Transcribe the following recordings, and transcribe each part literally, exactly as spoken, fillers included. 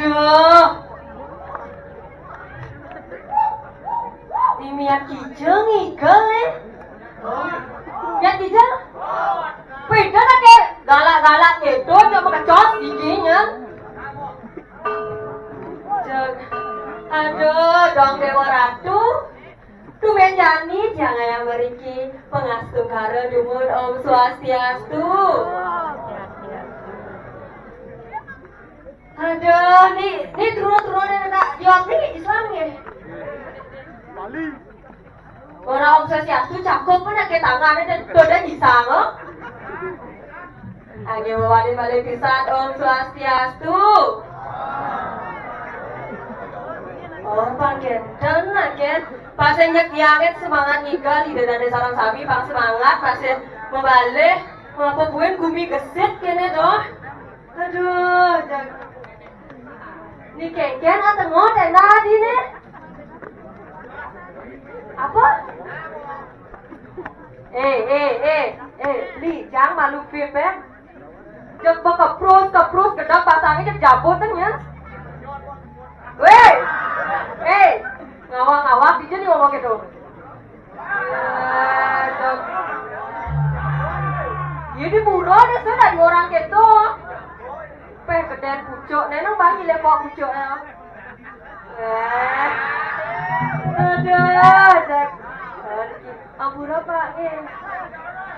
Duh. Ni miat kija ngigel, eh. Miat kija? Beda nak ke galak-galak gitu, cuma kecos giginya. Jeg. Aduh, dong Dewa Ratu. Tumben jani tiang ayam mriki pangastungkara dumun Om Swastiastu. Aduh, ni, ni truna-truna yang tak jawab ni Islam nggih. Ora Om Swastiastu cakup pun nek tangane dan dodan disang, oh. Ayo wali balik pisan Om Swastiastu. Oh, panggenten agen. Pas nyek yakin semangat ngigal di dana sarang sami, pang semangat, pas mebalih, ngapa buin gumi gesit kene doh. Aduh, jag. Ni kengken atau ngot enak di ne? Apa? Eh, eh, eh, eh, Li, jangan malu pip, eh. Jek bekeprus, keprus, gedek pasangnya jek jabut kan ya. Weh, eh, ngawak-ngawak di sini ngomong gitu. Eh, jek. Ini buron ya, saya dari orang gitu. Peh, geden pucuk, neneng bagi lepok pucuknya. Eh. Aduh, Jack. Ampura, Pak. Eh.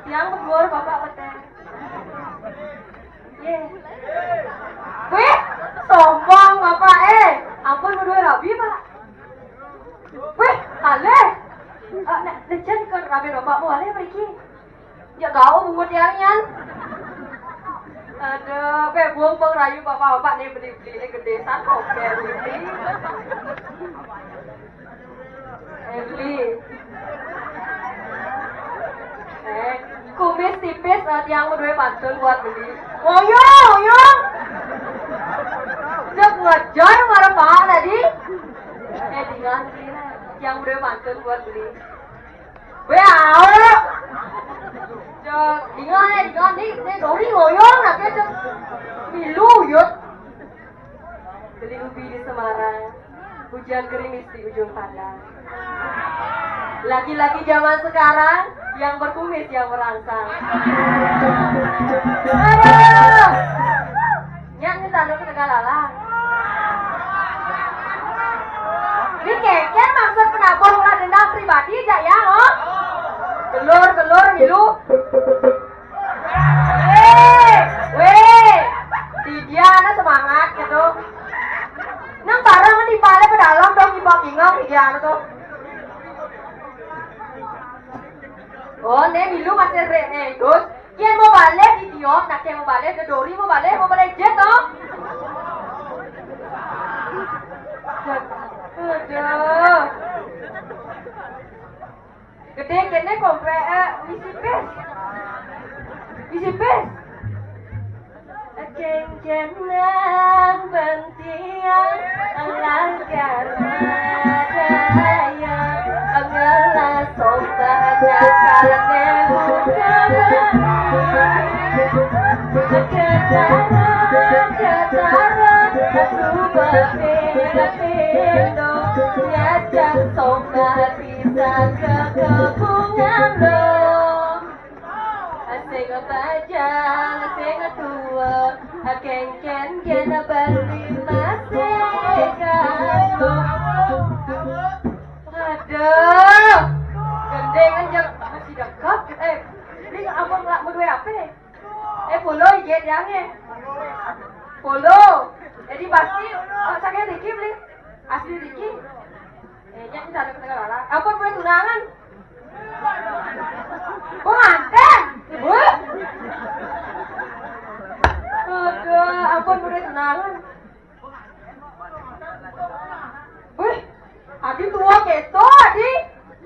Tiang berdua, Bapak beteng. Ye. Wih, sombong, Bapak. Eh, ampun, berdua rabi, Pak. Wih, kalih. Eh, nek, nek jan ke rabi Bapak mau alih mriki. Ya, kau bungut yang nyan. Aduh, kayak buang pengrayu bapak-bapak nih beli-beli ini gede san, oke, beli. Eh, beli. Eh, kumis tipis, eh, tiang berdua pantun buat beli. Oyong, oyong. Cek ngejar marah pak tadi. Eh, tinggal sih. Tiang berdua pantun buat beli. Weh, aok. Cek, ingat, eh, ingat, ni, ni, dori ngoyong, nak, cek. Milu, yut. Beli ubi di Semarang, hujan gerimis di ujung pandang. Laki-laki zaman sekarang yang berkumis yang merangsang. Aduh. Nyak ni tanda ke Tegalala. Ni kengken maksud penabuh ulah dendam pribadi jak ya, oh. Telur, telur, milu. Weh, weh. Di dia ada semangat gitu. Nang barang di pale pedalam dong di bawah pinggang di dia tuh. Oh, ne milu masih re, eh, terus. Kian mau balik di tiop, nak kian mau balik, ke dori mau balik, mau balik jet toh. Aduh. Gede kene kompe, eh, misi pes. Misi pes. Kengken nang bentian langgar daya, ngelah sombah nakal nebu kabani. Ketara, ketara, suba pendo, nyajang sombah bisa ke kebungan lo. Asing bajang, asing tua, akengken kena beli masih kaku. Aduh, gendeng aja masih dekat. Eh, ini abang nggak mau duit apa? Eh, follow I G dia nih. Follow. Jadi pasti, oh, saya Ricky beli. Asli Ricky. Eh, jangan kita ada ketengah lara. Apa boleh tunangan? Pengantin. Weh. Aduh, ampun, udah tunangan. Weh, Adi tua keto, Adi.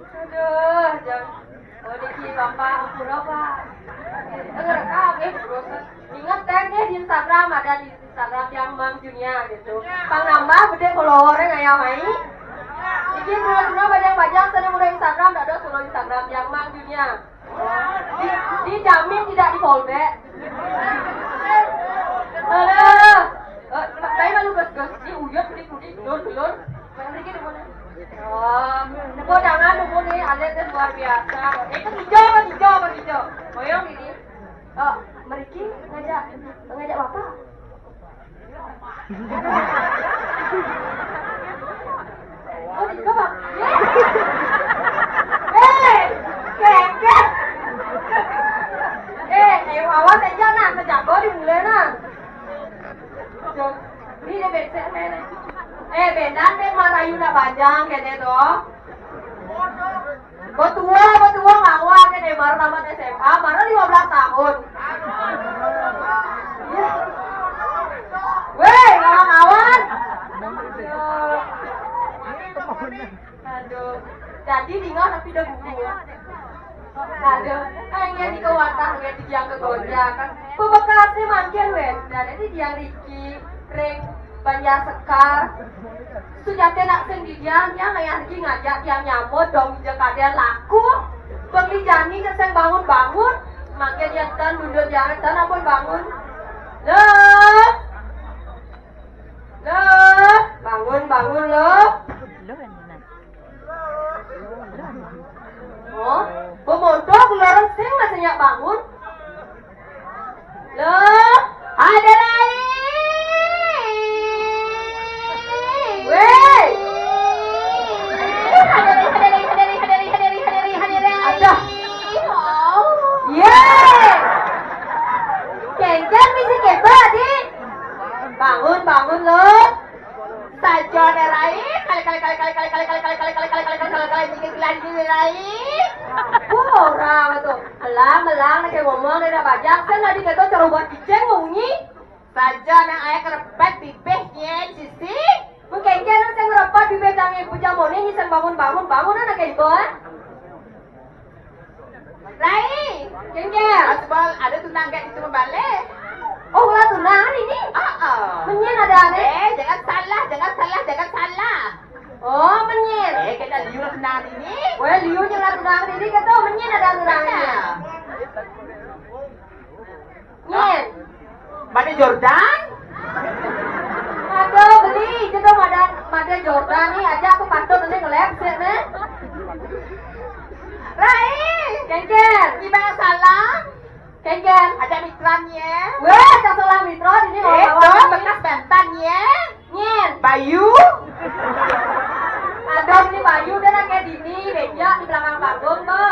Aduh, jang. Oh, niki Bapak, ampun, Pak. Eh, ngerekam, eh, proses. Ingat, tag, eh, di Instagram, ada di Instagram yang Mang Junia gitu. Pang nambah gede follower-nya ngayah mai. Iki dulu-dulu bajang-bajang sana mulai Instagram, dah ada follow Instagram yang Mang Junia. Di, dijamin tidak di follow back. Aduh. Eh, Pak, Pak, malu gus-gus. Ini Oh, mriki ngajak, ngajak Bapak. Oh, dika, Pak. Yé. Eh, kékék. Eh, eh, awas aja nah, kejago dimulai nah. Jom, ini dia becek, Nen. Eh, bedan, Nen, marayu nak bajang, kéné to. Betua, betua ngawal ke deh, baru tamat S M A, baru lima belas tahun. Wéh, ngawal-ngawal. Aduh. Jadi dingeh tapi dah gugur. Aduh, hanya di kawatah, hanya di tiang kegonjakan. Pebekasnya mangkin wéh. Dari tiang Riki, ring Banjar Sekar. Sujati nak sing didian, nya ngayah lagi ngajak tiang nyamut dong, ija kadian laku. Bang Lijani nya sing bangun-bangun, makin nyetan mundur jangan tan ampun bangun. Loh. Loh, bangun, bangun, loh. Oh, pemontok larang sing masih nyak bangun. Loh, ada Rai. Wéh. Ada Rai, ada Rai, ada Rai, ada Rai, ada Rai, ada Rai, ada Rai. Aduh. Oh. Yé. Kéngkén misi kéto, Adi. Bangun, bangun, loh. Saja né Rai, kali kali kali kali kali kali kali kali kali kali kali kali kali kali kali dikit lagi Rai. Wah, orang tuh. Melang, melang, nak ngomong, nak bajak, kan tadi kata cara buat kiceng munyi. Saja nang ayah kerepet bibih nyén sisi. Mungkin kan saya ngerepet bibih jangan bujang moni, nyiseng bangun, bangun, bangun, anak ibu, eh. Rai, kéngkén. Asbal, ada tunang kayak gitu membalik. Oh, ulah tunang ini? Ah, ah. Menyén ada nih? Eh, jangan salah, jangan salah, jangan salah. Oh, menyén. Eh, kita liur tunang ini. Wéh, liur nya ulah tunang ini, kata menyén ada tunang ini. Benar. Nyén. Made Jordan? Aduh, beli, ija dong made, made Jordan nih, aja aku patut nih nge-live sih nih. Rai. Kéngkén. Gimana salam? Kéngkén. Aja mitran ya. Wéh, tak salah mitran ini. Eh, orang tuh nih. Bekas bantan ya. Nyén. Bayu. Aduh, ini Bayu dah nak kayak dini, beja di belakang panggung, Bo.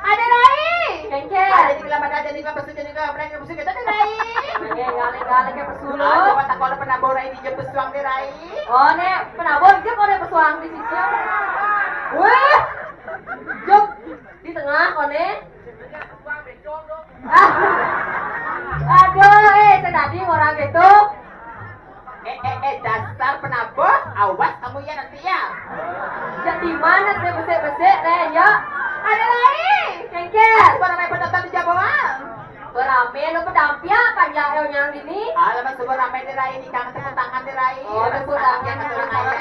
Ada Rai. Kéngkén. Ada di kelamatan, ada di kelamatan, ada di kelamatan, ada di kelamatan, ada Rai. Enggak, enggak, enggak, kayak pesulap. Ah, coba tak kalau pernah bawa Rai di jemput suang di Rai. Oh, né, pernah bawa aja kalau pesuang di sisi. Wéh. Jok di tengah, koné. Ah. Aduh, eh, tadi orang itu. Eh, eh, eh, dasar penabuh, awas kamu ya nanti ya. Ya di mana sih besek-besek deh ya? Ada Rai. Kéngkén. Suara main penonton di Jaboan. Berame lu pedampiak kan ya, eh, yang ini. Alamak, suara main di Rai, ini kangen tepuk tangan di Rai. Oh, tepuk tangan yang orang kaya.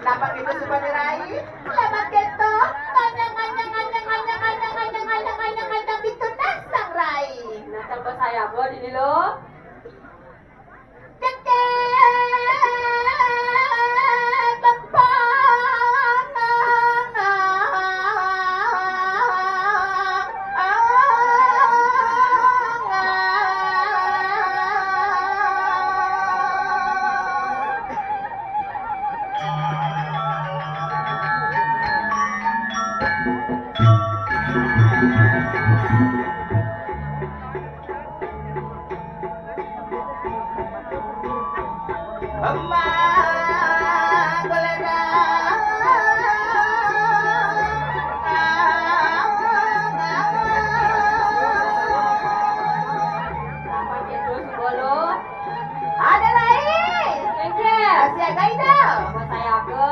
Kenapa gitu suara di Rai? Selamat gitu. Nganyang, nganyang, nganyang, nganyang, nganyang, nganyang, nganyang, nganyang, nganyang, gitu nasang Rai. Nah, coba saya buat ini loh. Cekek, tepang. Ada Rai. Kéngkén. Masih ada itu. Masih ada.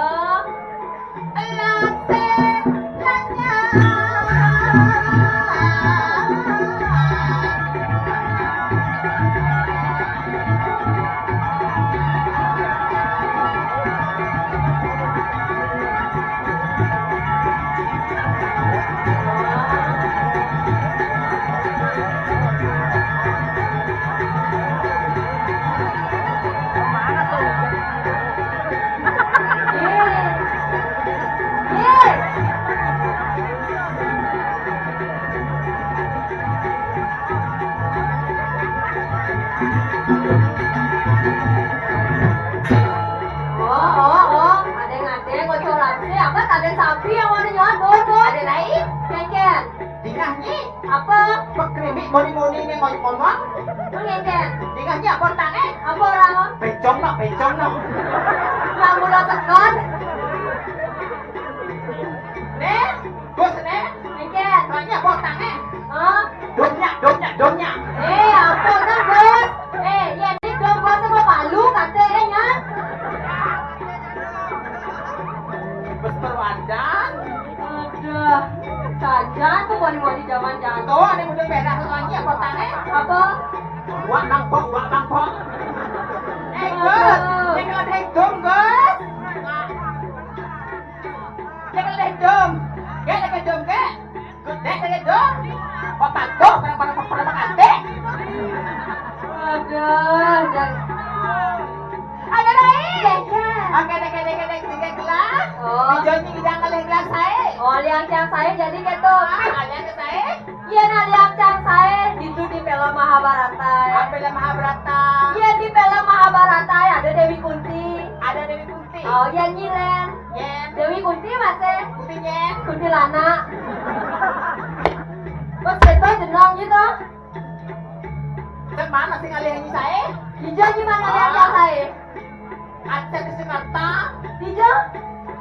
Apa? Pekrimi moni-moni ni ngomong. Ngomong. Ngéngkén. Dingahnya apa tangé? Apa orang? Becong nak, becong nak. Kamu lah tekan. Nih, bos nih. Ngéngkén. Tanya apa tangé? Hah? Domnya, domnya, domnya. Eh, apa kan, Bos? Eh, ya ini dom Bos sama palu katé, eh, nya. Bos perwadan. Aduh, saja tuh moni-moni zaman-zaman. Tuh, ada muda merah lagi apa tangé? Apa? Wak bangkok, wak bangkok. Eh, Gus, aduh. Ini ada dom, Gus. Ini ada dom. Gak ada dom, gak? Gus, ini ada dom. Bapak tuh, pada, pada, pada, pada, pada. Aduh, dan ada lain. Oke, oke, oke, oke, tiga gelas. Oh. Dijoni ngidang kalih gelas saé. Oh, liang tiang saé jadi gitu. Ah, liang tiang saé. Iya, nah, liang tiang saé itu di film Mahabharata. Ah, film Mahabharata. Iya, di film Mahabharata ada Dewi Kunti. Ada Dewi Kunti. Oh, iya, Nyi Lén. Yén. Dewi Kunti masih. Kunti yén. Kuntilanak. Bos, itu jeneng gitu. Kan mana sih ngalih Nyi saé? Hijau gimana liang tiang saé? Artis Jakarta. Hijau?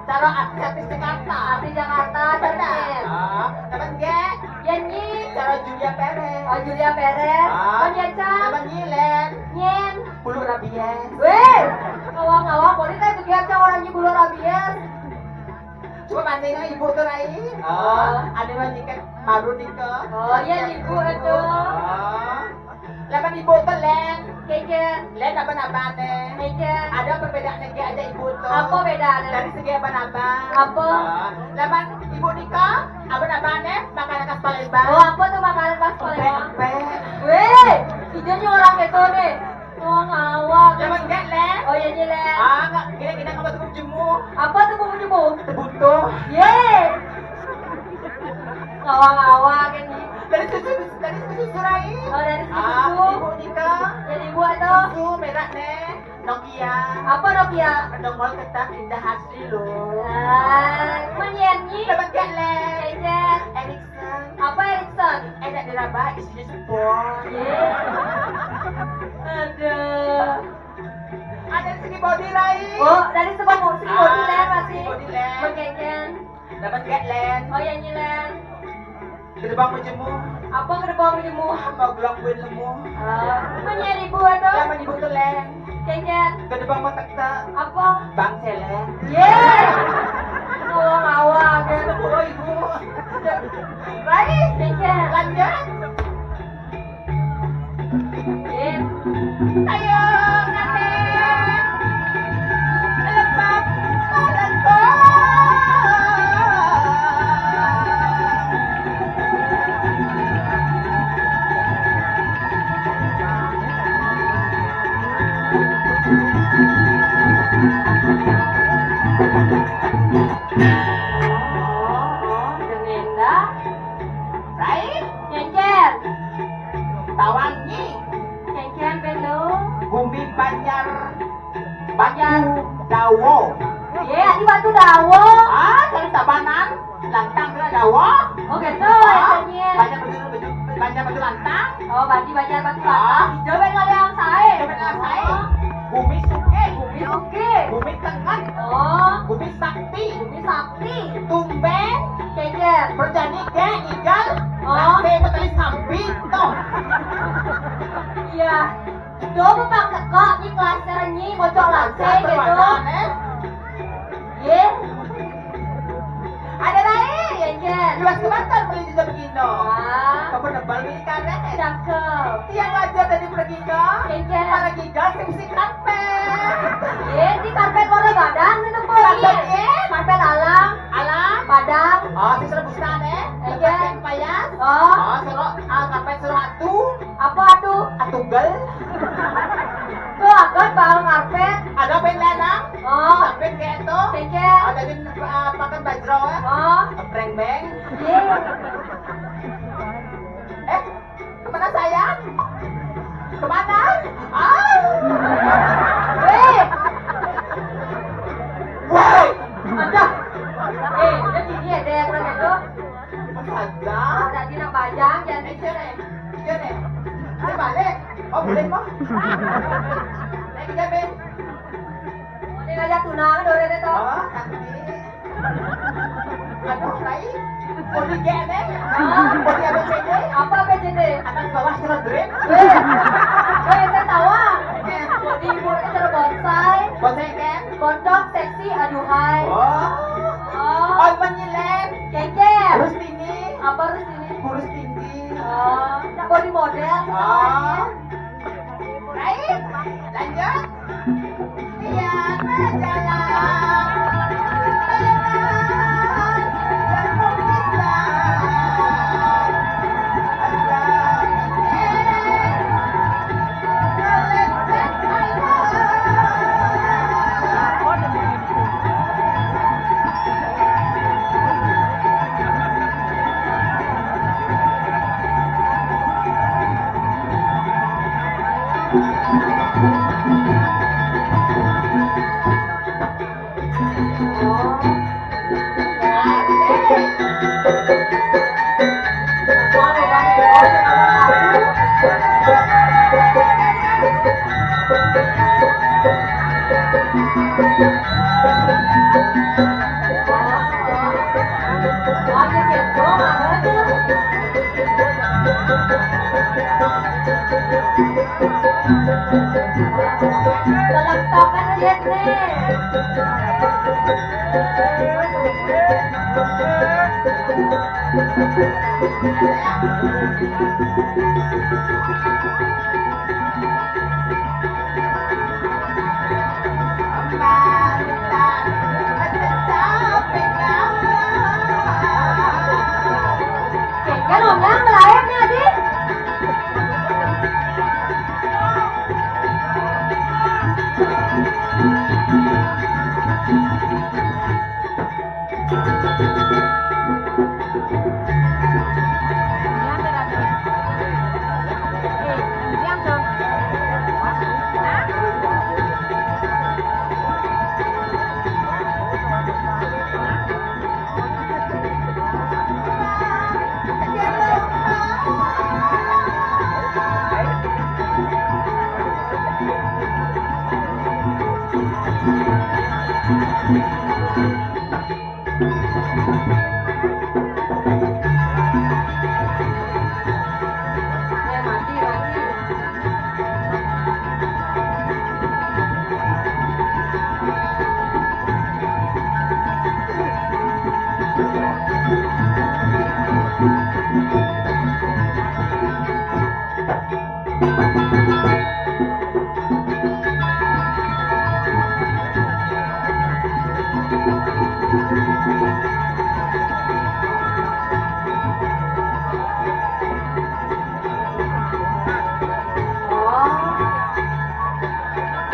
Cara artis Jakarta. Artis Jakarta, benar. Cantik. Ah, teman gé. Yén Nyi. Cara Julia Perez. Oh, Julia Perez. Ah, oh, Nyi Eca. Teman Nyi Lén. Nyén. Bulu rabies. Wéh, ngawang-ngawang, boleh kan tuh dia orang Nyi bulu rabies. Coba bandingin ibu tuh, Rai. Oh, ada mah nyikat baru nikah. Oh, iya, ibu itu. Oh. Laban ibu tuh, Lén. Kéngkén. Lén, aban-aban deh. Kéngkén. Ada perbedaan lagi aja ibu tuh. Apa bedanya? Dari segi aban-aban. Apa? Oh. Laban ibu nikah, aban-aban deh, makan atas Palembang. Oh, apa tuh makanan khas Palembang? Empek-empek. Wéh, ijonya orang itu nih. Oh, ngawak. Laban gé, Lén. Oh, iya, iya, Lén. Ah, enggak, gini, gini, kamu tuh jemu. Apa tuh bumbu jemu? Tebutuh. Yé. Ngawak-ngawak ini. Dari susu, dari susu Rai. Oh, dari susu. Ah, ibu nikah. Jadi ibu atau? Susu merah nih. Nokia. Apa Nokia? Nongol ketan indah asli loh. Ah, menyanyi. Dapat gak, Lén? Ejen. Erickson. Apa Erickson? Enak diraba, isinya spons. Yé. Aduh. Ada segi body lain. Oh, dari segi body, segi body, ah, Lén, masih. Segi body, Lén. Menyanyi. Dapat gak, Lén? Oh, iya, nyi, Lén. Gerbang menjemu. Apa gerbang menjemu? Mau gelang buin lemu. Ah, menyanyi ibu atau? Laban ibu tuh, Lén. Céngcén. Gerbang mau tekta. Apa? Bang Célén. Yé. Ngawang-ngawang, kan? Sepuluh ibu. Baik, céngcén. Lanjut. Ayo, Kanén. Lebak, Palembang. Oh, oh, oh, Jeng Endah. Rai? Céngcén. Tawangi. Céngcén, Bendo. Bumi Banjar. Banjar. Batu Dawa. Yé, adi Batu Dawa. Ah, dari Tabanan. Lantang kena Dawa. Oh, gitu, ah, rasanya. Banjar baju, baju, Banjar baju lantang. Oh, baju Banjar batu lantang. Ah. Hijau beda yang saé. Hijau beda yang saé. Oh. Bumi Suke. Bumi Suke. Bumi Tengah. Oh. Bumi Sakti. Bumi Sakti. Tumbén. Céngcén. Perjani gé, igal. Oh. Nanti petali sampi, toh. Iya. Duh, pepang teka, nyi klaster nyi, bocok lantai gitu. Perwakilan, eh. Yé. Ada lain, ya, Jen. Jelas kebantal beli di Jogino. Wah. Kapan nebal beli karet? Cakep. Tiang aja tadi pergi ke. Ya, Jen. Para gigal, sing si karpet. Yé, di karpet warna badan itu, Bu. Karpet, yé. Karpet alam. Alam. Padang. Oh, si serbusan, eh. Ya, Jen. Karpet payas. Oh. Oh, sero, ah, karpet sero atu. Apa tuh? Atugal. Tuh, akan bal karpet. Ada band lanang. Oh. Sampai kayak itu. Céngcén. Ada di, ah, pakan bajro, eh. Oh. Kepreng beng. Yé. Eh, kemana sayang? Kemana? Ah. Wéh. Wéh. Ada. Eh, jadi dia ada yang mana tuh? Saja. Tadi nak Oh, boleh, Pak. Saya kerja, Beb. Ini ngajak tunangan, Dore, to. Oh, tapi. Aduh, Rai. Body gede, Beb. Body A B C D. Apa A B C D? Atas bawah, selon, Beb. Eh, eh, saya tahu, ah. Body ibu itu cara bonsai. Bonsai, kan? Gondrong, seksi, aduhai. Oh. Oh. Oh, menyilem. Keker. Terus ini. Apa terus ini? Kurus tinggi. Oh, tak body model. Oh. Baik, lanjut. Biar berjalan. Berjalan. Berjalan. Kayaknya Nona ngelayap nih, Adi.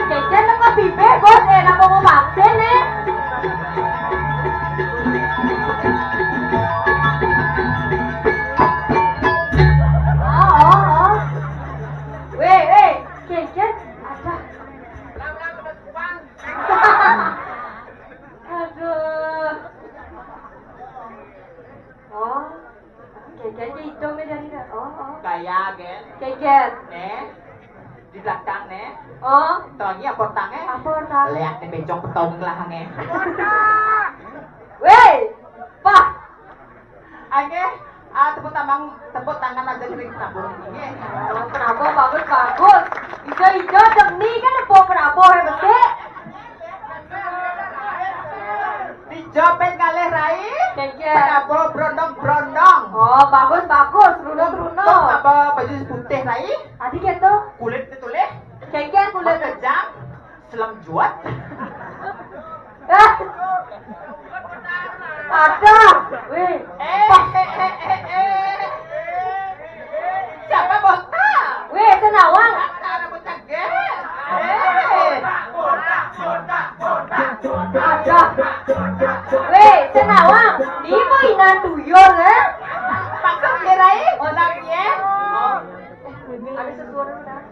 Jajan nang lebih bego, enak mau makan nih. Oh, oh, oh. Weh, weh, jajan ada. Aduh. Oh, geger ke hidung nih dari dah. Oh, oh. Gaya, gen. Geger. Nih. Di belakang, nih. Oh. Tony apa tangnya? Apa tang? Lihat nih, bencong petong ngelahangnya. Weh, Pak. Oke, ah, tepuk tangan, tepuk tangan aja kering tabur ini. Oh, kenapa? Bagus, bagus. Hijau-hijau, demi kan apa, kenapa, ya, betul? Dijopet kalih Rai. Kengkeng. Prabu brondong-brondong. Oh, bagus, bagus. Runo, runo. Apa baju putih Rai? Tadi gitu. Kulit ketulih. Kengkeng kulit. Kejang. Selam juat. Eh. Ada. Weh. Eh, eh, eh, eh, eh. Siapa bonta? Weh, senawang. Ada bocah gé. Eh. Ada. Weh, senawang. Di mainan tuyul, eh? Maksud kirain. Oh, tapi ya. Oh. Eh, ada sesuatu, nah.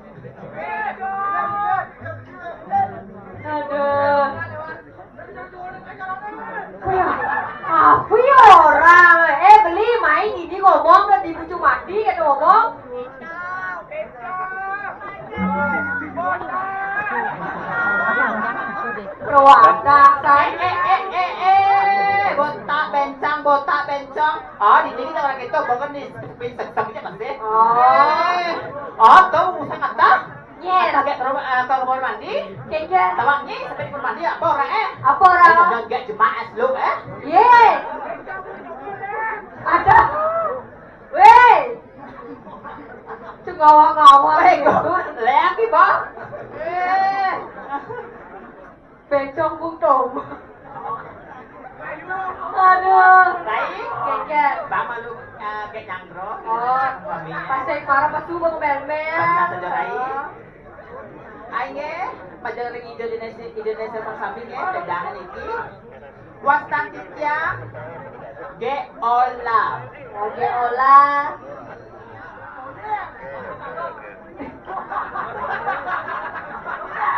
Aduh. Apa ya? Apa ya orang? Eh, beli main ini ngomong ke di bucu mati, kata ngomong. Wadah, saya. Eh, eh, eh, eh, eh. Botak bencang, botak bencong. Oh, di sini orang itu bukan di pincang sapinya masih. Oh. Eh. Oh, tuh, usah kata. Yes. Kata gak ke rumah, eh, ke kamar mandi. Kayaknya. Tawaknya sampai di kamar mandi apa orang, eh? Apa orang? Eh, udah gak jemaah lu, eh? Yes. Ada. Weh. Cenggawa-ngawa. Weh, gitu. Lagi, Bang. Eh. Bencong buntung. Aduh. Baik, kayaknya. Bang malu, eh, kayak nyangkro. Oh, pas saya parah pas tuh Bang Belmel. Pas saja, Rai. Aye, pelajaran Indonesia, Indonesia sami nggih, wedangan iki. Wastan titiang nggih olah. Nggih olah.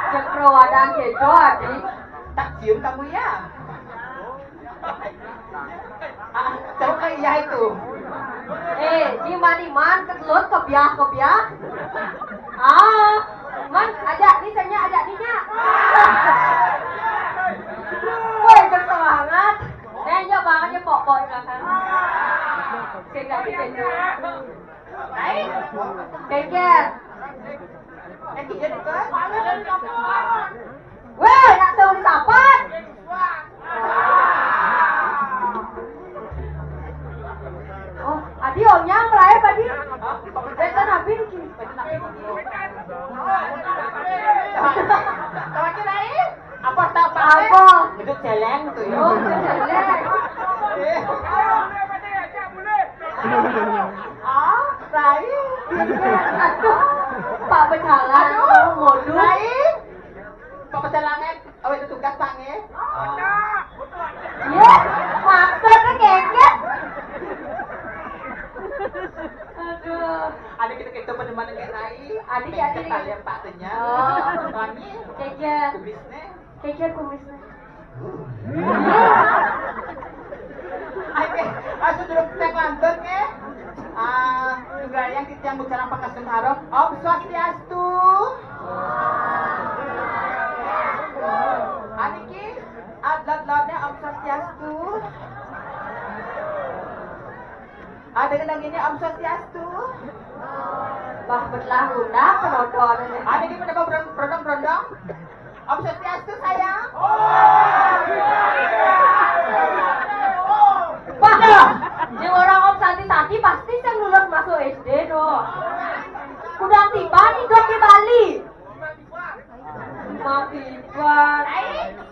Jek pro wadang kedo, Adi. Tak cium kamu ya? Ah, coba iya itu. Eh, di man-man ketelut kebiah-kebiah. Ah, man, ajak ni, saya ajak ni, Nyak. Woi, jek semangat. Eh, nyak banget ya, pok-pok, silakan. Saya ganti baju. Baik. Geger. Eh, geger itu, eh. Weh, nak tahu ni siapa? Oh, adi onyang melahir tadi. Hah? Betul, Abi. Terakhir, Abi. Apa tak apa? Apa? Hidup celeng tuh ya. Oh, celeng. Ah, Rai. Aduh, Pak Pecalang. Aduh, modus. Rai. Pak Pecalang, eh, awet tugas, Pak, nggih. Iya, maksudnya keket. Aduh. Ada kita-kita peneman kayak Rai. Adik, adik. Kalian Pak Tenya. Oh. Kami. Keket. Kubisnya. Keket kumisnya. Oke, langsung dulu kita lanjut ke. Ah, juga yang kita yang bicara pakai sentaro. Om Swastiastu. Aniki, adlat lautnya Om Swastiastu. Ada kena gini Om Swastiastu. Bah, betlah guna penonton. Ada di mana berondong-berondong? Om Swastiastu, sayang. Bah, yang orang Om Santi-Santi pasti yang lulus masuk S D tuh. Kudang tiba nih dok di Bali. Mati ban.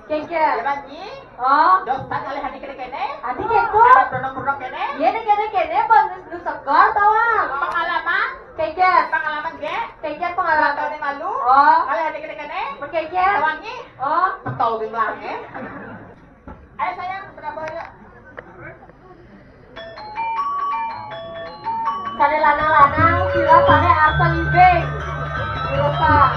Kengker. Jalan nyi. Oh. Dostan alih hadi kene kene. Hadi ketu. Ada pernah pernah kene. Iya, kene kene, kene, pun nu segar tawa. Pengalaman. Kengker. Pengalaman ge. Kengker pengalaman. Dua tahun yang lalu. Oh. Alih hadi kene kene. Kengker. Tawangi. Oh. Petol di belakang ya. Ayo sayang, berapa ya? Sane lanang-lanang, sira sane arsa ngimbing. Sira sa-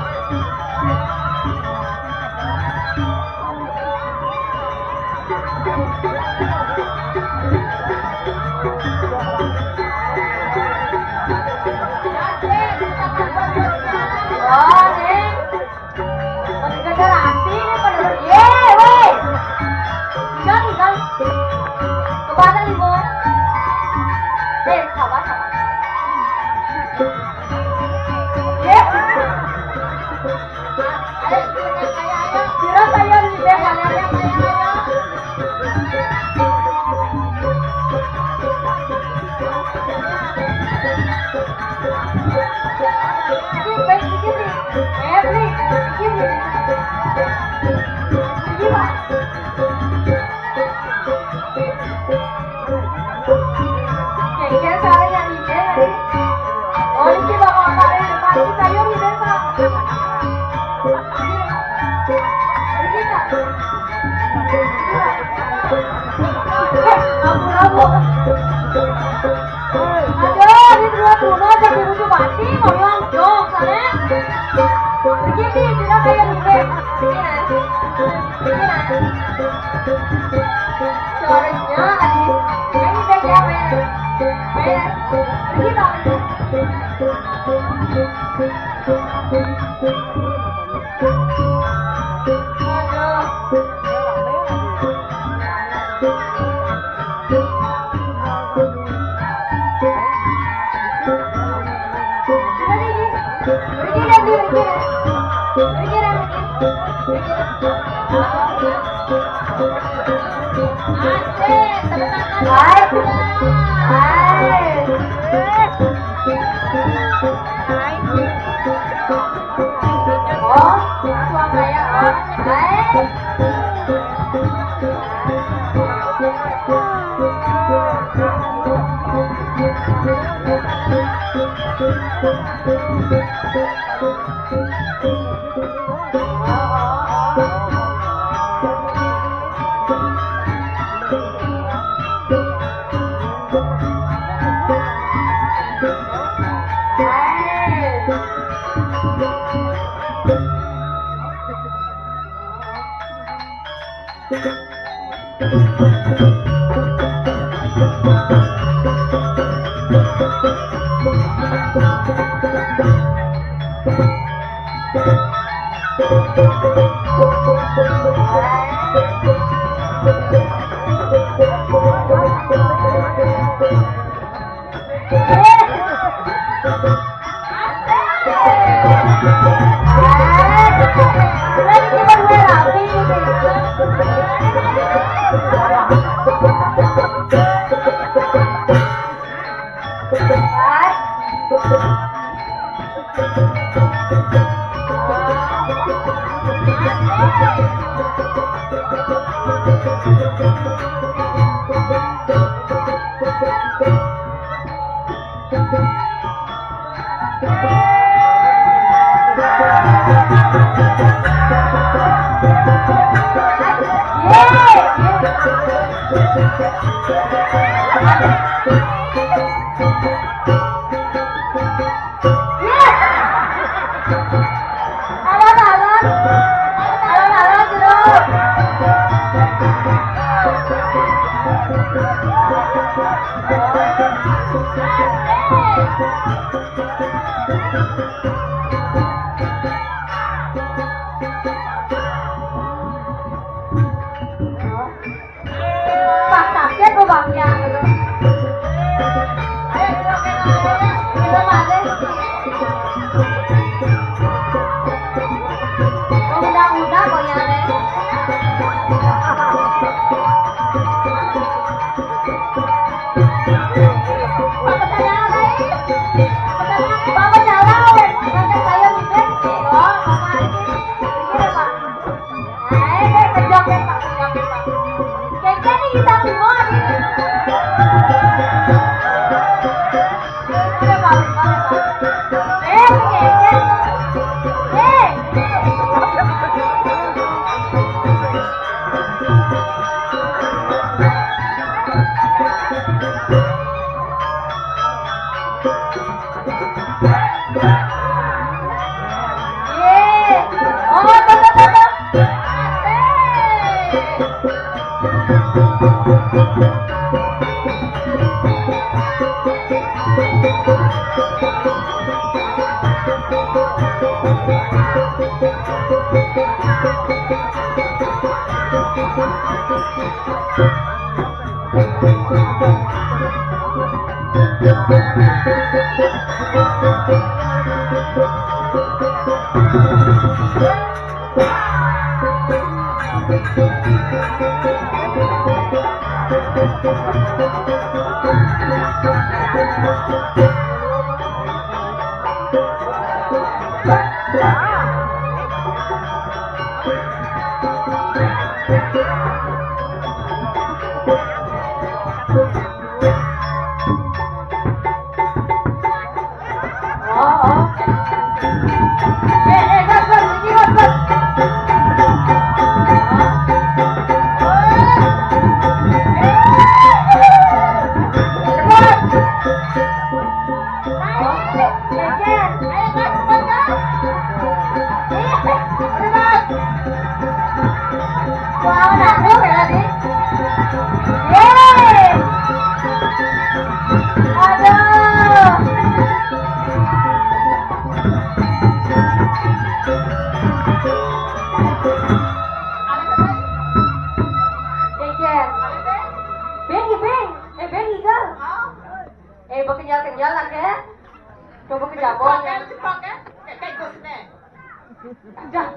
Oh, ning. Masih kejar hati ini pada ber-, ye, weh. Tinggal, tinggal. Coba ada lima. Eh, sabar, sabar. Ye. Ayo, ayo, ayo, ayo. Kira saya lebih banyak. Aduh, ini dua tuno jadi lucu mati, ngoyong dong, sana. Begini, tidak kayak gitu. Begini, nah. Begini, nah. Suaranya, aduh. Ini udah siapa ya? Eh, begini, Bang. Aduh. Asik, tepuk tangan. Hai. Hai. Oh, suaranya, oh. Hai. Alon-alon. Alon-alon, Jero. Pas sakit lubangnya gitu. Ayo, Jero, Jero, Jero. Jero, Pak, deh. Udah-udah pokoknya deh. Papa jalan, eh. Papa jalan, weh. Nanti saya mikir, oh, Papa ini. Ini ya, Pak. Eh, eh, pejoget, Pak, pejoget, Pak. Kayaknya nih kita semua nih. Ada, Pak, ada, Pak. Eh, pejoget. Eh. Oh, oh. Eh, eh, gas, gas, ini gas, gas. Cepat. Ayo, gas, cepat, gas. Iya, eh, udah, gas. Wah, udah, udah, udah, nih. Yeay. Aduh. Jejer. Beng, Beng. Eh, Beng, Igal. Eh, bekenyal-kenyal lah, ke? Coba ke Jabong. Cepat, kan? Cepat, kan? Kayak, kayak ghost, nih. Dah,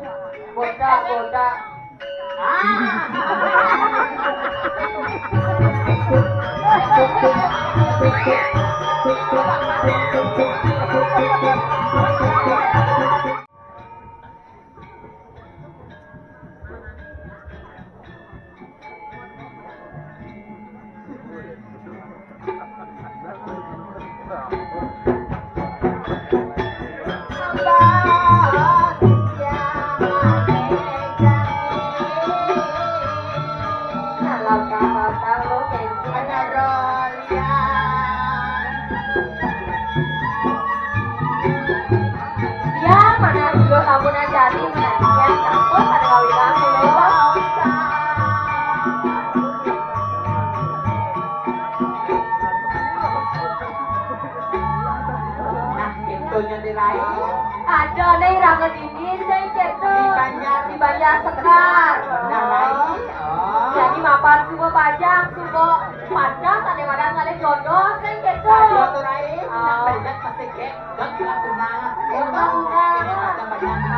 botak, botak. Ah. Ya, mana juga kamu najati, mana dia takut ada kawin aku lewat. Nah, pintunya diraih. Ada nih rangan ini, saya gitu. Di Banjar. Di Banjar Sekar. Nah, lain. Oh. Jadi mapan semua bajang, semua pantas ada wadah ngalih jodoh, saya gitu. Aduh, tuh, Rai. Oh. Nak bajak pasti kek. Gak laku banget. Emang enggak.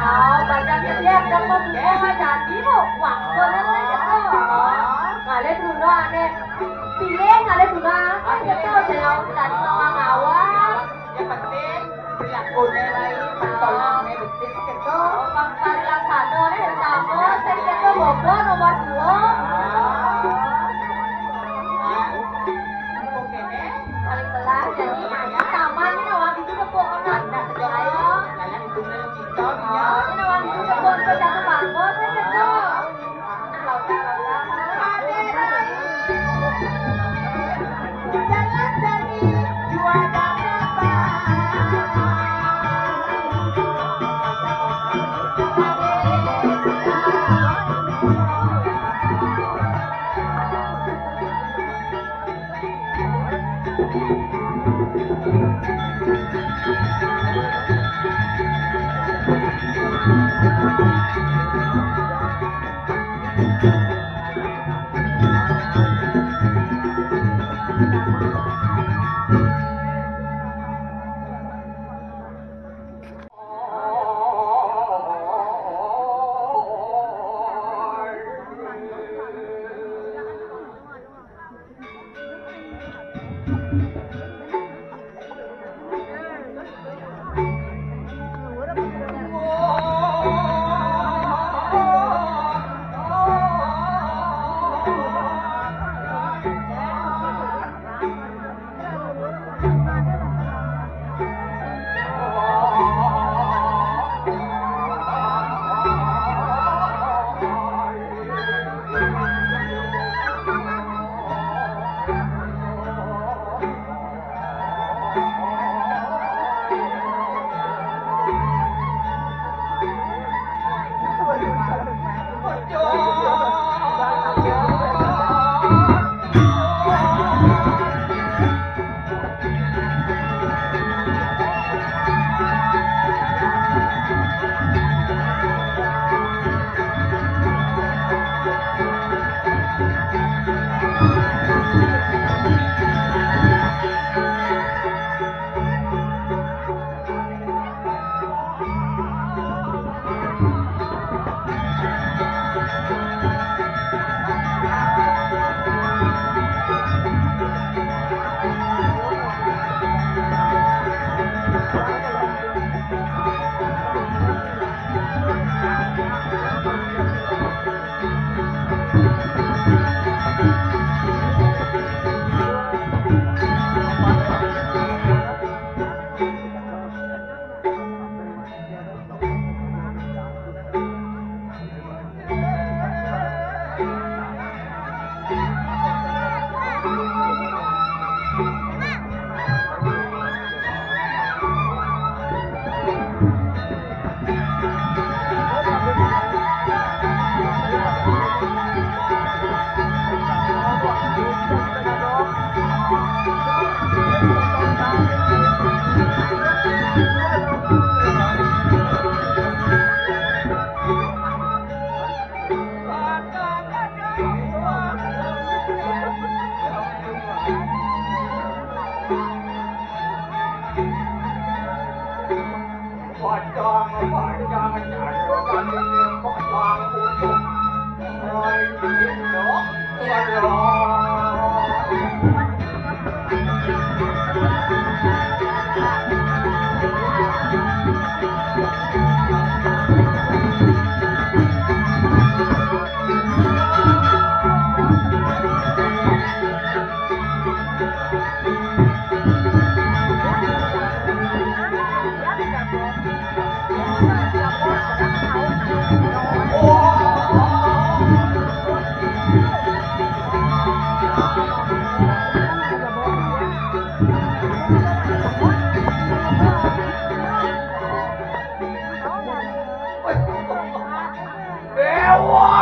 Oh, bajang gede, ada mau buka, jadi mau waktu nanti gitu. Ngalih dulu, aneh. Pilih ngalih dulu. Saya gitu, saya tadi mama ngawal. Yang penting perilakunya lain, persoalannya becik gitu. Bang Fadlan Sano nih, pertama, saya gitu, Bogor nomor dua. Ah. Oke deh. Paling belah, jadi taman ini orang itu tepuk orang. Nah, sejarah ini, kalian itu dari TikTok, ya. Ini orang itu tepuk, itu jatuh bangkot, saya gitu. Dewa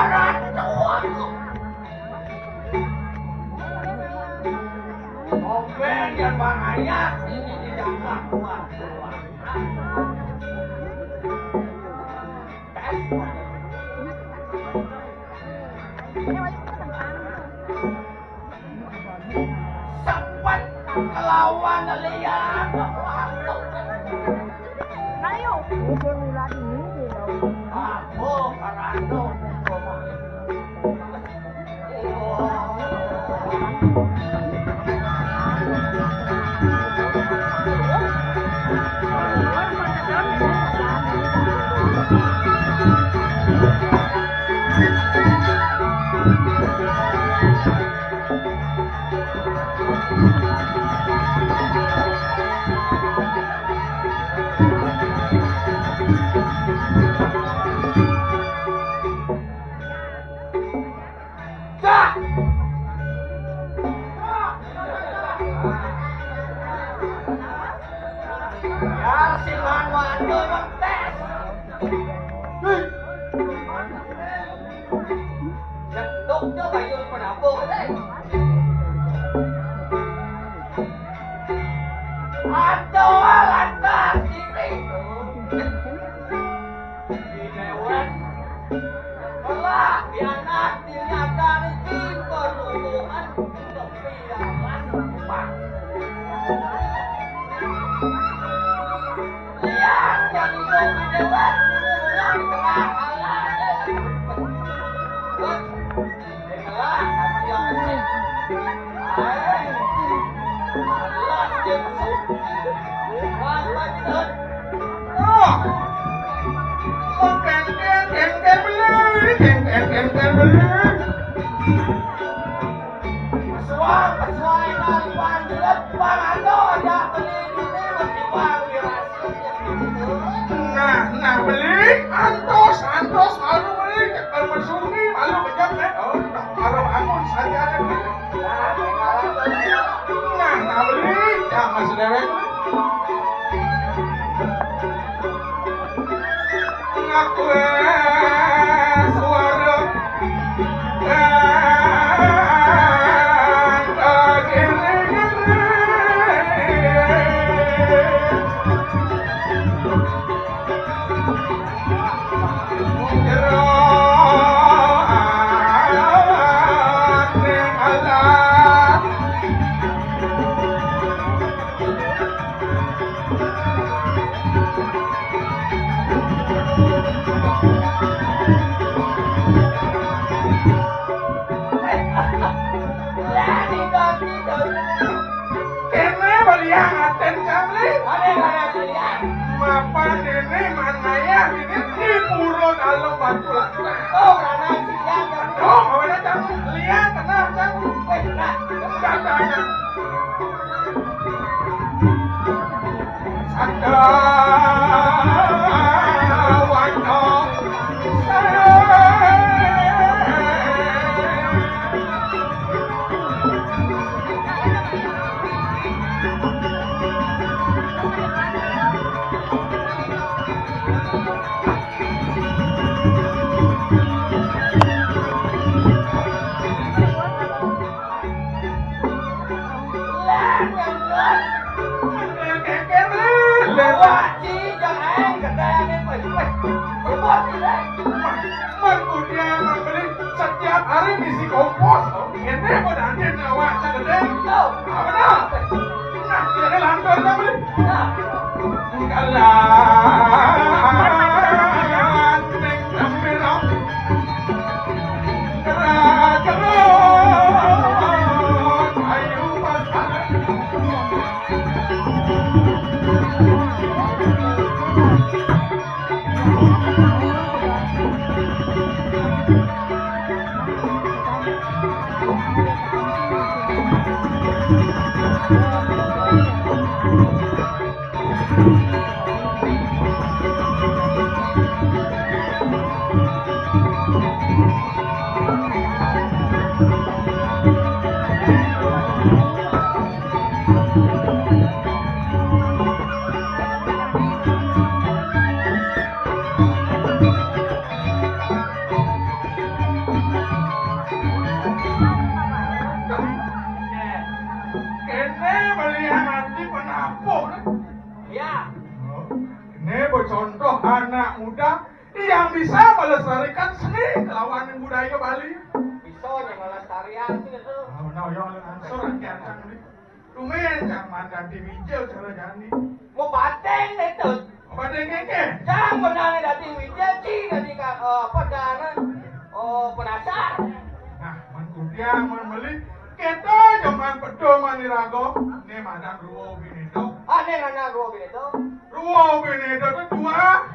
Ratu. Ombén yang bahaya ini tidak melakukan. Sempat kelawan liang. Ayo. Aku karano. Cak. Ya, si Wan Wando mentes. Hei. Jenduknya bayul penabung, eh. Aduh, lantas kiri. Di lewat. Kelak, di anak, di nyata, di timur, luluhan. Nah, nah, beli, antos, antos, malu beli, cekel mesumi, malu kejam, eh. Oh, nah, malu bangun, saya ada beli. Nah, nah, beli, jangan sedewek. Ngaku suara. Kéné beliang atén kamli. Mapan déné manaya ini di pura Dalem Batu Lantang. Oh, karena siang. Oh, kawan datang. Liang kenal, Cang. Wéh, nah. Datang. Setiap hari misi kompos, ini mau dandan awak sagedé. Apa dah? Nah, jadi lantur dah beli. Nah. Kalah. Contoh anak muda yang bisa melestarikan seni kelawan budaya Bali. Bisa nya melestarian sih itu. Ah, benar, yang angsur angke ancang ni. Tumben cang man dadi wijil cara jani. Mau bateng itu. Mau bateng kengke? Cang benar dadi wijil, ci dadi ka, eh, apa dana? Oh, penasar. Nah, man kudiang, man meli, kita jaman pedo man irago, ne madan ruo binedo. Ah, ne madan ruo binedo. Ruo binedo itu dua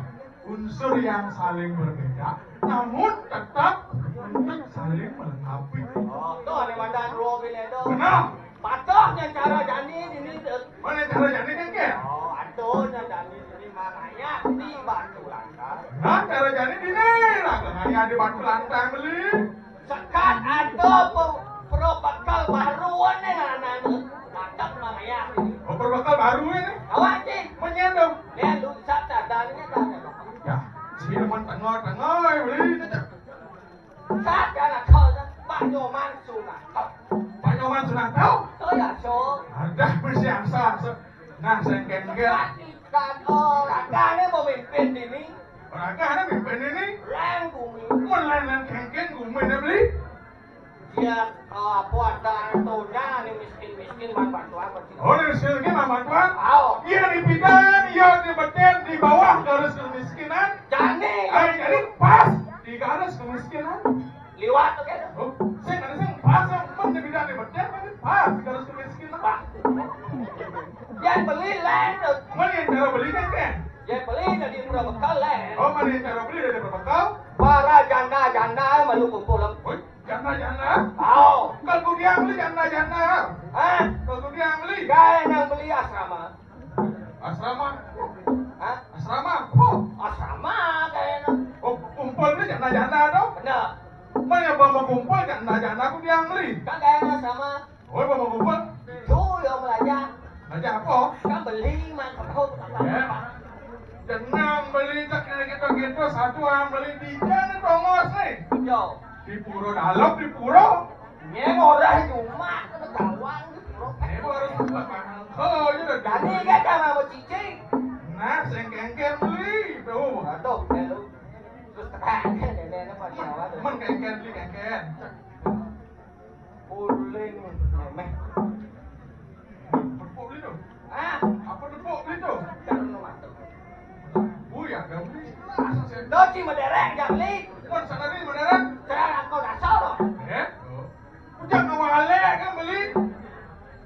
unsur yang saling berbeda, namun tetap untuk saling melengkapi. Oh, tuh ada madan ruo binedo. Benar. Patuh nya cara jani dini tuh. Mana cara jani kengke? Oh, aduh nya jani dini mangayah di Batu Lantang. Nah, cara jani dini lah, mangayah di Batu Lantang beli. Sekat ada pe-, pro bekal baru ni anak-anak. Mantap mangayah dini. Oh, pro bekal baru ini? Awak cik. Menyendong. Dia lu sat dah dah ni dah. Ya, sini teman tengah-tengah beli. Sat dah nak kau dah. Pak Nyoman Sunarto. Pak Nyoman Sunarto? Oh ya, so. Ada mesti asal. So. Nah, sengken-ken. Kan, oh, raga ni memimpin ini. Raga ni memimpin ini. Leng bumi. Melainkan kengken bumi ni beli. Dia, eh, apa ada tonya ni miskin-miskin man bantuan. Oh, ni miskin ni man bantuan? Au. Iya di pidan, iya di beten, di bawah garis kemiskinan. Jani. Ai, jadi pas di garis kemiskinan. Liwat tu kan? Oh, saya tadi saya pas, saya pun di pidan di beten, tapi pas di garis kemiskinan. Pak. Dia beli leng tu. Mana yang cara beli kan, kan? Dia beli dari pro bekal leng. Oh, mana yang cara beli dari pro bekal? Para janda-janda malu kumpul. Oi. Janda-janda? Au. Kalau kudiang beli janda-janda. Hah? Kalau kudiang beli? Gaya nang beli asrama. Asrama? Hah? Asrama apa? Asrama gaya nang. Oh, kumpul beli janda-janda tu? Benar. Mana bawa kumpul janda-janda kudiang beli? Kan gaya nang asrama. Oh, bawa kumpul? Itu yang belajar. Belajar apa? Kan beli mah kau. Ya. Jenang beli tak kira gitu-gitu, satu orang beli tiga ni tongos ni. Yo. Di pura dalam, di pura. Ni orang cuma kena kawan di pura. Ni baru sempat mahal. Oh, ya dah. Jadi kan sama mau cicing. Nah, sengkengkeng beli. Tuh. Aduh, ya lu. Terus terang kan, nenek apa, siapa tu? Men kengkeng beli kengkeng. Uling, remeh. Tepuk beli tu. Ah. Apa tepuk beli tu? Jangan lu masuk. Ui, ada beli sebelah, saya. Doci mederek, jangan beli. Wan, sana beli mederek. Serang aku dasar tu. Eh? Ujak ke walek kan beli.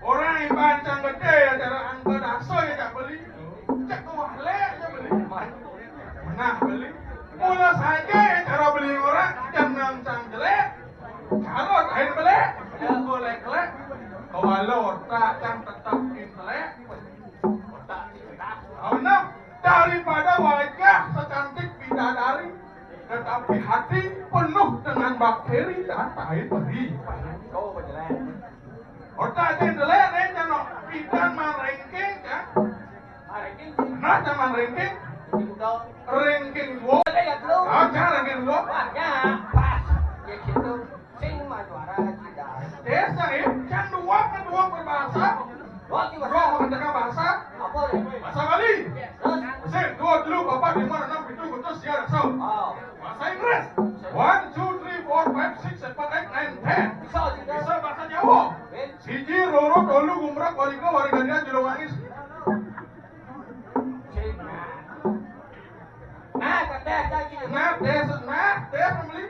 Orang iban cang gede, acara angka dasar ya cak beli. Ujak ke walek je beli. Nah, beli. Mula saja cara beli orang, jangan cang jelek. Kalau lain beli, yang boleh kelek. Kewala otak cang tetap intelek. Otak intelek. Tahu nah, daripada wajah secantik bidadari, tetapi hati penuh dengan bakteri dan tai perih. Oh, betul. Otak intelek ni, jangan pidan man ranking, kan? Nah, jangan ranking. Ranking dua. Ada ya, belum? Ah, jangan ranking dua. Banyak. Pas. Ya, gitu. Sing mah juara kita. Desa, eh, kan dua, kan dua berbahasa. Dua di bahasa. Dua mengatakan bahasa. Apa ni? Bahasa Bali. Terus? Sing, dua dulu, bapak lima, enam, itu, betul, siar, so. Oh. Bahasa Inggris. One, two, three, four, five, six, seven, eight, nine, ten. Bisa juga. Bisa bahasa Jawa. Wait. Siji, loro, tolu, gumrak, warika, warigania, julung manis. Sing. Nah, tes lagi. Nah, tes, nah, tes, beli.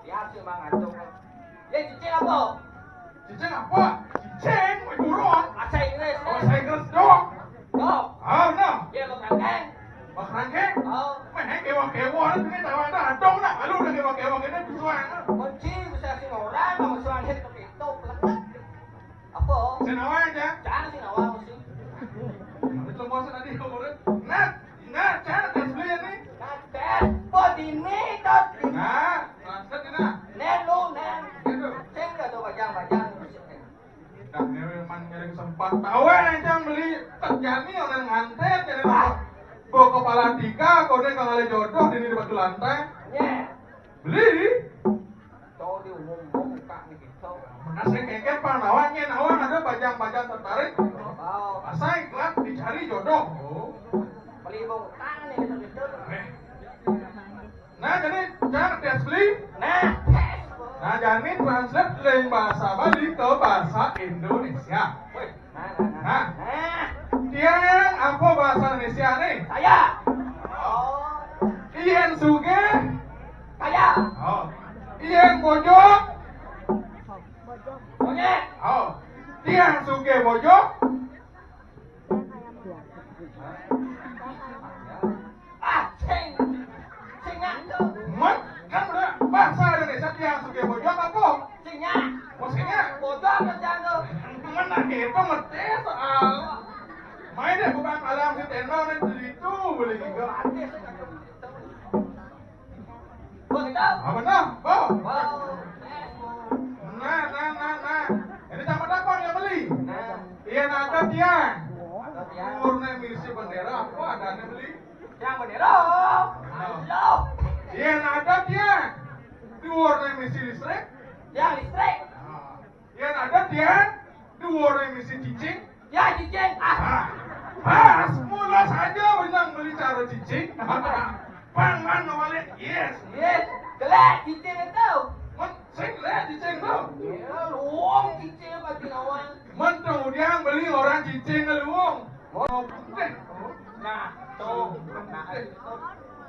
Ya, si Mang Antung. Ya, cicing apa? Cicing apa? Cicing, wih, burung. Bahasa Inggris. Oh, bahasa Inggris doang. Dok. Ah, benar. Ya, lo kerangkeng. Bak kerangkeng? Oh. Meh, kewa-kewa, ini tahu ada adong nak. Lalu udah kewa-kewa, ini busuan. Kunci, bisa si orang, mau suan hit ke pintu, pelekat. Apa? Sinawa aja. Jangan sinawa, mesti. Itu mau tadi, kamu. Nah, nah, jangan tes beli ni. Nah, tes. Apa dini, tot? Nah. Translate ni nah. Nen lu, nen. Gitu. Ceng dah tu bajang-bajang. Dah, ni memang nyari sempat. Tahu eh, cang beli terjadi orang ngantet, jadi ah. Bawa kepala tiga, kau ni kalau jodoh, ini di batu lantai. Nye. Beli? Tahu di umum, umum, buka ni gitu. Mana saya kengken, Pak, nawang, nye, nawang, ada bajang-bajang tertarik. Oh. Asai, kelak, dicari jodoh. Oh. Beli bawa utang ni, gitu. Ini translate dari bahasa Bali ke bahasa Indonesia. Wih, nah, nah, nah. Nah, nah. Tiang apa bahasa Indonesia nih? Saya. Oh. Yen sugih. Saya. Oh. Yen bojog. Monyet. Oh. Tiang sugih bojog. Ah, sing. Sing ngaco. Mat, kan udah bahasa Indonesia tiang sugih bojog apa? Sing nya. Oh, sing nya. Bojog apa tiang tuh? Mana kita ngerti soal. Main deh bukan alam si Tenno nih itu boleh juga. Artis itu. Apa nah? Bo? Nah, nah, nah, nah. Ini sama apa yang beli? Nah. Iya, ada tiang. Ada tiang. Warna misi bendera, apa ada nih beli? Yang bendera. Halo. Iya, ada tiang. Di warna misi listrik. Yang listrik. Nah. Yen ada tiang, duwure misi cicing. Ya, cicing. Ah. Ah. Pas, mula saja benang beli cara cicing. Pangan wale, yes. Yes. Gelek cicing itu. Men, sing gelek cicing tu. Ya, luwung cicing bagi nawang. Men kemudian beli orang cicing ke luwung. Oh, putih. Nah, tuh. Nah, tuh.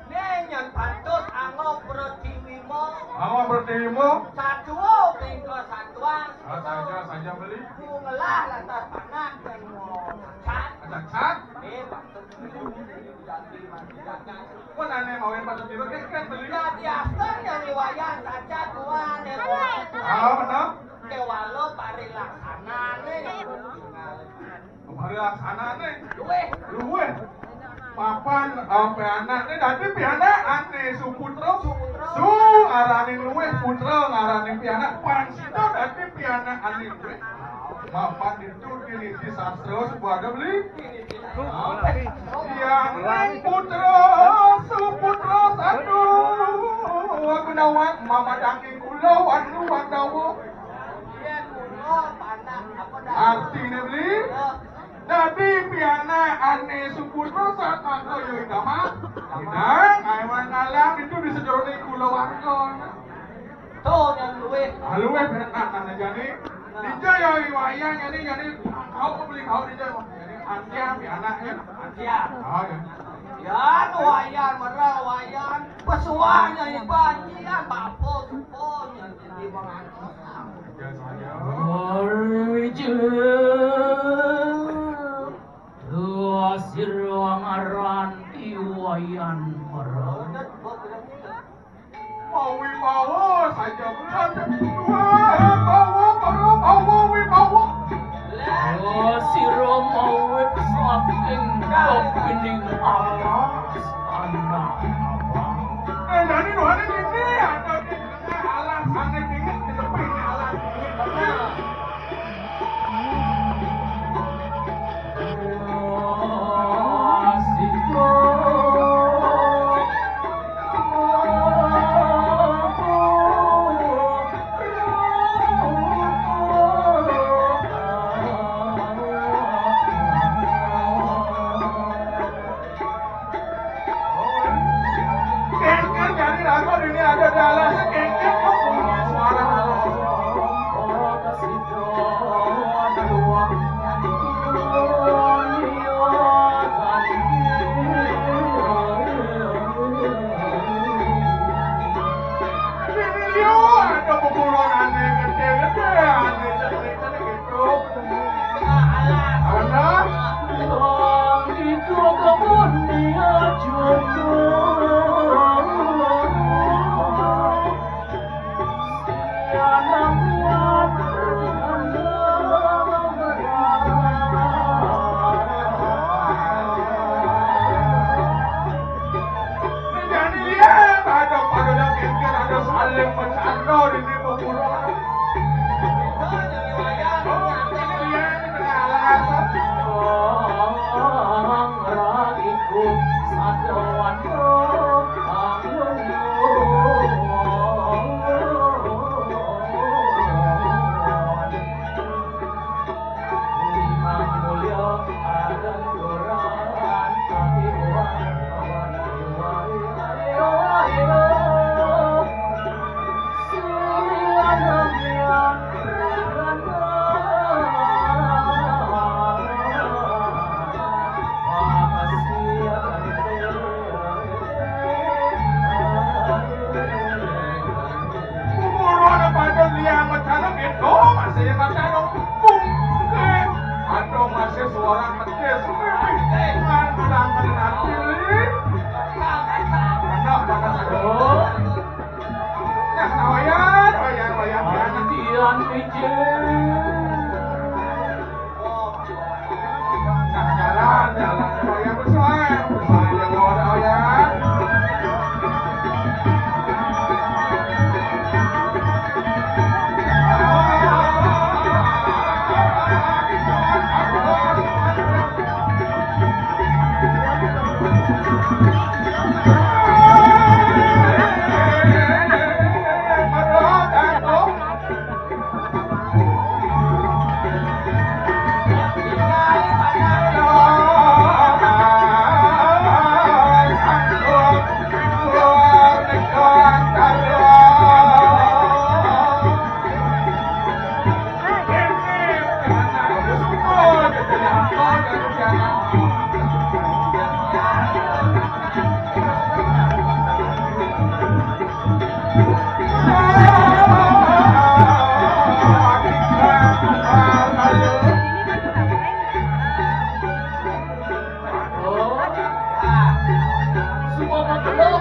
Ning yen patut anggo pratiwima. Anggo pratiwima. Satua pingko satua. Ah, saja, saja beli. Ku ngelah lantas panak dan mau cacat. Cacat? Eh, patut. Pun aneh mau yang patut tidur, kan, kan beli. Ya, biasa yang riwayat cacat tuan, ya, tuan. Ah, benar. Kewalo parilaksanané yang penting. Kembali laksanané. Luwih. Luwih. Papan, eh, pianakné dadi pianak ané Suputra. Suputra. Su ngaranin luwih, putra ngaranin pianak. Pansita dadi pianak ané luwih. Papan itu tiniti sastra sebuah ada beli. Yang putra Suputra satu. Gunawan mamadangi kula wanu wandawa. Artine beli? Dadi pianak ane Suputra satmaka ya idama. Idang, ae ngalang itu di sejroning kulawarga. To yang luwih. Ah, luwih bener kan jane. Dija ya wayan jane, jane kau beli kau dija. Jane Antia pianakne. Antia. Oh ya. Ya, wayan, merah wayan. Pesuahnya iban, iban, bapo, supo, yang jadi mengaji. Arja, tua sira ngaran Iwayan Merah. Mawi bawa saja berat. Wah, bawa, bawa, bawa, wi bawa. Tua sira mawi saking kapining alas anak abang. Eh, jadi nuhane ini ada di tengah alas, ane dingin, di tepi alas dingin. Kengkeng dari raga ini ada di alas, kengkeng kok bunyi suara alas. Ini liu ada beburon ane gede-gede, ane cenik-cenik gitu. Awas, ah. Jani lihat, ada pada dak kengken, ada saling bercanda di sini berkurang. Ini lihat, ini tengah alas.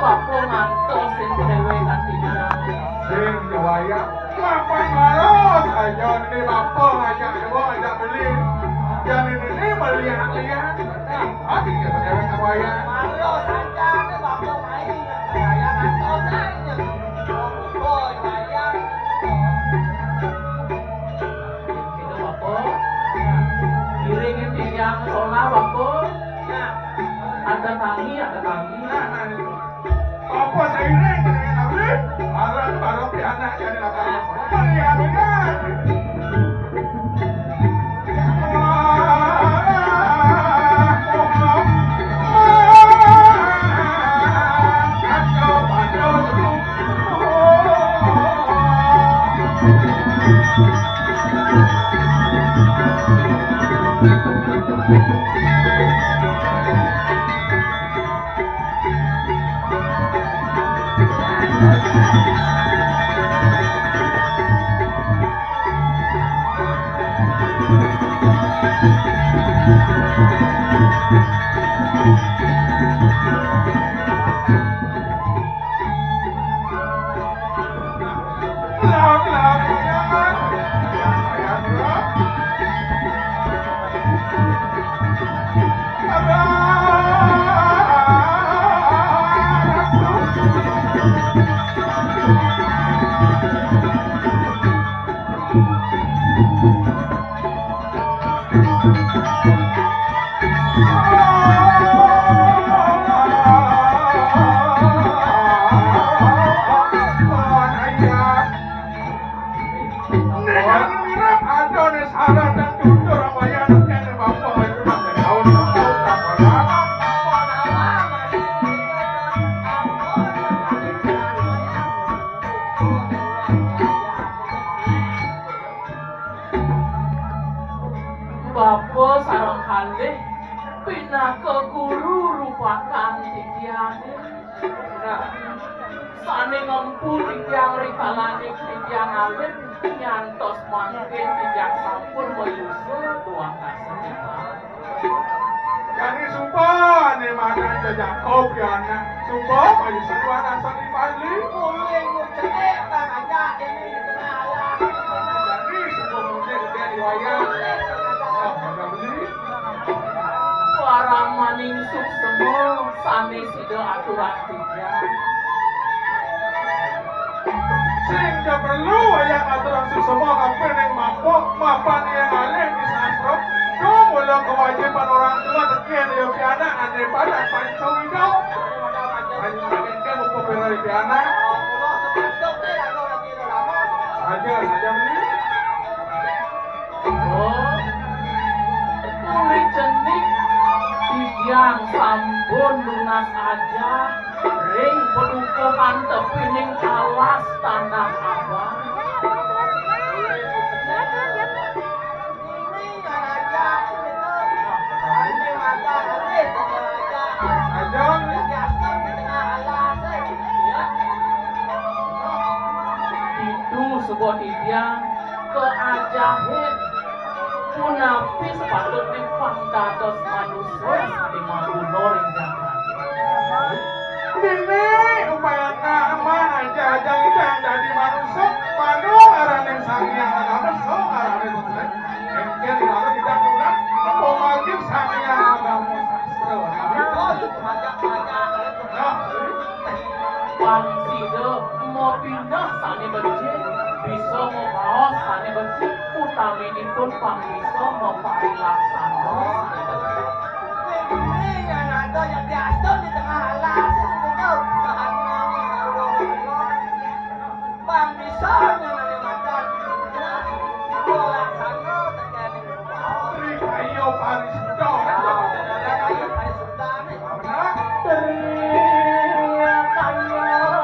Bapa ngantos sing dhéwék kanti. Sing wayah mapan maros aja né bapa ngajak dua, ngajak beli. Jani né melihat-lihat. Ati kita dhéwék wayah. Maros aja né bapa main. Wayah ngantos aja. Boy wayah. Kita bapa. Iringin titiang solah bapa. Ada tangi, ada tangi. Apa sairing dengan abdi? Aran baru pianak jadi lakar. Melihat-lihat. Bapa sareng kalih pinaka guru rupakan titiangé. Nah, sané ngempu titiang rikalaning titiang alit nyantos mangkin titiang sampun mayusa duang dasa. Jani suba né manah jejako pianak. Suba mayusa duang dasa di Bali. Uling cenik pangajak ini di tengah alam. Jani suba mudik gedé di wayah. Ah, ada beli. Waramaning suksema sané sida aturang titiang. Sing kaperlu wayah aturang suksema kapining mapok mapan yang alih di sastra. Duh, mula kewajiban orang tua tekén ya pianak ané pada panca wida. Panca wida muka pira di pianak. Saja, saja beli. Oh, tuli cenik, titiang sampun nunas ajah ring padukuhan tepining alas Tanah Abang. Ajeng. Ditu suba titiang kaajahin punapi sepatutné pang dados manusa sané maguna ring jagat. Dini upayana man ajah-ajah idang dadi manusa, manu araning Sang Hyang Agama, so araning Sang Hyang. Éngkén lalu kita pulang, pemagit Sang Hyang Agama Sastra. Nah, pang sida mapineh sané becik, bisa mabaos sané becik, utaminipun pang bisa maparilaksana sané becik. Bang bisa nyané makan. Nah, laksana tekan. Tri Kayo Parisuda. Tri Kayo Parisuda. Bener. Tri Kayo Parisuda.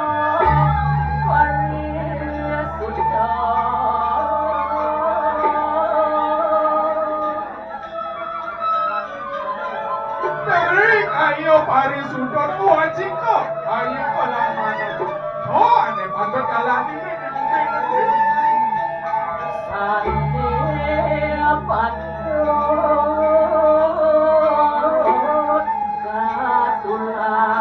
Terik ayo parisuda wajika. Ayo kalamana. Oh, ané patut kalah dini di bumi negeri. Sané patut katulah.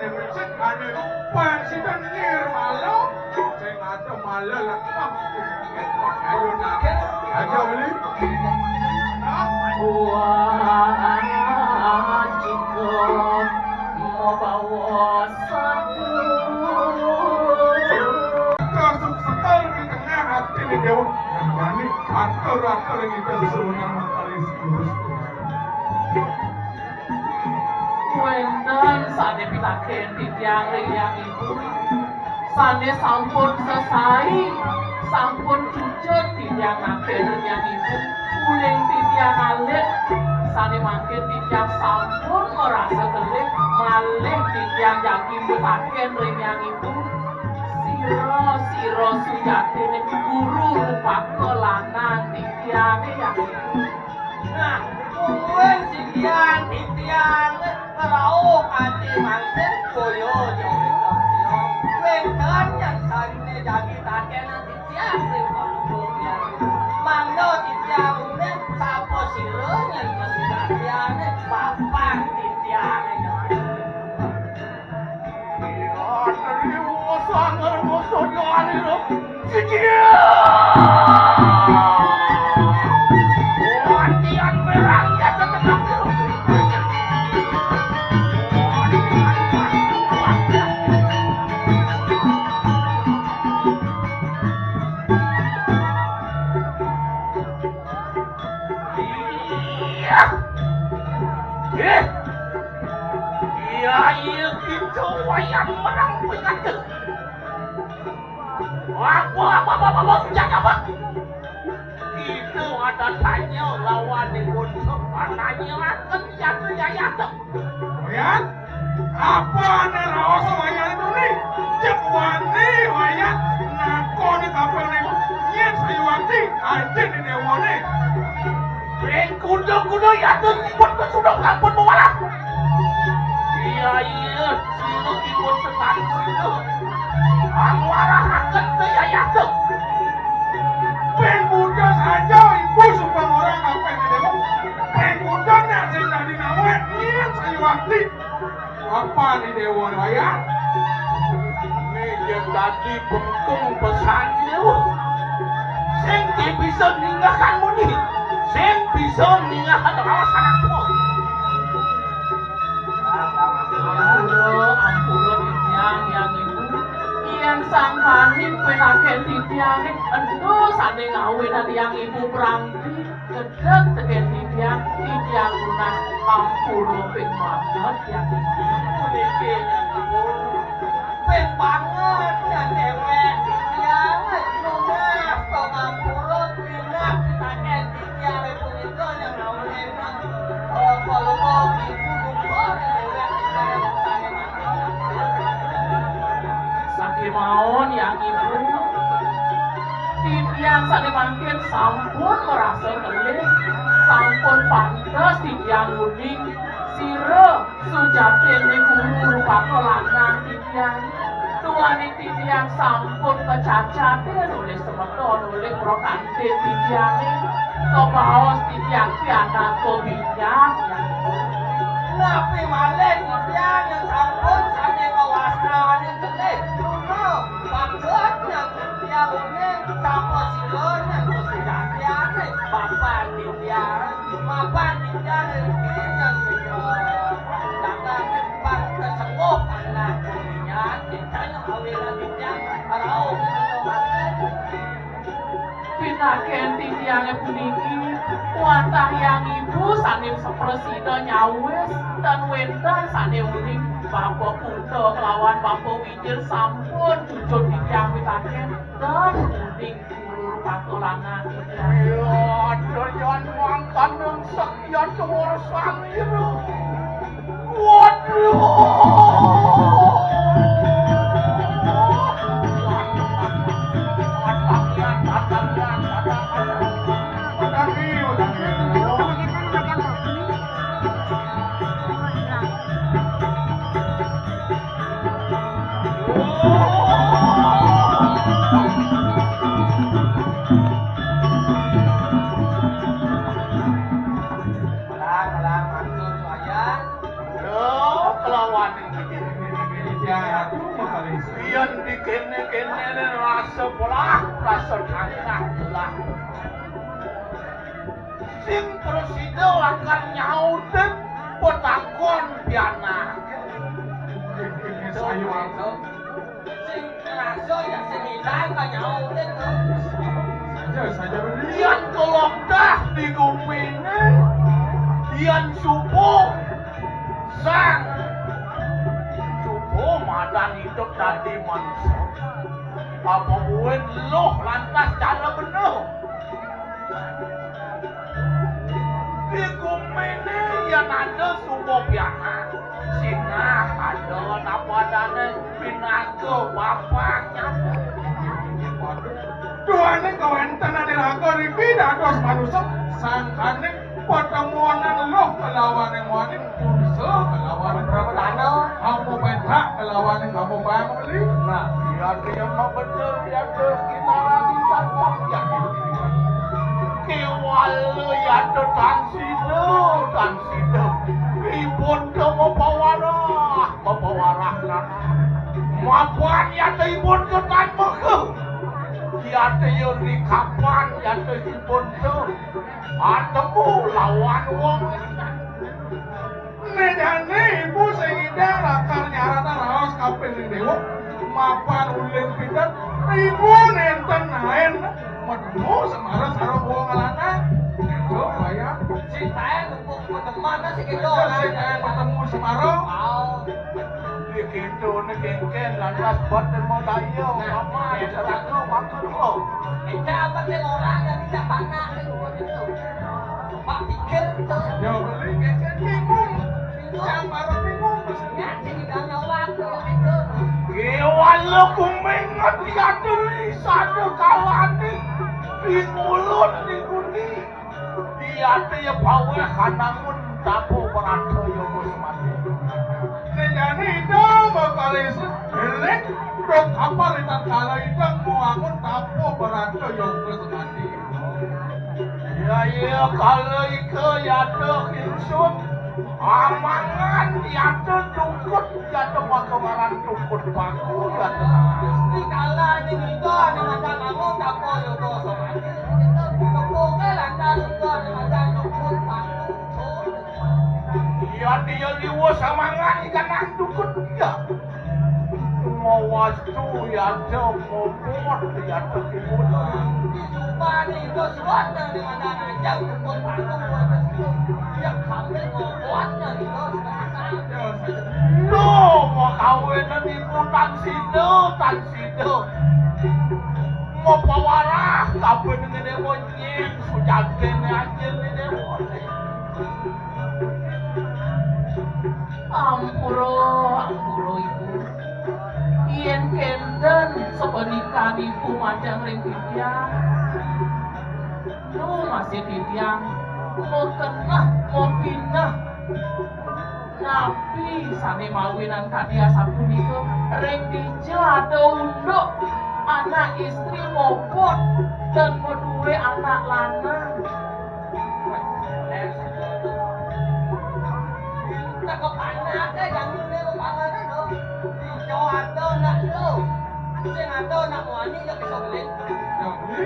Sing ane rupa sida nirmala, sing ada mala lekah. Ayo, nak. Ayo, beli. Wah, jika mabawa satu. Kasuk sekal di tengah hati ni, Dewa. Yang berani atur-atur kita sesuai dengan kali. Wénten sané pitakén titiang ring Hyang Ibu, sané sampun sesai, sampun cucut titiang nakén ring Hyang Ibu, uling titiang alit, sané mangkin titiang sampun marasa kelih, malih titiang jagi pitakén ring Hyang Ibu, sira, sira sujatiné guru rupaka lanang titiangé, Hyang Ibu. Nah, mungguing sing tiang, titiang ngrauh ati mangkin boya jawita. Wénten nyang sariné jagi takénang titiang ring Palungguh Hyang. Mangda titiang uning sapa sira nyang kasujatiané papan titiangé. Iya, iya, kita wayang menang pengantin. Apa, apa, apa, apa, apa, ucap apa? Kita ada tanya lawan ni pun. Tanya akan jatuh yayat. Wayat, apa ane raos wayat itu ni? Cek wani wayat, nakoni kapel ni. Nyet sayuwakti, anjing ni dewane. Ring kuda-kuda yatun ipun kesuda sampun mawalah. Iya, iya, sira ipun tekan sira. Angwarahaken te yayasa. Ping kuda saja ibu sumpah orang apa yang dewa. Ping kuda nasi tadi nawe, iya sayuwakti. Apa ni dewa wayah? Ini ya dadi bengkung pesan dewa. Sing ki bisa ninggalkan muni. Sing bisa ninggalkan raos anak tua. Ampura, ampura titiang, Hyang Ibu. Yen sangkaning pinaken titiang, ento sane ngawinang Hyang Ibu prangti. Gedeg teken titiang, titiang tunas ampura ping mangkat, Hyang Ibu. Puniki Hyang Ibu. Ping banget nyang dewek titiang nunas pangampura pinah pitaken titiang punika nyang ngawinang, eh, kaloro ibu duka dewek titiang sane mangkat. Sakémaon, Hyang Ibu, titiang sane mangkin sampun marasa kelih, sampun pantes titiang uning sira sujatiné guru rupaka lanang titiang. Duaning titiang sampun kacacatin olih semeton, olih prakantin titiangé. Kabaos titiang pianak kabinjang, Hyang Ibu. Napi malih titiang yang sampun sane kawastane kelih? Tuna, pantes yang titiang uning, sapa sira yang kasujatiane? Mapan titiang, mapan titiang niki yang, eh, dagang pang kesengguh anak titiang, titiang yang awila titiang, rauh. Pinaken titiange puniki, wantah Hyang Ibu sane saprasida nyawis, tan wenten sane uning Bapa Kuta kelawan Bapa Wijil sampun cucud titiang pitaken, tan uning guru patulangan titiang. Ya, doyan mangkaning sekian kewarasan ira. Waduh. Melah, melah, matur, Wayan. Lho, kelawan Yén dikéné-kéné rasa belah, rasa tangkah belah. Sing prasida lakar nyautin patakon pianak. Kéné saya wae. Sing ngrasa ya sing ilang kan nyautin to. Saja, saja beli. Yén kelokdah di guminé, yén subuh sang subuh madan idup dadi manusa. Apa buin luh lantas cara bener. Di guminé yén ada suba pianak, sinah ada napa adané, pinaka bapak nyata. Duaning kawéntenan iraga riki dados manusa, sangkaning patemuaning luh kalawaning muaning, pursa kalawaning pradana, kamu petak kalawaning kamu pang beli. Nah, iya, iya, mah bener, ya, tuh, kita lagi cakap, ya. Kéwala yata tan sida, tan sida. Ibun ka mapawarah, mapawarah nana. Mapan yata ibun ka tan mega. Yata ya rikapan yata ibun ka atemu lawan wong. Né jani ibu sing ngidang lakar nyarana raos kapining déwa, mapan uling pinten, ibu nénten naén matemu semara sareng wong lanang. Itu wayah. Sing taén empuk patemuan sing kéto. Sing taén matemu semara. Au. Di kéto né kéngkén lantas buat nemu daya, nah, mama, iya, ceraka, makan, oh. Kita apa sih orang yang bisa panas, sing buat itu? Pak pikir to. Ya, beli kéngkén bingung. Bingung. Yang baru bingung, maksudnya. Ya, sing ngidang nyawak to, gitu. Kéwala kuminget yata ri sada kalané. Di ngulun, di guni. Yata ya pawéh kanangun tapo brata yoga semati. Né jani ida makalis eling dok kapal ing tatkala ida ngwangun tapo brata yoga semati. Ya, iya, kala ika yata kingsut, amangan yata dukut, yata maka ngaran dukut paku, yata. Gusti kala ning ida ning ada kamu tapo yoga semati. Tepuke lantas ida ning ada dukut paku. Iya, dia liwat samangan ikan dukut, iya. Mawastu yata mopot yata kibun. Di sumpah ni, itu suat yang dimana aja, kibun patung, kibun patung. Yang kami mopot yang itu sekarang. Lo, mau kawinan ibu tan sida, tan sida. Mau pawarah, kabin ngene mau nying, sujatin aja ngene mau. Ampura, ampura, Ibu. Yen kenten sepenikan Ibu majeng ring titiang, nu masih titiang, mokeneh, mopineh. Napi sane mawinan kadi asapunika? Ring dija ada unduk anak istri mopot dan madue anak lanang. Cakep anake, gantune, rupane, no. Ijo ada nak lo. Sing ada nak wani ya bisa beli. Ya, beli.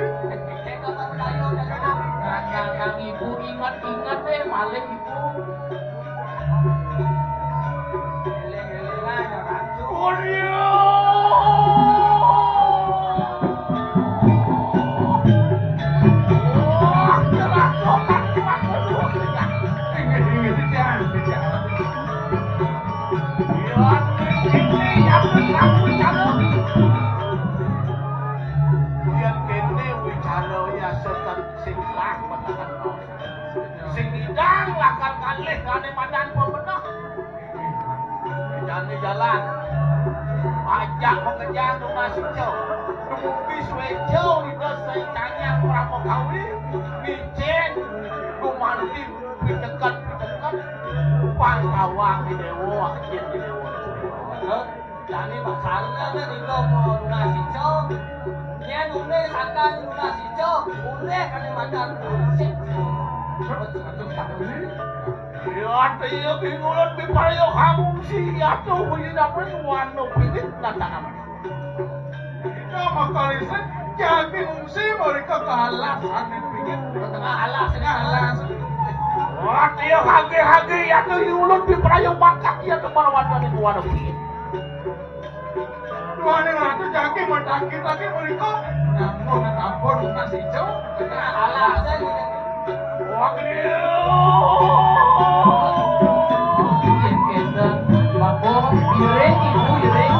Cek apa kayu, cek apa. Nang, nang, nang ibu inget-inget deh, malih ibu. Eling-elingan ya, Ratu. Uryo. Yen kene wicara ya sing lah, sing ngidang lakar kalih kane madan pembenah. Jane jalan. Ajak makejang nunas ijo. Dumugi suejo Ida Sang Canyang Pramakawi. Micin gumanti piteket-piteket. Pangkawang di dewa, ajen di dewa. Jane basarna Ida mau nunas ijo. Yen une sakan nunas ijo, ulih kane madan sip. Ya, iya, bingulun pipayo kamu si atuh, bunyi dapet warna pingit natanam. Kita makalisik, jadi ngungsi mereka ke alas, ati pingit, ke tengah alas, tengah alas. Wah, iya, hage-hage, ya, tuh, ulun pipayo bakat, ya, ke mana warna nih, warna pingit. Duaning ratu jagi matangkit lagi mriko. Namun ampun, Mas Ijo. Alah, saya. Wah, gede. Iring, Ibu, iring.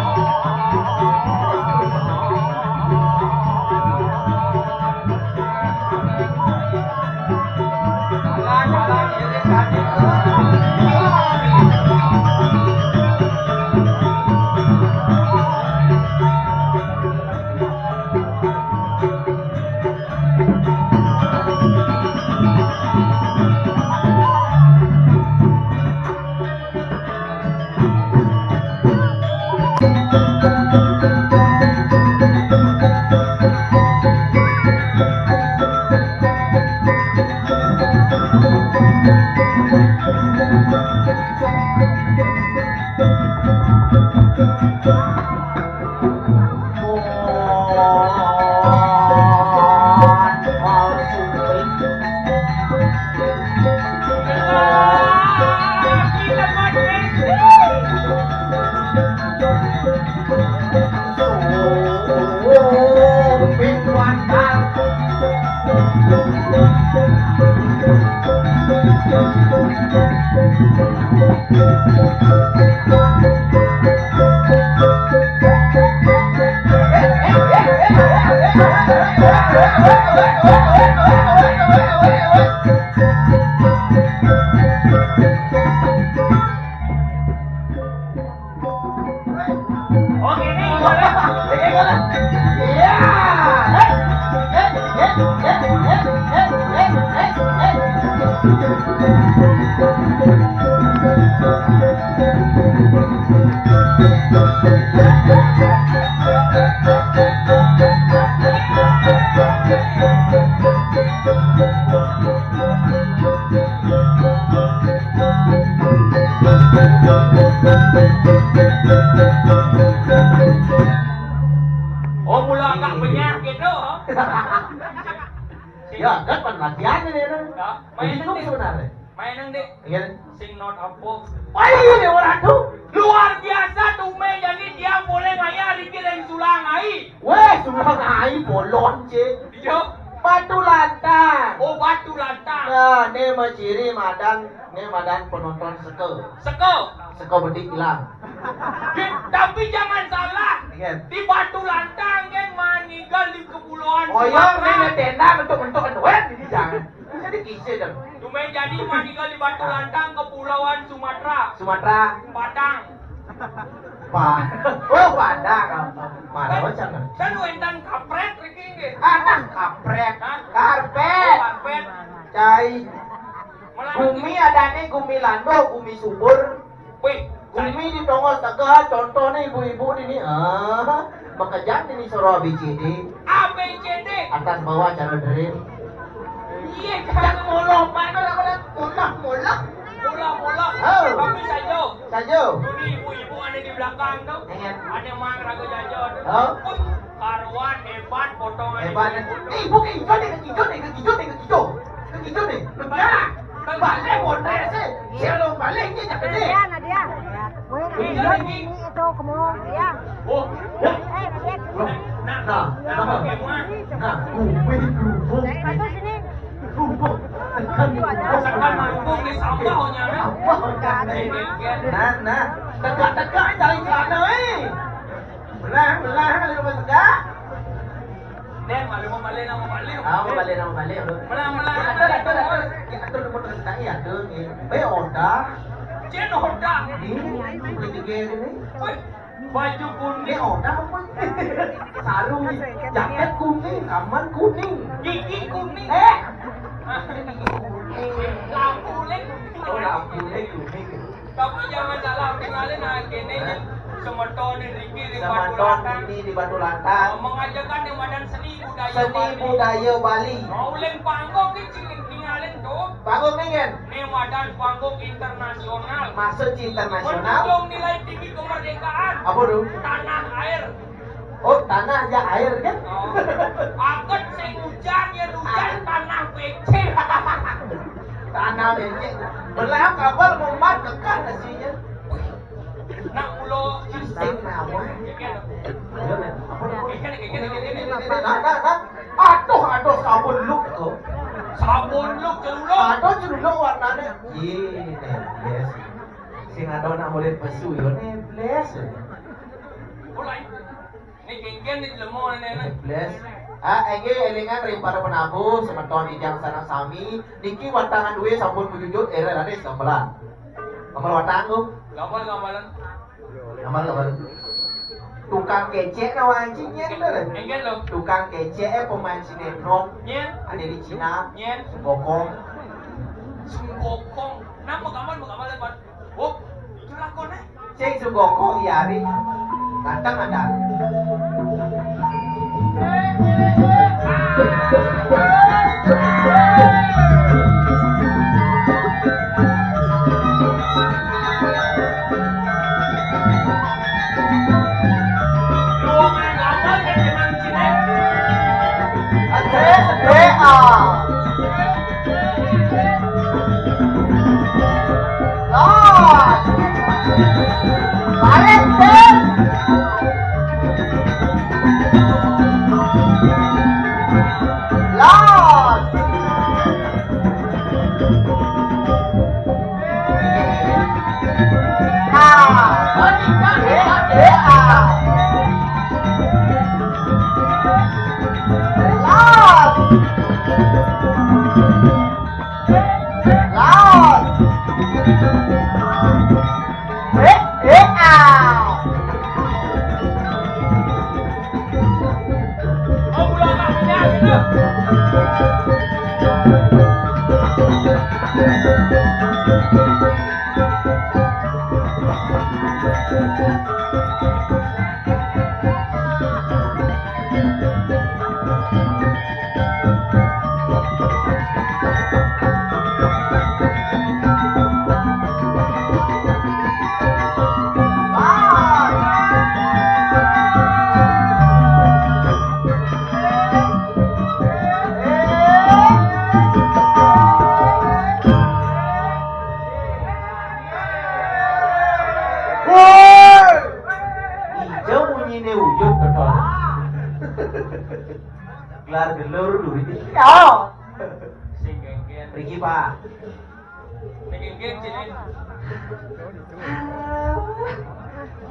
Oke, ini boleh. Ini boleh. Iya. Oh, mula agak banyak gitu. Ya, kan pan latihan ini, kan? Ya, main Begitu nanti. Sebenarnya. Main nanti. Iya. Sing not apa? Wah, iya, orang tuh. Luar biasa tuh, men. Jadi dia boleh ngaya Riki dan Sulang ai. Weh, Sulang ai bolon, cik. Iya. Batu lantang. Oh, batu lantang. Nah, ini mah ciri madan, ini madan penonton seke. Seke. Seke bedik hilang. Di, tapi jangan salah. Iya. Di batu lantang kan manigal di kepulauan Oyong Sumatera. Ini tenda bentuk-bentuk duit, jadi jangan. Bisa dikisih dong. Tumben jadi manigal di batu lantang kepulauan Sumatera. Sumatera. Padang. Pa-, oh, Padang. Mana Kan, macam kan? Kan wénten kaprét mriki nggih. Anak kaprét. Hah? Karpét. Oh, karpét. Cai. Malah Gumi adane gumi lando, gumi subur. Wih, Gumi di tongos tegah, contohnya ibu-ibu ini, ah, makejang ini suruh A B C D. A B C D. Atas bawah cara dream. Iya, Cak Moloh, mana, mana? Moloh, Moloh. Moloh, Moloh. Oh. Tapi saja. Saja. Dulu ibu-ibu ada di belakang tu. Ingat. Ada mang raga jaja tu. Oh. Wih, karuan hebat potongan Hebat. Ibu-ibu tu. Eh, ibu ke hijau ni, ke hijau ni, ke hijau ni, ke hijau. Ke hijau ni. Nah, balik model sih. Iya, lo balik ni, jangan Nadia, deh. Nadia. Gue Iya, ini. Ini itu, kamu. Iya. Oh, ya. Eh, Nadia. Nah, nah, nah, nah, gue kerupuk. Satu sini. Kerupuk. Tekan. Tekan kerupuk di sambal, nyala. Apa, nyala? Nah, nah. Tegak-tegak cari celana, eh. Belah, belah, kalau mau tegak. Nen, malu mau balik, mau balik. Ah, mau balik, mau balik. Belah, belah. Kita ada, ada, ada. Kita ada, ada, ada. Eh, Oda. Jen Oda. Ini, ini, ini. Wih. Baju kuning. Ini Oda apa? Sarung, jaket kuning, aman kuning. Gigi kuning. Eh. Lampu kuning. Oh, lampu kuning. Tapi jangan salah, tinggalin aja nih, Hah? Semeton Riki di Batu Semeton Lantang. Ini di Batu Lantang. Oh, mengajarkan yang badan seni budaya Seni Bali. Budaya Bali. Mau leng panggung ke sini, tinggal Panggung nih, Gen. Ini wadah panggung internasional. Maksud internasional? Menjunjung nilai tinggi kemerdekaan. Apa tuh? Tanah air. Oh, tanah ya air kan? Oh. Paket sing hujan ya hujan, tanah becek. Tanah becek. Belah kapal mumat kekah nasinya. Nak ulo sing nawa. Ayo, nah. Apa namanya? Nah, nah, nah. Aduh, aduh, sabun lu kok. Sabun lu celuluk. Aduh, celuluk warnanya. Iya, nebles. Sing ada anak murid pesu yo nebles. Mulai. Ini kengken di lemo nenek. Nebles. Ah, enggih elingan ring para penabuh, semeton titiang sanak sami, niki watangan duwe sampun mujujut, eh, ranis gamelan. Gamel watang, Bu. Gamel, gamelan. Gamel, gamel. Tukang kecek nawa anjing nyen, bener? Enggak, loh. Tukang kecek, eh, pemain sinetron. Nyen. Ada di Cina. Nyen. Sugokong. Sugokong. Nama gamel, gamel, Pak? Oh, itu lakonnya. Sing sugokong, iya, Ri. Ganteng ada. Los. Balik, Tim. Los. Ah. Eh, eh, ah. Los. Los. Eh, eh, ah. Woi! Ijo munyine wujud, betul. Gelar gelur duit. Yo. Sing genggen. Riki, Pak. Sing genggen, sini.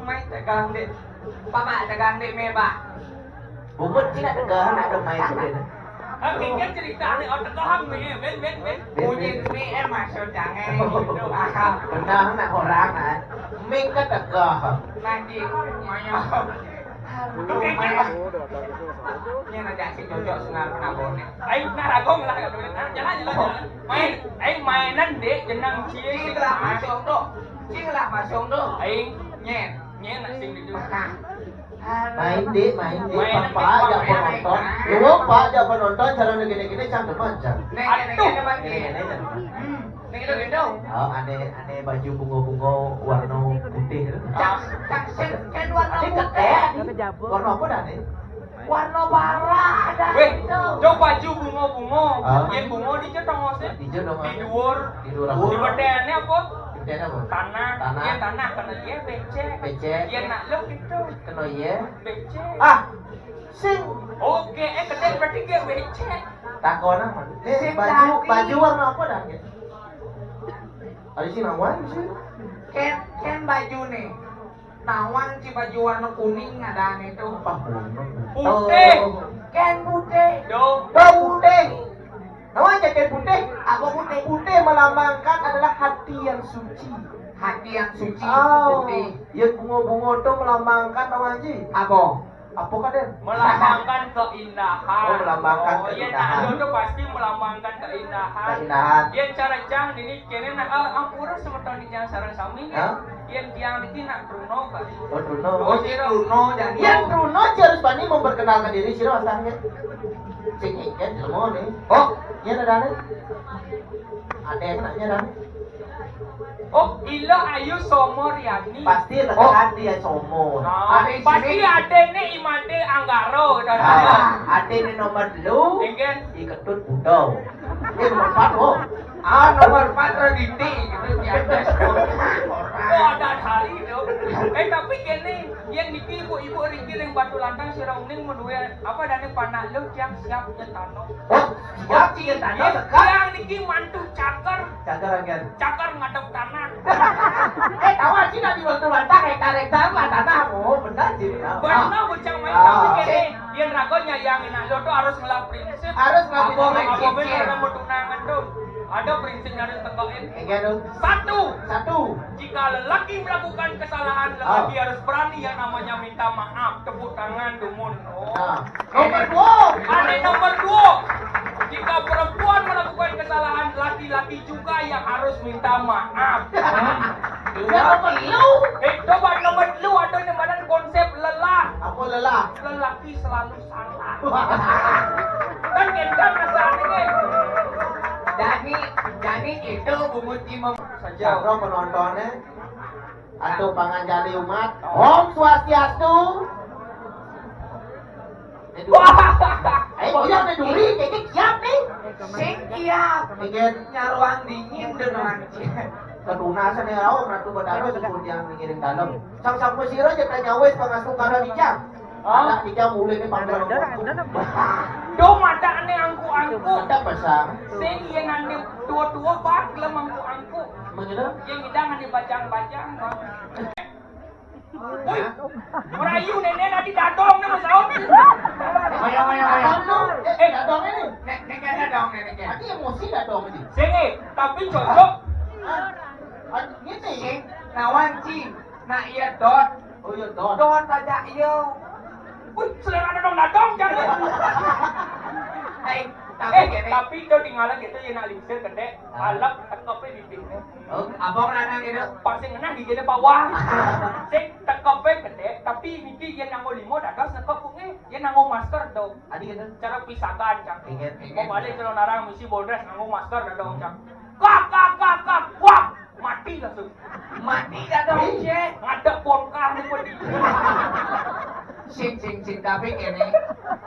Mai tegang, Dek. Papa tegang, Dek, me, Pak. Bungut sih nak tegang, nak ada mai tu, Dek. Kan genggen ceritane, oh, tegang, me. Ben, ben, ben. Bunyi me, eh, maksud jangan. Benar, nak orang, ah. Ming ke tegang. Nanti, maya. Aduh, maya. Ini nak jadi cocok sengar penabone. Ayo, nah, ragong lah, kalau boleh. Nah, jalan, jalan, jalan. Main, ayo, mainan, Dek, jenang cie. Sing lah masuk tu. Sing lah masuk tu. Ayo. Nyen. Nyen, nak sing di. Main, Dek, main, Dek. Main, Pak, Dek, ajak main, penonton. Main. Lu, Pak, ajak penonton, cara gini-gini, cang demen, cang. Nek, nek, nek, nek, nek. Gini-gini, cang demen. Hmm. Nek, lu gendong. Oh, ane, ane baju bunga-bunga warna putih tu. Cang, cang, sen, sen warna putih. Warna apa dah, Nek? Warna bara ada. Weh, itu. Coba baju bunga-bunga. Ah. Yen bunga di cetong ose. Di cetong. Di dhuwur. Di dhuwur apa? Di bedene apa? Di bedene apa? Tanah. Tanah. Yen tanah kena ye becek. Becek. Yen nak lu gitu. Kena ye. Becek. Ah, sing. Oke, eh, kedek berarti dia becek. Takon apa? Nek, sing baju, daging. Baju warna apa dah, Nek? Ayo sih, nawan sih. Ken, ken baju nih. Nawan si baju warna kuning ada nih tuh. Apa kuning? Putih. Ken putih. Dong. Bau putih. Nawan jaket putih. Apa putih? Putih melambangkan adalah hati yang suci. Hati yang suci itu putih. Oh, yang bunga-bunga tu melambangkan, tahu, Haji? Apa? Apa kadén? Melambangkan keindahan. Oh, melambangkan keindahan. Oh, iya, nah, itu tuh pasti melambangkan keindahan. Keindahan. Yén cara cang niki kéné, nah, ah, ampura semeton titiang sareng sami, ya. Hah? Yén tiang niki nak truna, Pak. Oh, truna. Oh, si truna, jani. Yén truna, jar Bani memperkenalkan diri, sira asalnya. Sing ikan ilmu nih. Oh, iya ada nih. Ada yang nanya nih. Oh, Ila Ayu Somo Riani. Pasti Oh. Tekan dia Somo. Ah, Ada pasti sini. Ada nih Imade Anggaro. Ah, ada nih nomor lu. Enggak. Iketut budau. Ini nomor empat, oh. Ah, nomor empat Raditi gitu di atas. Oh, ada hari itu. Eh, tapi gini, yang niki ibu-ibu riki yang Batu Lantang sira uning menduwe apa dane panak lu yang siap nyentano. Oh, siap sih nyentano. Yang niki mantu cakar. Cakar agen. Cakar ngadep tanah. Eh, tahu sih nanti waktu Lantang hektar-hektar lah tanah. Oh, benar sih. Benar bocah main Ah. Tapi gini, yang rago nyayang enak lo tuh harus ngelah prinsip. Harus ngelah Apa prinsip. Apa benar yang mau tunangan tuh? Ada prinsipnya harus tekokin. Enggak dong. Satu. Satu. Jika lelaki melakukan kesalahan, lelaki Ah. harus berani yang namanya minta maaf. Tepuk tangan, dumun. Oh. Ah. Nomor dua. Ada nomor dua. Jika perempuan melakukan kesalahan, laki-laki juga yang harus minta maaf. Yang nomor lu. Eh, coba nomor lu ada yang mana konsep lelah. Apa lelah? Lelaki selalu salah. Kan gitu kan rasanya kan. Dani, Dani itu bungut imam. Saja. Siapa penontonnya? Atau panganjali umat. Om Swastiastu. Wah. Eh, iya, udah duri, jadi siap nih. Sing siap. Ingin nyaruang dingin dengan Ketunasan ya, oh, Ratu Batara, syukur dia ngiring dalam. Sang sang mesira aja tanya wes, pangasuh kara dijam. Hah? Anak dijam mulai ini pandang. Ada, ada, ada. Dong, ada nih angku-angku. Ada pasang. Sing yang nanti tua-tua, bang, gelem angku-angku. Mengira? Yang ngidang nanti bajang-bajang, bang. Woi, merayu nenek nanti dadong nih, Mas Aun. Ayo, ayo, ayo. Dadong, eh, eh, dadong ini. Nek, nek, nek, dadong, nek, nek. Nanti emosi dadong ini. Sini, tapi cocok. Hah? Ah, gitu. Sing, nawan, Cing. Nah, iya, dot. Oh, iya, dot. Dot aja, iya. Wih, selera dadong-dadong, jangan. Hei, tapi Eh, gini. Tapi itu tinggalan gitu, ya, nak lingsir, gede. Ah. Alap, tekepnya di sini. Oh, abang lanang gitu. Pas sing ngenah di sini bawah. Sing tekepnya gede, tapi niki yen nganggo limo dados nekep kuwi, yen nganggo masker dong. Adi gitu. Cara pisakan, Cang. Ingat, ingat. Mau balik ke Lonarang, misi bodres nganggo masker dong, Cang. Kak, kak, kak, kak, wah, mati langsung. Mati dah dong, Cek. Ngadep bongkar nih, pun. Sing, sing, sing, tapi kene.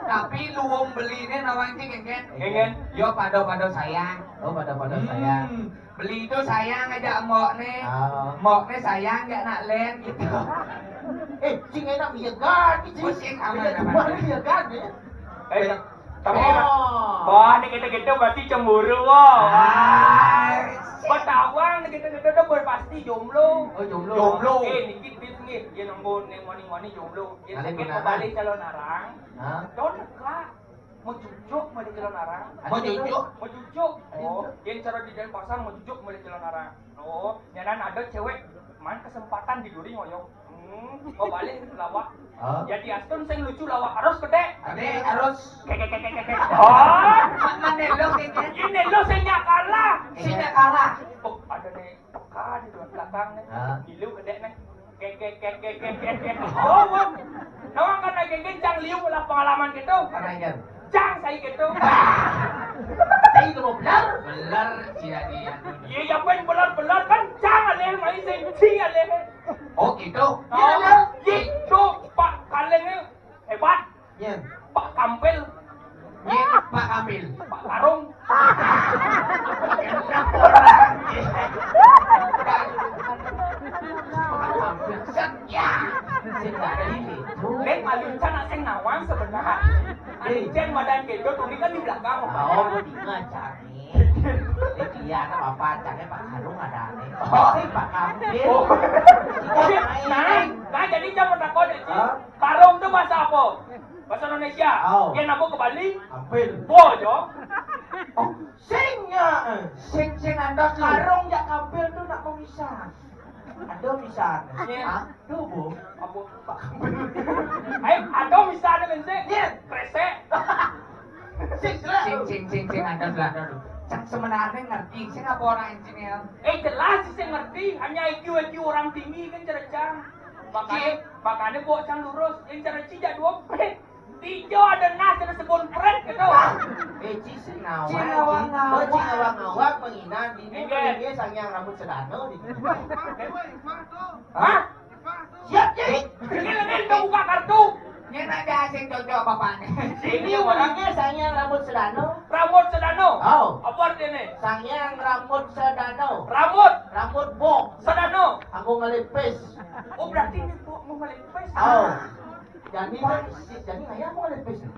Tapi luwung beline nawang, Cing, kan? Nggih, nggih. Yo pada-pada sayang. Oh, pada-pada Hmm. sayang. Beli itu sayang aja mbokne. Ah. Mbokne sayang gak nak len gitu. Eh, sing enak miyegan iki. Oh, sing aman, aman. Miyegan ya. Eh, tapi Oh. Wah, nek gitu-gitu berarti cemburu, wah. Ah, sing. Ketahuan nek gitu-gitu tuh pasti jomblo. Oh, jomblo. Jomblo. Eh, niki tips nih, dia nunggu nih moni-moni jomblo. Dia Kali sakit gimana? Kembali calon arang. Hah? Calon dekat. Mau cucuk, mau di calon arang. Mau cucuk? Mau cucuk. Oh, yang cara di Denpasar mau cucuk, mau di calon arang. Oh, nyanan ada cewek, man kesempatan di duri ngoyong. Hmm, mau balik lawak. Hah? Jadi Astun sing lucu lawak harus gede. Ade harus. Kek, kek, kek, kek, kek. Oh, mana lo kek, kek? Ini lo sing kalah. Sing kalah. Oh, ada nih. Teka di belakang nih. Hah? Milu gede nih. Kek, kek, kek, kek, kek, kek, kek. Oh, Bang. Nawang kan lagi kencang liu lah pengalaman gitu. Pernah ingat? Cang saya gitu. Saya itu mau belar. Belar, sia dia. Iya, ya, ben belar-belar kan cang alih, main sing si alih. Oh, gitu? Oh, gitu, Pak. Kalengnya hebat. Yen. Pak Kampil. Yen, Pak Kampil. Pak Karung. Set, ya. Sing tadi itu. Nek malu can sing nawang sebenarnya. Eh. Anu can badan kedo, tuli kan di belakang. Oh, betina cari. Iya, apa-apa, cari Pak Karung ada nih. Oh, Pak Kampil. Oh. Nah, nah, jadi jangan takut ya, Ci. Hah? Karung itu bahasa apa? Bahasa Indonesia. Oh. Yang apa ke Bali? Kampil. Bo, jo. Oh, sing ya. Sing, sing anda karung ya kampil tu nak memisah. Ada misah. Iya. Hah? Tu, Bu. Apa? Pak Kampil. Ayo, ada misah ada kan, sing? Iya. Kresek. Sing, sing, sing, sing, sing, ada, ada, ada. Cak sebenarnya ngerti, sing apa orang ini? Eh, jelas sih, sing ngerti. Hanya I Q, I Q orang tinggi kan cerita. Makanya, makanya buat cang lurus. Yang cerita dua. Ijo ada nas, ada sebon pret gitu. Eh, ci sing ngawak, ci ngawak-ngawak. Oh, ci ngawak-ngawak menghina di ini. Enggak. Ini Sang Hyang Rambut Sedano di. Hah? Siap, Ci. Ini lagi udah buka kartu. Ini nak sing cocok bapaknya. Ini orangnya Sang Hyang Rambut Sedano. Rambut Sedano. Oh. Apa artinya? Sang Hyang Rambut Sedano. Rambut. Rambut bong. Sedano. Aku ngelipis. Oh, berarti ini mau ngelipis. Oh. Jani, si Jani ngayah mau ngelipis nih?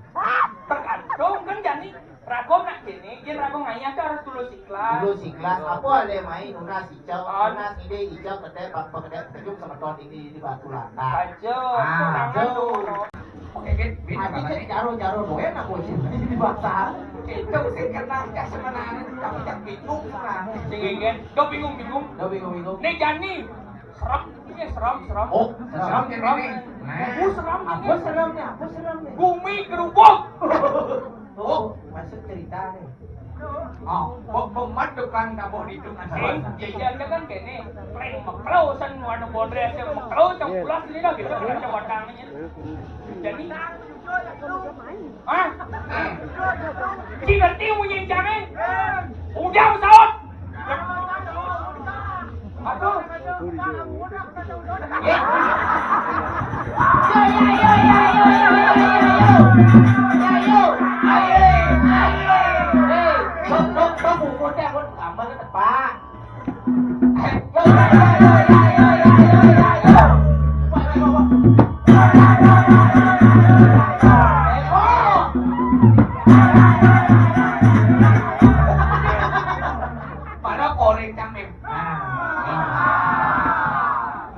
Tergantung kan Jani. Rago nak kene, yen rago ngayah tuh harus tulus ikhlas. Tulus ikhlas. Apa ale main nunas icau, nunas ide icau kedai, apa kedai, terjun semeton ini di batu lantai. Aja, ah, tuh. Oke, Git, Git, ada apa cek nih? Jaro-jaro doyan aku sih di pasar. Itu sih kenal ya sebenarnya, tapi yang bingung sebenarnya. Sing, Git, do bingung-bingung. Do bingung-bingung. Nih Jani, serem, ini serem, serem. Oh, serem, serem. Nah, aku serem, apa ini seremnya? Apa seremnya? Gumi gerubuk. Oh, masuk cerita nih. Oh, kok pemat tukang tabuh di itu kan? Eh, jajan kan kene, pleng meklo san warna bondre asa meklo cang pulas ni dah gitu kan cang batang ni. Jadi, ah, eh, ci ngerti munyi cang eh? Udah saut. Apa? Pada koreng cang, Mim. Nah.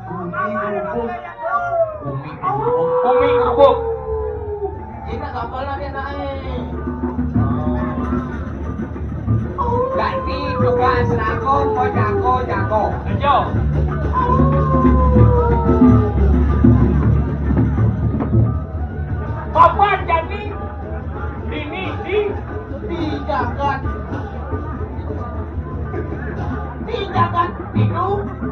Bumi gerubuk. Bumi gerubuk. Bumi gerubuk. Ini kapal lagi naik. Ganti tugas lagu, mau jago, jago. Ayo. Papan jadi bini di, di jagat. Di jagat itu,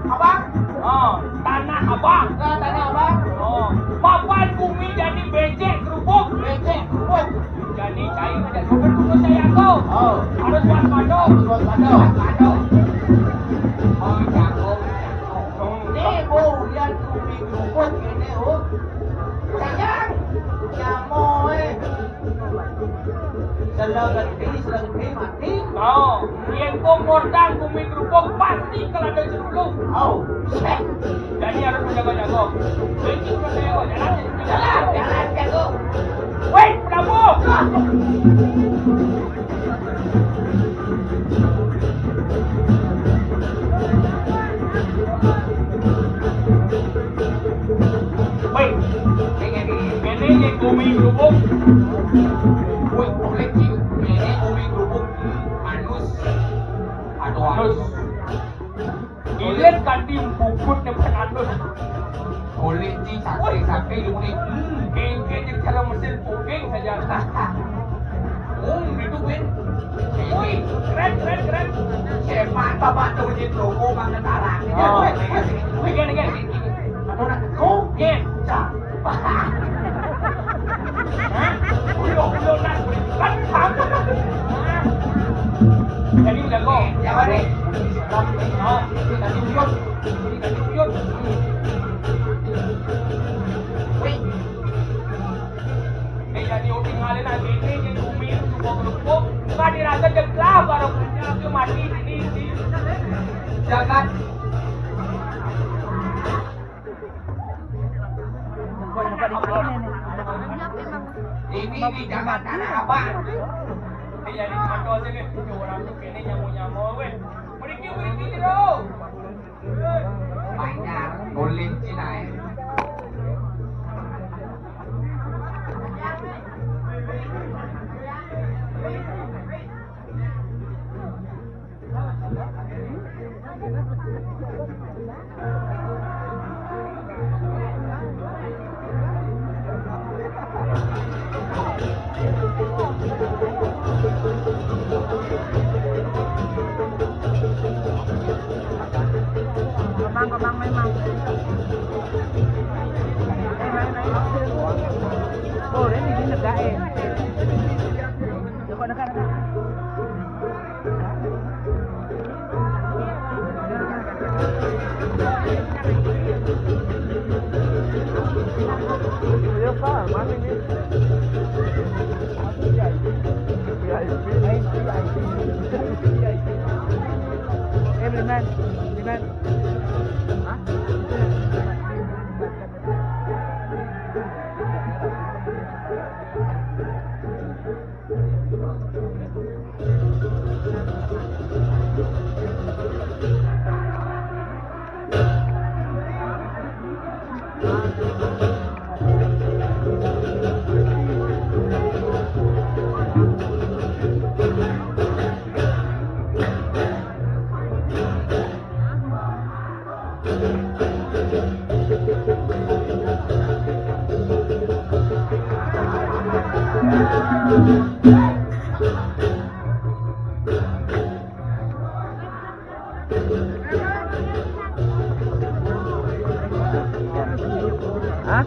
Abang. Oh, tanah Abang. Nah, tanah Abang. Oh, papan bumi jadi becek kerupuk. Becek kerupuk. Jadi cai ada sumber kudu saya tu. Oh. Harus waspada. Harus waspada. Waspada. Oh, jago. Ni bau lihat bumi kerupuk ini, oh. Sayang. Nyamo, eh. Selengeti, selengeti mati. Oh, yen kok mordang bumi kerupuk pasti kelada jerulung. Oh, seh. Jadi harus menjaga-jaga. Jadi udah saya jalan, jalan, jalan, jago. Weh, penabuh. Woi, ini nih bumi berhubung. Woi, boleh sih. Ini bumi berhubung. Anus. Aduh, anus. Ilet kanti bubut depan anus. Boleh sih, sakit, sakit, lu nih. Hmm, kayak, kayak cara mesin puging saja. Hmm, itu, Win. Wih, keren, keren, keren. Hebat, Bapak, tuh, Jin, logo banget arahnya. Oh. Wih, wih, wih, wih, wih. Apa nak? Kau? Jin. Cak. Hah? Ulo, ulo, nak. Kan, kan. Jadi, udah, kok. Ya, Pak, nih. Oh, jadi, uyut. Jadi, uyut. Wih. Eh, jadi uting ngalih lagi ini, di bumi, di bawah kerupuk. Nggak dirasa jeglah, baru punya, aku mati, ini, di jagat. Ini di jagat Tanah Abang. Eh, jadi, contoh sini, orang tuh kayaknya nyamuk-nyamuk, weh. Beriki, beriki, jero. Banyak, kulit Cina, eh. Abang, abang memang. Oh, ini, ini nagkain. Naka, naka, naka. Eh, beli man. Beli man. Hah? Hah?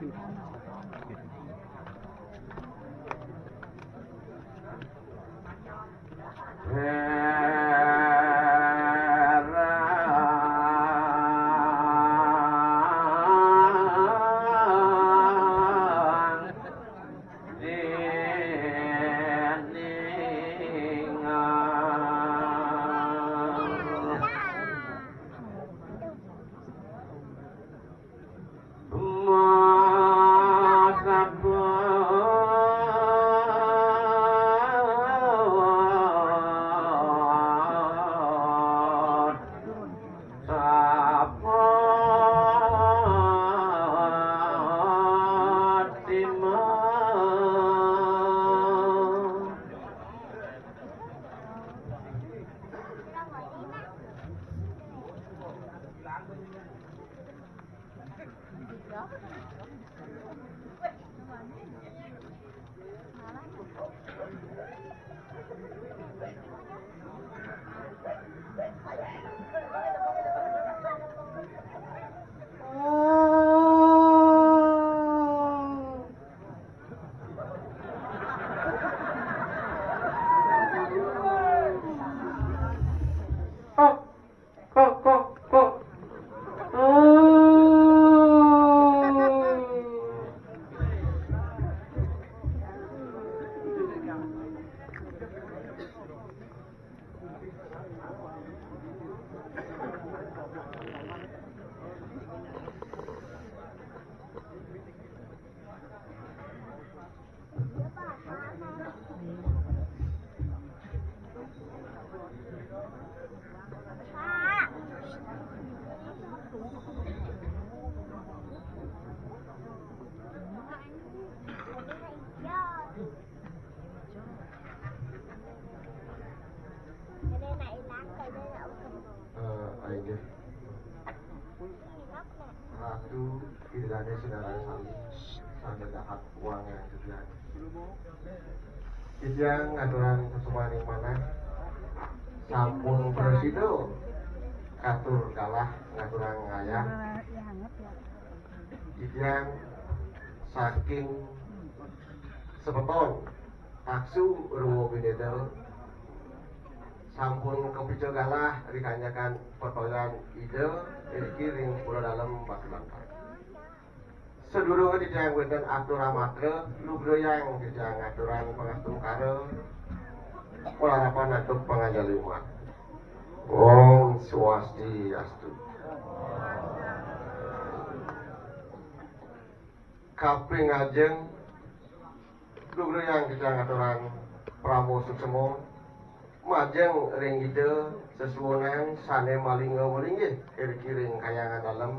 Eh, inggih. Ratu Ida Dané sinareng sami, sané dahat wangian titiang. Titiang ngaturang sesumaning manah, sampun prasida katur galah ngaturang ngayah. Titiang saking semeton Taksu Rwa Bineda sampun kapica galah ri kanyakan petoyan Ida iriki ring Pura Dalem Batu Lantang. Sadurunge titiang wenten atur amatra, lugrayang titiang ngaturang pangastungkara, malarapan antuk panganjali umat. Om Swastiastu. Kaping ajeng, lugrayang titiang ngaturang parama suksma majeng ring Ida sesuunan sane malingga malinggih iriki ring Kahyangan Dalem.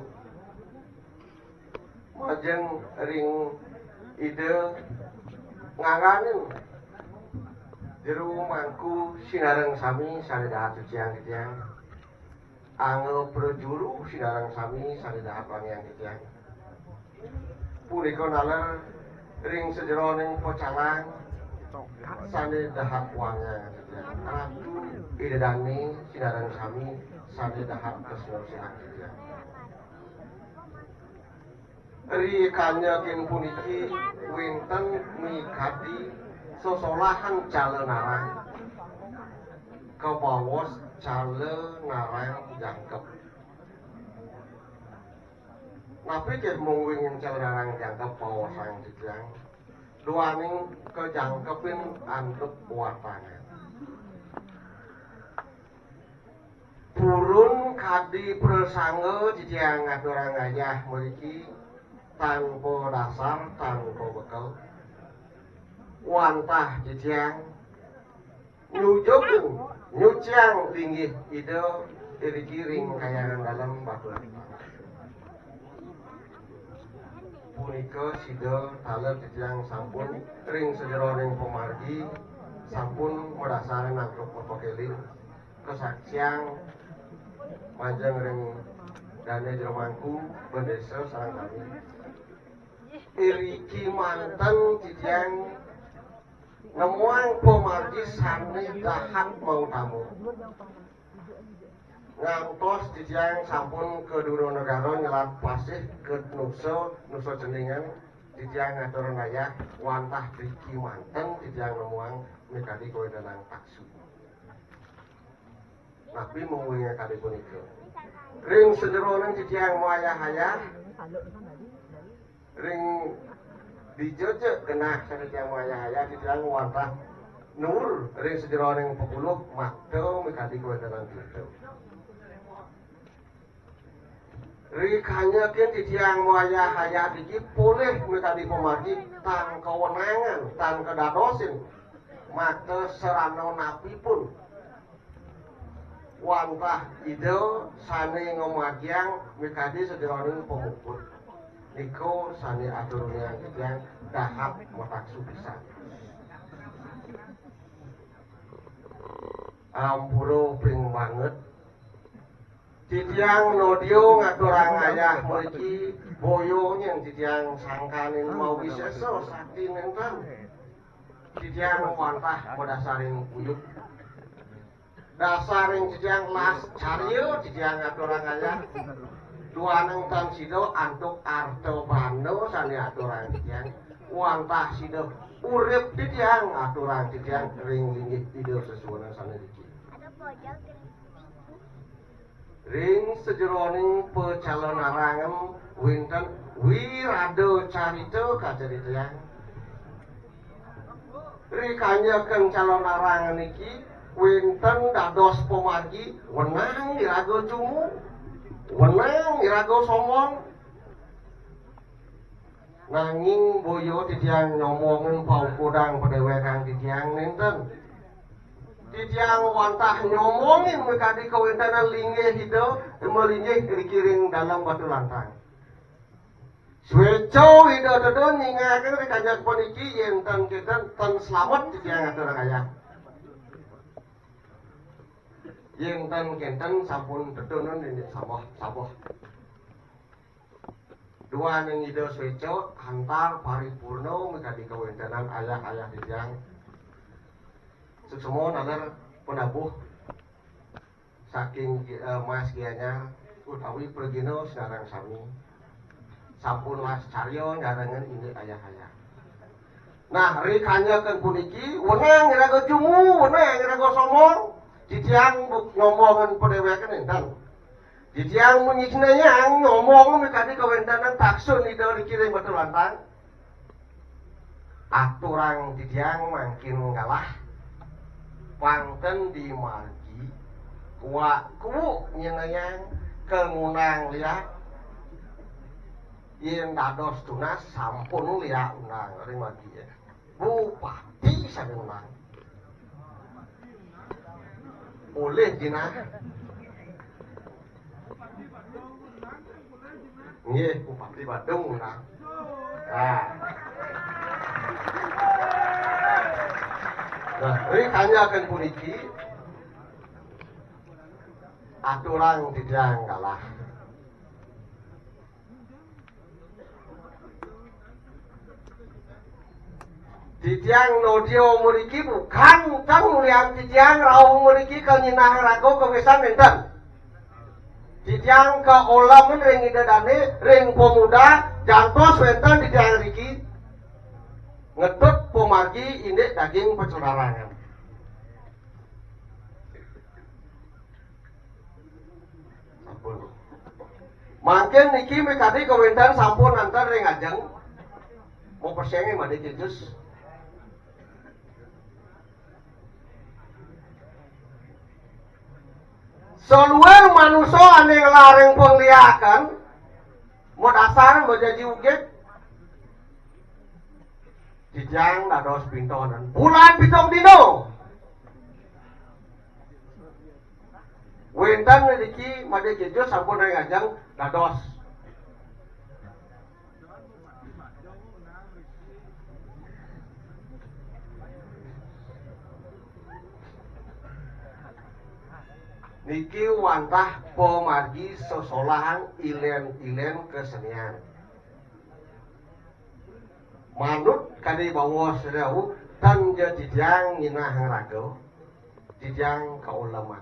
Majeng ring Ida ngangganin jero mangku sinareng sami sane dahat suciang titiang. Angga prajuru sinareng sami sane dahat wangiang titiang. Punika naler ring sajeroning pecalang sane dahat wangiang titiang. Ratu Ida Dane sinareng sami sane dahat tresna siang titiang. Ri kanyakin puniki wenten mikadi sesolahan cala narang, kabaos cala narang jangkep. Napi ké mung wingin cala narang jangkep baosang titiang? Duaning kajangkepin antuk watangan. Purun kadi prasangga titiang ngaturang ayah mriki tanpa dasar, tanpa bekel. Wantah titiang nyujukin, nyuciang linggih Ida iriki ring Kahyangan Dalem Batu Lantang. Punika sida taler titiang sampun ring sajeroning pamargi, sampun madasar antuk papakeling, kasaksian majeng ring dane jero mangku bendesa sareng sami. Iriki manten titiang nemuang pamargi sane dahat mautama. Ngantos titiang sampun ka Dura Negara nyelat pasih ka Nusa, Nusa Ceningan, titiang ngaturang ayah, wantah driki manten titiang nemuang mikadi kawéntenan taksu. Napi mung mikadi punika? Ring sajeroning titiang mayah ayah, ring dija ja genah sané titiang mayah ayah, titiang wantah nuur ring sajeroning pepuluh makta mikadi kawéntenan tirta. Rikanyekin titiang mayah ayah driki polih mikadi pamargi tan kawenangan, tan kadadosin makta sarana napipun. Wantah Ida sané ngamargiang mikadi sajeroning pamuput. Nika sané aturang titiang dahat mataksu pisan. Ampura ping banget. Titiang nodia ngaturang ayah mriki boya nyén titiang sangkaning mawisésa sakti nénten. Titiang wantah madasaring uyut. Dasaring titiang las carya titiang ngaturang ayah. Duaning tan sida antuk arta banda sané aturang titiang. Wantah sida urip titiang aturang titiang ring linggih Ida sesuunan sané niki. Ring sajeroning pacalonarangan wénten wirada carita kacaritayang. Rikanyekin calonarangan niki wénten dados pamargi wenang iraga jumu, wenang iraga sombong. Nanging boya titiang nyombongin paukudan padéwékan titiang nénten. Titiang wantah nyombongin mikadi kawéntenan linggih Ida malinggih riki ring dalem Batu Lantang. Suéca Ida Ida nyingakin ri kajak puniki yén ten kénten ten slamet titiang atur ayah. Yén ten kénten sampun tetunan ini sampah, sampah. Duaning Ida Suéca antar paripurna mikadi kawéntenan ayah-ayah titiang. Suksma naler panabuh saking, eh, Mas Gianyar utawi pragina sinareng sami. Sampun las carya nyarengin indik ayah-ayah. Nah, rikanyekin puniki, wenang iraga jumu, wenang iraga sombong, titiang buk nyombongin padéwékan nénten. Titiang munyi nyombong mikadi kawéntenan taksun Ida riki ring Batu Lantang. Aturang titiang mangkin ngalah. Pang ten di margi, kuak kuuk nyinayang kangundang liak. Yén dados tunas sampun liak undang ring margi. Bupati sané undang. Polih jinah. Nggih, Bupati Badung undang. Nah. Nah, rikanyekin puniki aturang titiang ngalah. Titiang nodia mriki bukan, bukan mulian titiang rauh mriki ka nyinahang raga kawisésan nénten. Titiang kaolemin ring Ida Dané, ring pemuda, jantos wénten titiang riki ngetut pamargi indik daging pacararangan. Sampun. Mangkin niki mikadi kawéntenan sampun antar ring ajeng. Mau persengi madi kijus. Saluir manusa ané nglarang pangliakan, madasar majaji ugit. Titiang dados pintonan. Bulan pitung dina. Wénten niki madi kijus sampun ring ajeng dados. Niki wantah pamargi sesolahang ilén-ilén kesenian. Manut kadi bawa sira, tan ja titiang nyinahang raga, titiang kaoleman.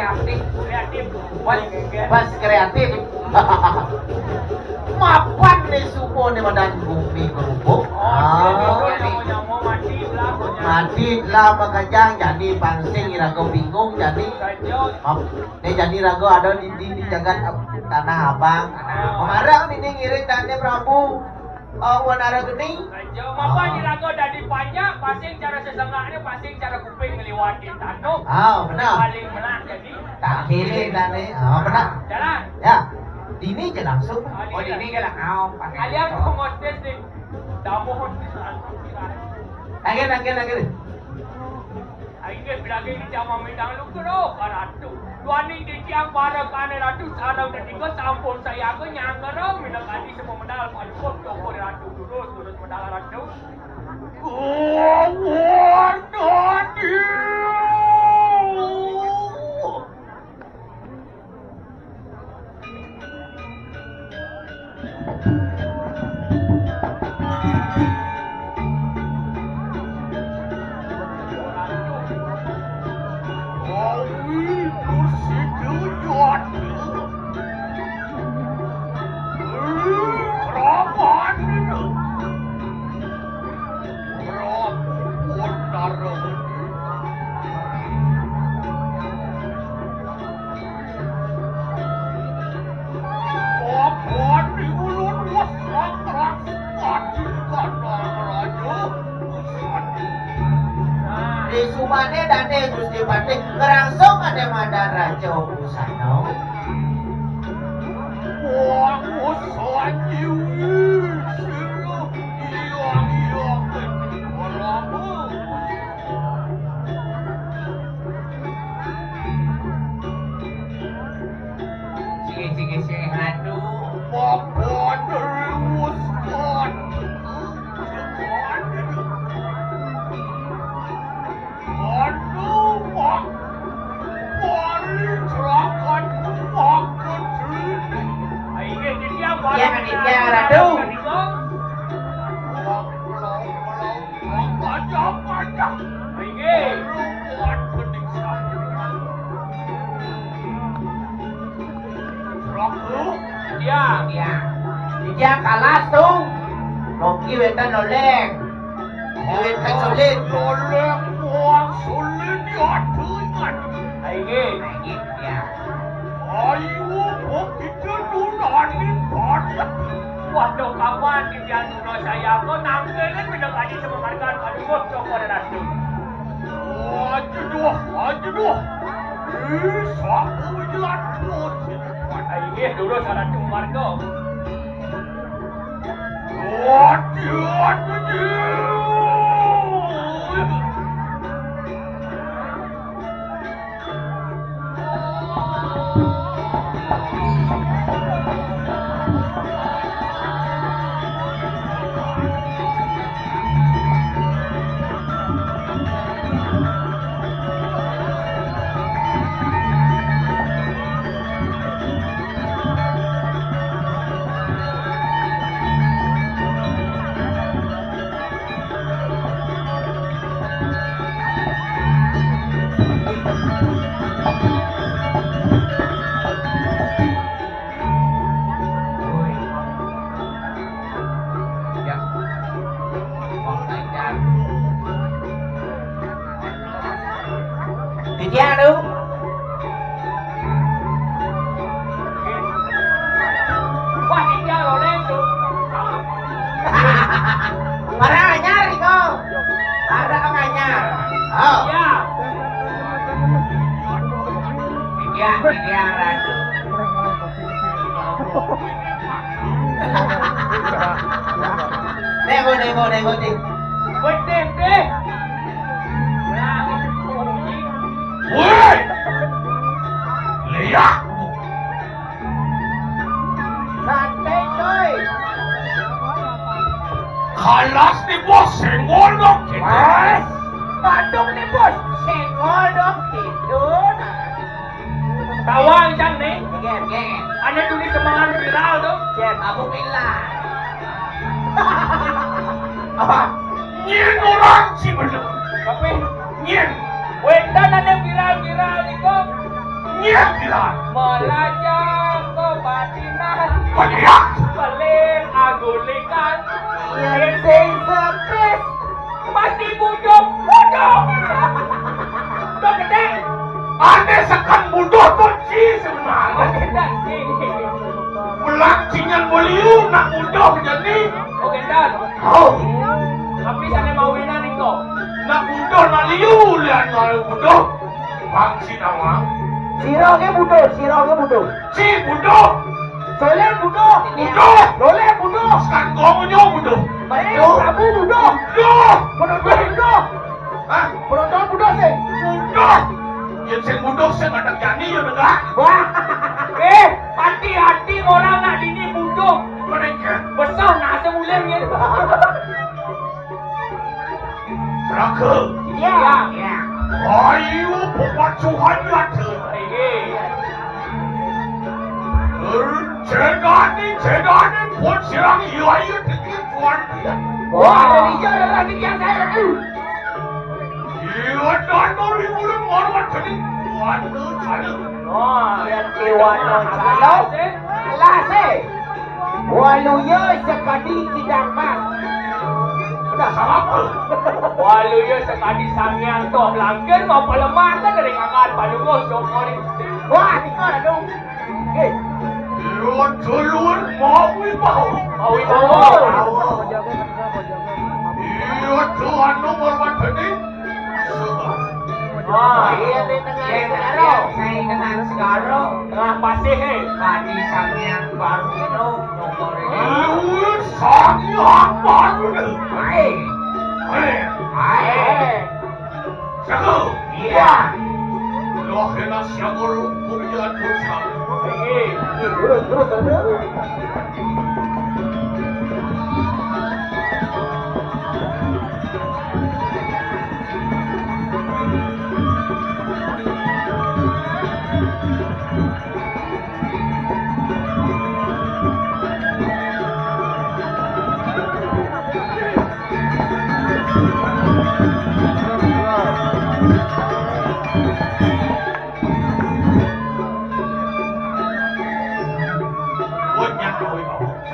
kreatif. Kreatif. Bas, bas kreatif. Mapan nih supo nih badan bumi berhubung. Oh, ah, ini nyamo-nyamo mati lah, pokoknya. Mati lah makajang, jadi pansing irago bingung, jadi. Kacau. Map-, nih jadi rago ada di, di, di jagat ab-, Tanah Abang. Marang ini ngiring dan nih Prabu. Oh, Wan Arageni. Kacau. Mapa ah, irago dadi panjak, pasing cara sesengaknya, pasing cara kuping ngliwati tanduk. Ah, benar. Paling benar jadi. Tak kiri dan nih. Ah, benar. Jalan. Ya. Dini je langsung. Oh, dini je lah. Oh, pakai. Kalian itu. Pengotis nih. Tamu. Nangkén, nangkén, nangkén. Inggih bilangé di jaman minang lugra ka ratu. Duaning titiang para kané ratu sareng tetiga sampun sayaga nyanggra minakadi semua medal paduka joko ratu durus, durus medal ratu. Kawan tadi. Risumané dané Gusti Patih ngrangsung kadé madan Raja Busana. Wah, Gusti Patih, iya, iya, Gusti Patih. Sing, sing, sing, aduh. Bapak Dewi Muskat. Aduh, Pak. Mari serahkan Pak ke sini. Inggih, titiang, Pak. Iya, Pak, titiang, Ratu. Pak, Pak, Pak, Pak, Pak, Pak. Inggih. Iya. Iya. Iya, kalah tuh. Rocky wétan loleng. Wétan sulit. Loleng, wah, sulit ya, tuh, kan. Inggih. Inggih, iya. Ayo, kita tuh nani banget. Waduh, kawan, titiang Duna Sayaka nangkilin minakadi semua margan paduka joko ratu. Aduh, aduh. Ih, sapu jatuh. Inggih, durus ratu marga. Aduh, aduh, aduh. Titiang, aduh. Wah, iya, loleng tuh. Para anyar iko. Para anyar. Oh. Iya. Iya, iya, Ratu. Nego, nego, nego, nego. Woi, Tim, Tim. Woi! Lihat! Santai, coy. Kalas nih, Bos. Senggol dong, gitu. Mas. Badung nih, Bos. Senggol dong, gitu. Nah. Tawang, Cang, nih. Iya, iya. Ada dulu semangat viral tuh. Cek, aku bilang. Apa? Nyén orang sih bener. Tapi nyén. Wétan ada viral-viral niku. Nyén viral. Melajah kebatinan. Beliak. Beli agulikan. Yén sing sepis. Pasti bujuk, bujuk. Tuh gedé. Ané seken buduh tuh ci sebenarnya. Gedé, ci. Belang cingan beliu nak buduh jadi. Oh, gedé. Oh. Tapi sané mawinan iko. Nak buduh nak liu lian nak buduh. Bang si nawang. Sira ké buduh, sira ké buduh. Ci buduh. Soleh buduh. Buduh. Soleh buduh. Sekarang kau punya buduh. Baik, Prabu buduh. Buduh. Penonton buduh. Hah? Penonton buduh sih. Buduh. Yang sing buduh sing ada jani ya negak. Wah. Eh, hati-hati orang nak dini buduh. Mereka. Besar nak sebulan ya. Raga. Ya. Ya. Ayo, pepatuhan nyata. Iya. Cedani, cedani pun sirang iya, iya, dikit tuan dia. Wah, ada hijau dalam pikiran saya tu. Iya, dan dari bulan Marwat tadi, tuan tu cari. Wah, lihat Iwan tu cari. Kelas, eh. Waluya sakadi kidang mas. Dah salah apa? Waluya sakadi sangyang toh langgen, apa lemah kan dari kangan panuruh jokori. Wah, tinggal aduh. Eh. Dulur, dulur, mau wibawa. Mau wibawa. Iya, tuan nomor tadi. Wah, iya, di tengah segaro. Saya dengan segaro. Tengah pasih, eh. Tadi sangyang baru, no, nomor ini. Lu sangyang baru, no. Hai. Hai. Hai. Jago. Iya. Lo kena siago lu, kuliah dosa. Iya. Terus, terus, terus.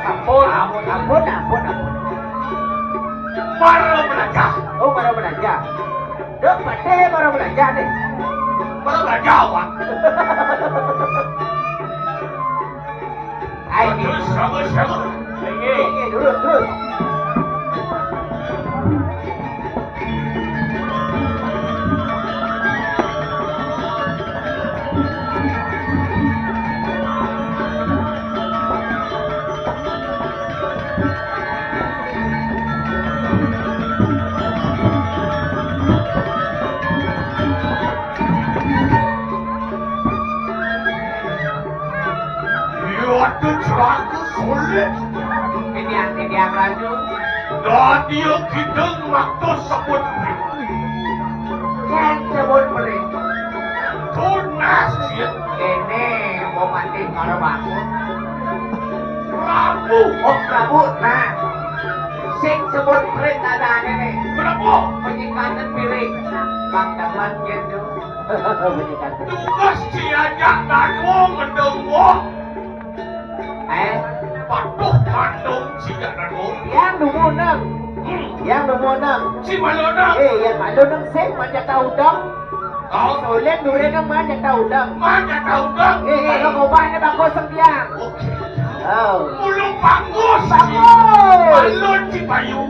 Ampun, ampun, ampun, ampun, ampun. Mara belanja. Oh, mara belanja. Dok, pate mara belanja nih. Mara belanja, Wak. Ai, terus, terus, terus. Oke, oke, terus, terus. Iya, ada celaka sulit. Ini yang, ini yang ragu. Dan dia kita waktu sebut perintah. Kan sebut perintah. Tunas ya. Ini mau mati kalau bangun. Prabu. Oh, Prabu. Nah. Sing sebut perintah dah ini. Kenapa? Penyingkatan piring. Bang Dahlan gitu. Penyingkatan. Tugas diajak tanggung mendengok. Eh, patuh mandung sida nanu. Yang dumuneng. Hmm. Yang dumuneng. Si maloneng. Eh, yang maloneng sing manjata udang. Oh. Solen dureneng manjata udang. Manjata udang. Eh, eh, kalau kobahnya bagus sempiang. Oke. Oh. Mulu bagus. Bagus. Malon si payu.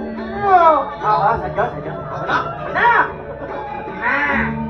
Oh, oh, oh, saja, saja. Nah. Nah. Nah.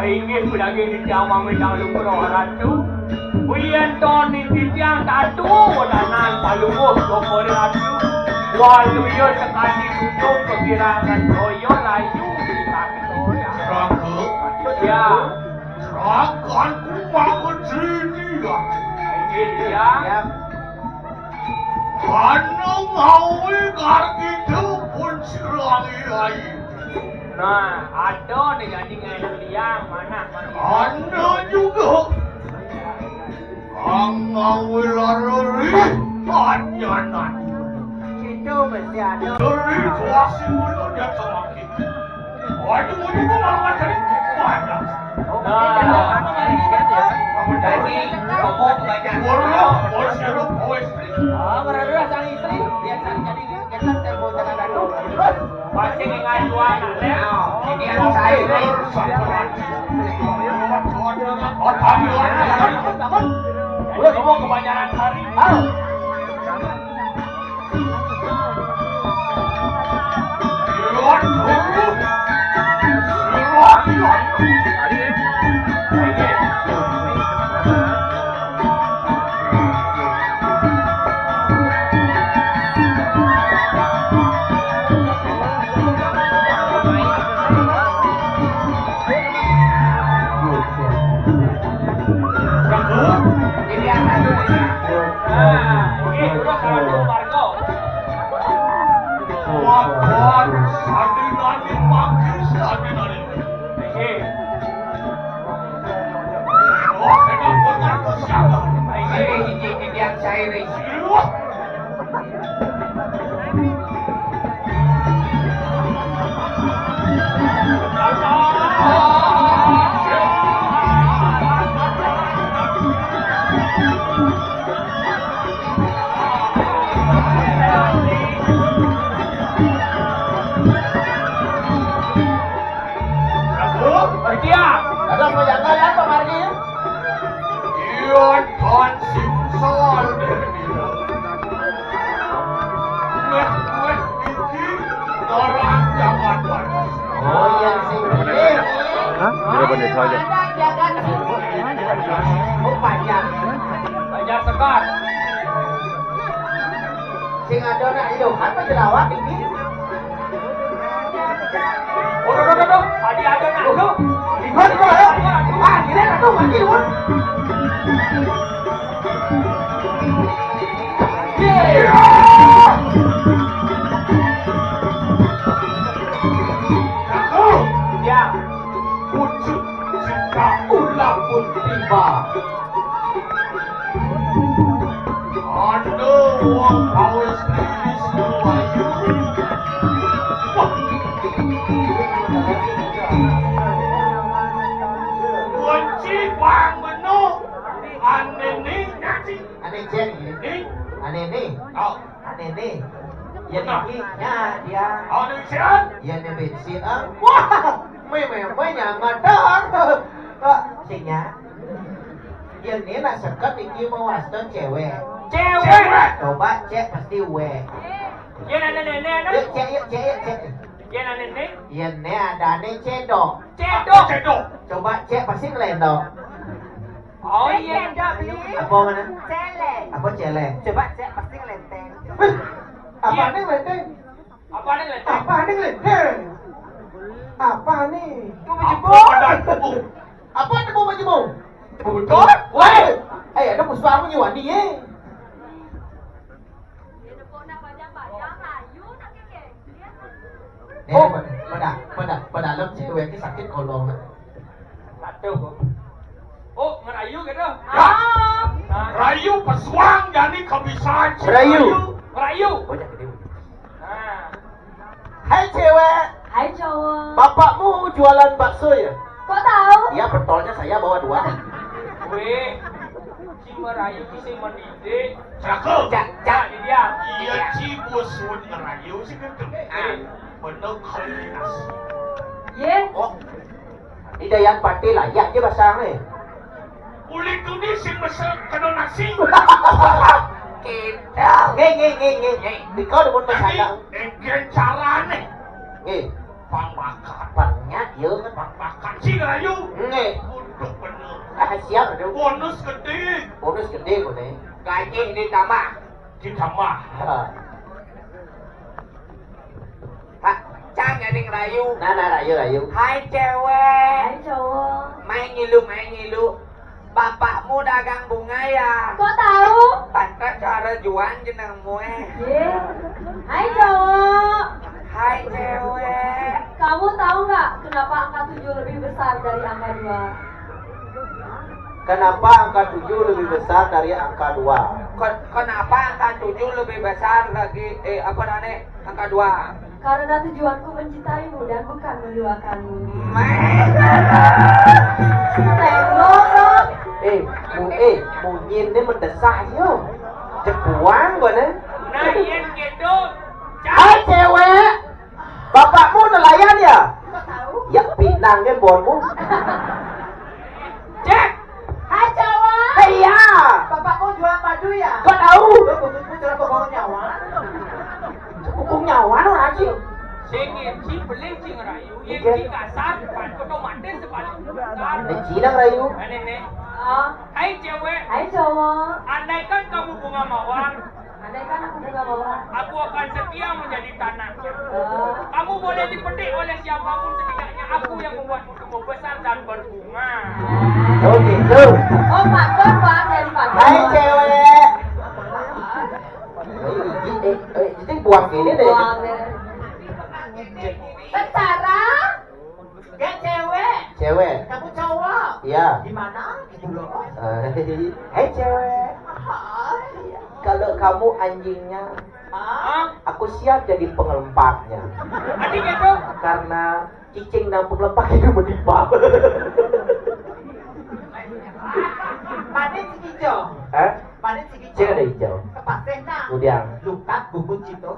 Inggih pedaging titiang mami dahulu Ratu. Uyan ton ni titiang tatu wadanan palungguh Joko Ratu. Waluya sekali gunung kegirangan toya layu di kaki toya. Serangga. Ya. Serangga kumaha sini ya. Inggih, ya. Ya. Ana ngawé gargita pun sirangi ai. Nah, ada nih jadi ngeleng liang, mana, mana? Ana juga. Kang ngawé lareri panjanan. Itu mesti ada. Dari kuasi mulut dia semakin. Waduh, waduh, gua malah ngajarin gua aja. Nah, jadi, kamu belajar. Waduh, bos, ya lu, bos. Ah, berarti sang istri, dia cari jadi geser tempo jangan datu. Terus, pasti ngajuan, Leo. Ini yang saya. Bangun, bangun. Udah, kamu kebanyakan hari. Tahu. Nah, iki kula salah dua warga. Wah, wah, sandinane manggis, sandinane. Iki. Oh, kenapa ngaku siapa? Iki, iki, iki, yang saya, iki. Wah. Prabu, Prabu. Ada apa yang kalian, Pak Mardi? Iya, dan sing soal deh. Wéh, wéh, iki orang Jakarta. Oh, iya, sing bener. Hah? Ada Banjar. Oh, Banjar. Banjar Sekar. Sing ada nak hidup apa jelawat ini? Waduh, waduh, waduh. Tadi ada nak hidup. Ikut, ikut, ayo. Ah, ini nak tuh, mati, Wan. Ya. Pucuk cinta ulah pun tiba. Aduh, wong kawis kriwis lumayu. Wah. Kunci bang menu. Ane ni nyaci. Ane Jen. Ni. Ane ni. Oh. Ane ni. Ya nah. Ni, ya dia. Oh, ni Jen. Ya ni bensin. Ah. Wah, meme meme nyamatar. Ah, sinya. Ya ni nak seket iki mawasta cewek. Cewek. Coba cek pasti we. Ya nenek nenek. Yuk cek, yuk cek, yuk cek. Ya nenek nenek. Ya ni ada ni cedok. Cedok. Cedok. Coba cek pasti ngelendok. Oh iya, enggak beli. Apa mana? Celeng. Apa celeng? Coba cek pasti ngelenteng. Wih, apa nih ngelenteng? Apa nih ngelenteng? Apa nih ngelenteng? Apa nih? Mau jebol. Apa nih mau jebol? Jebol. Woi, eh ada musuh aku nyiwani ya. Nih, oh. Pada, pada, pada, pada dalam cewek ini sakit kolong. Aduh. Oh, ngerayu gitu. Ya. Ah. Rayu pesuang jadi kebiasaan. Rayu. Rayu. Rayu. Banyak gede. Nah. Hai cewek. Hai cowok. Bapakmu jualan bakso ya? Kok tahu? Iya, betolnya saya bawa dua. Weh, si merayu ki sing mendidik. Cakep. Cak, cak. Nah, ini dia. Iya, ci bos suwun ngerayu sih gitu. Ah. Bener kombinasi. Ye. Oh. Ini Dayan Pati layak aja basang nih. Kulit ini sing mesel kena nasi. Kita. Nggih, nggih, nggih, nggih. Nggih. Dika demun mesel. Engken carane. Nggih. Pang makan. Pangnya, ya. Pang makan. Sing ayu. Nggih. Untuk bener. Ah, siap, aduh. Bonus gede. Bonus gede, boleh. Gaji ditambah. Ditambah. Ha. Ning rayu. Nah, nah, rayu, rayu. Hai cewek. Hai cowok. Main ngilu, main ngilu. Bapakmu dagang bunga ya? Kok tahu? Pantas cara juang jenengmu eh. Ye. Hai cowok. Hai cewek. Kamu tahu nggak kenapa angka tujuh lebih besar dari angka dua? Kenapa angka tujuh lebih besar dari angka dua? Ken- kenapa angka tujuh lebih besar lagi eh apa namanya angka dua? Karena tujuanku mencintaimu dan bukan menduakanmu. Tembok dong. Eh, mu eh, munyin ini mendesak yo. Cepuang gua nih. Nah, iya gitu. Hai cewek, bapakmu nelayan ya? Kok tahu? Ya pinang kan bonmu. Cek. Hai cowok. Hei ya. Bapakmu jual madu ya? Kok tahu? Lo bungkusmu jual bobong nyawa. Bobong nyawa lo anjing. Sing sing beli sing rayu, yang sing kasar, otomatis sebalik. Ini Cina rayu. Ini nih. Oh. Hai cewek. Hai cowok. Andaikan kamu bunga mawar, andaikan aku bunga mawar, aku akan setia menjadi tanah. Oh. Kamu boleh dipetik oleh siapapun, setidaknya aku yang membuatmu tumbuh besar dan berbunga. Oh gitu. Oh, Pak Don, Pak, dari Pak Don. Hai cewek. Eh, eh, eh, ini buang gini deh. Buang deh. Secara Gak cewek. Cewek. Kamu cowok. Iya. Gimana? Gitu loh. Eh, Hai cewek. Hai. Kalau kamu anjingnya, Hah? Aku siap jadi pengelempaknya. Anjing itu? Karena cicing dan pengelempak itu menimpa. Panen hijau. Hah? Panen hijau. Cek ada hijau. Kepaseh nah. Kemudian. Lukat bubut gitu.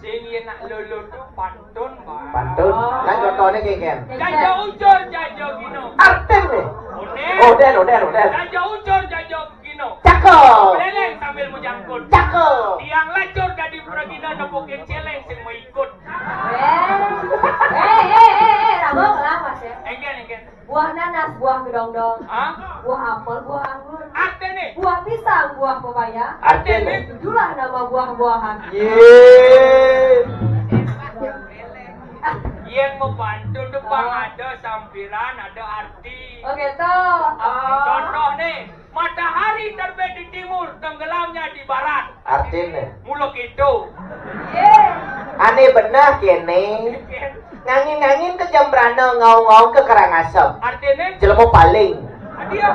Sing yen nak lolo tuh pantun, Bang. Pantun. Lah contohnya kayak kan. Jaja ucur, jaja gino. Artin nih. Oden. Oden, oden, oden. Jaja ucur, jaja gino. Cakep. Leleng sambil mejangkut. Cakep. Tiang lacur dadi pragina nepukin celeng sing mau ikut. Eh, eh, eh, eh, eh, rambut kelapa sih. Enggen, enggen. Buah nanas, buah gedongdong. Hah? Buah apel, buah anggur. Artine? Buah pisang, buah pepaya. Artine? Itulah nama buah-buahan. Ye. Yen mau pantun tuh, Bang, ada sampiran, ada arti. Oh, gitu. Oh. Contoh nih, matahari terbit di timur, tenggelamnya di barat. Artine? Muluk itu. Ye. Ane benah kene. Ngangin-ngangin ke Jembrana, ngaung-ngaung ke Karangasem. Artine? Jelema paling. Dia.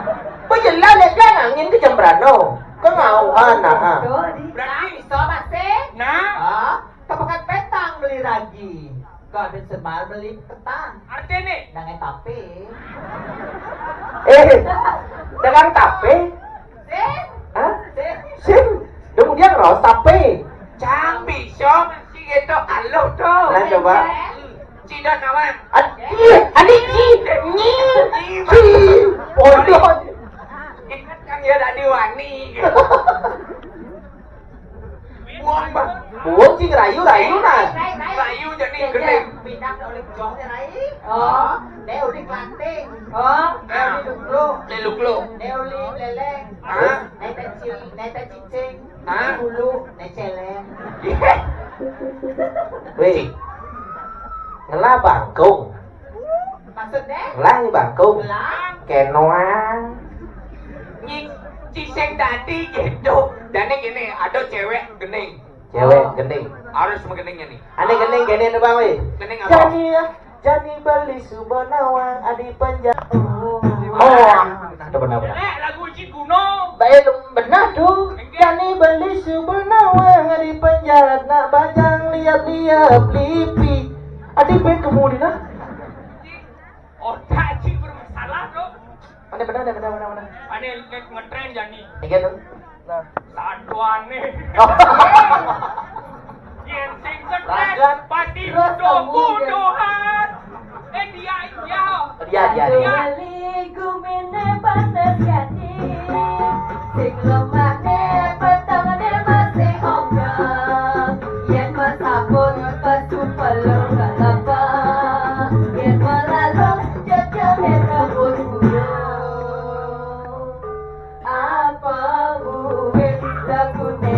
Bejelas lek dia ngangin ke Jembrana. Ke ngauhan, nah. Berarti bisa masih? Nah. Ah, ke Pekan Petang beli ragi. Ke Aden Semar beli ketan. Artine? Nangai tape. Eh, dagang tape? Sing. Hah? Sing. Sing. Kemudian raos tape. Cang bisa masih gitu aluh tuh. Nah, coba. Cida nawang. Adi, adi, ci, nyi, ci. Bodoh. Ingat kan ya tadi wani. Buang, Bang. Buang, cing, rayu, rayu, nah. Rayu jadi gede. Pindah oleh jong rai. Oh. Dia udah kelanting. Oh. Dia udah duklo. Dia duklo. Dia udah leleng. Hah? Dia teh cili, dia teh cicing. Hah? Bulu, dia celeng. Weh. Ngelah bangkung. Maksudnya? Ngelah bangkung. Ngelah. Kenoang. Nying cicing tadi gitu. Jadi gini, ada cewek gening. Cewek gening. Harus menggeningnya nih. Ane gening, gening apa, weh? Gening apa? Jani ya, jani beli suba nawang adi penjara. Oh, ada benar-benar. Eh, lagu Uji Kuno. Baik, benar tuh. Jani beli suba nawang adi penjara nak bajang liap-liap lipi. Adi baik kemudian. Otak cik bermasalah tuh. Mana benar, mana benar, mana benar. Ane nge- ngetren jani. Iya tuh. Nah. Satuane. Oh. Yen sing stres pasti butuh butuhan. Eh dia iya. Dia dia dia. Kali gumine panas jani. Sing lemahne petangane masih ongkang. Yen masapun pasu pelung kalapa. Yen malalung jajane rambut burung. Apa buin lagune?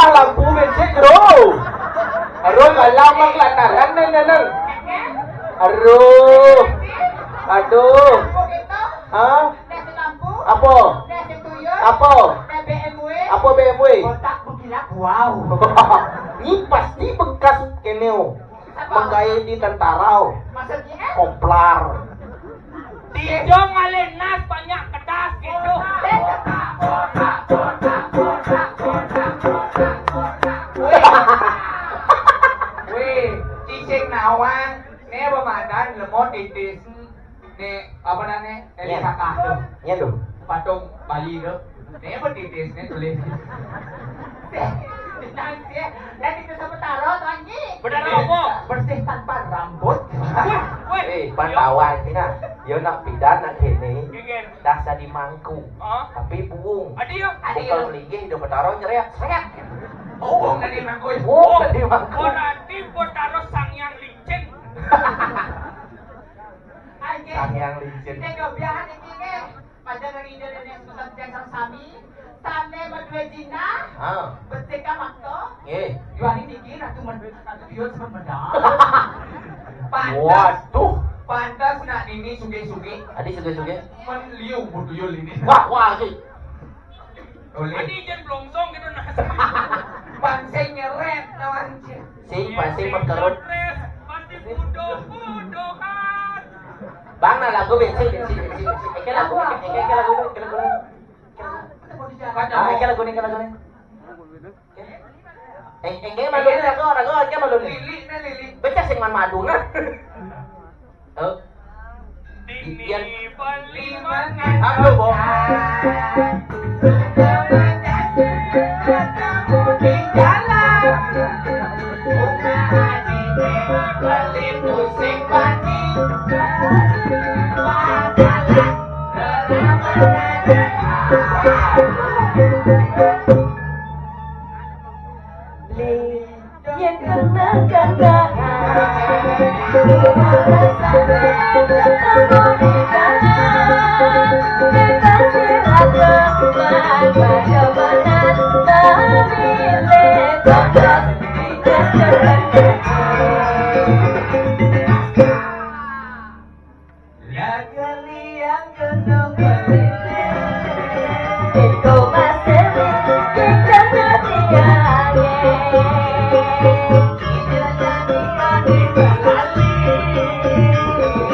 Lampu besik, Bro. Aduh, kalah mak lantaran neng, neng, neng. Aduh. Aduh. Hah? Apa? Apa? Apa B M W? Ini pasti bekas keneo. Mengkae di tentara. Koplar. Tijo ngalih nas banyak kedas gitu. Wih, cicing nawang, ne bemadan lemot titis. Nih, apa namanya? Iya. Sakah tuh. Iya tuh. Patung Bali tuh. Nih, apa titis nih tulis? Nanti ya, dan itu sama taro tuh, anjing. Bener apa? Bersih tanpa rambut. Wih, wih. Eh, pantauan sih, nah. Yo nak pidan nak kene. Geger. Dah sadi mangku. Hah? Tapi buung. Adi yo. Adi yo. Bukan linggih, do betaro nyeriak, seret. Buung tadi mangku. Buung tadi mangku. Berarti betaro sang yang licin. Aja. Sang yang licin. Kita dobiahan iki ke. Pada hari ini ada yang pesan jasa sami. Sane madue Cina. Ah. Betika makto. Nggih. Yuani niki ratu men-, ratu bius men medal. Pantes. Waduh. Pantes nak nini suge-suge. Adi suge-suge. Men liu buduyul ini. Wah, wah, iki. Oleh. Adi jen blongsong gitu nah. Bangsa nyeret lawan jen. Sing pasti berkerut. Stres, pasti budoh-budohan. Bang, nah lagu bensin, bensin, bensin, bensin. Eke lagu, eke, eke lagu, eke lagu. Ah, eke lagu nih, eke lagu nih. Eh, eke malu nih, lagu, lagu, eke malu nih. Lili, nih, Lili. Becak sing man madu, nah. Oh. Dini beli mangan. Aduh, Bo. Di jalan. Beli pusing bani. Beli. Yen kena kena. Lagu liang gunung beritik, iko masih kita nanti angin. Kita nanti angin berlari,